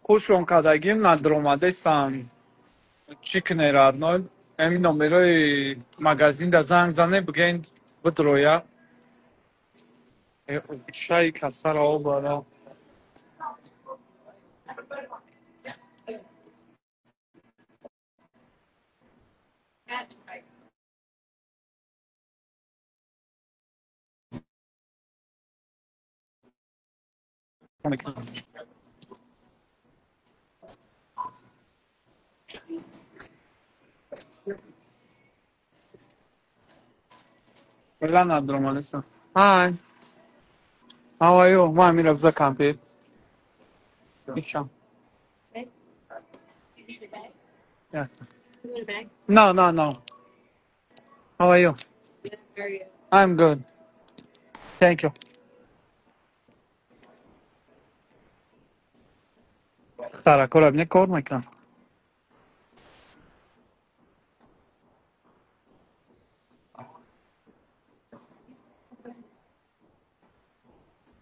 Хушон кардагим надромадесам. Чӣ кунем, родной? Ҳамин номерои магазинда занг зане, бигӯен бидроя. Шаи касара обара. Феълан надромадесам. Hi. How are you? Ма Амир Абза кампир. Ичам. Yeah. No, no, no. How are you? I'm good. Thank you. Саракора бине кор мекунам.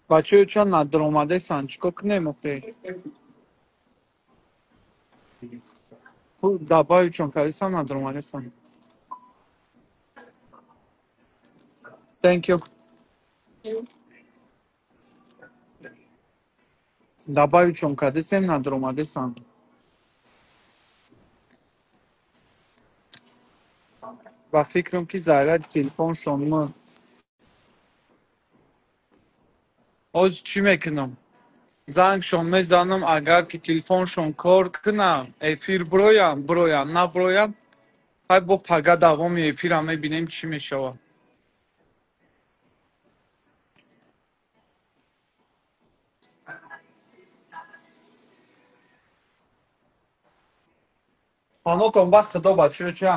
Бачаё ча надромадесан, чӣ кор кунем охи? Добавить кардесан, надромадесан. Thank you. Добавить кардесем, надромадесан. Ба фикрам ки заряди телефоншон ма. Ҳозир чӣ мекунам? Зангшон мезанам, агар ки телефоншон кор кунам, эфир бироям, бироям, набироям, ҳай бо пага давоми эфирам мебинем чӣ мешавад. Панотон ба худо, бачаё ча?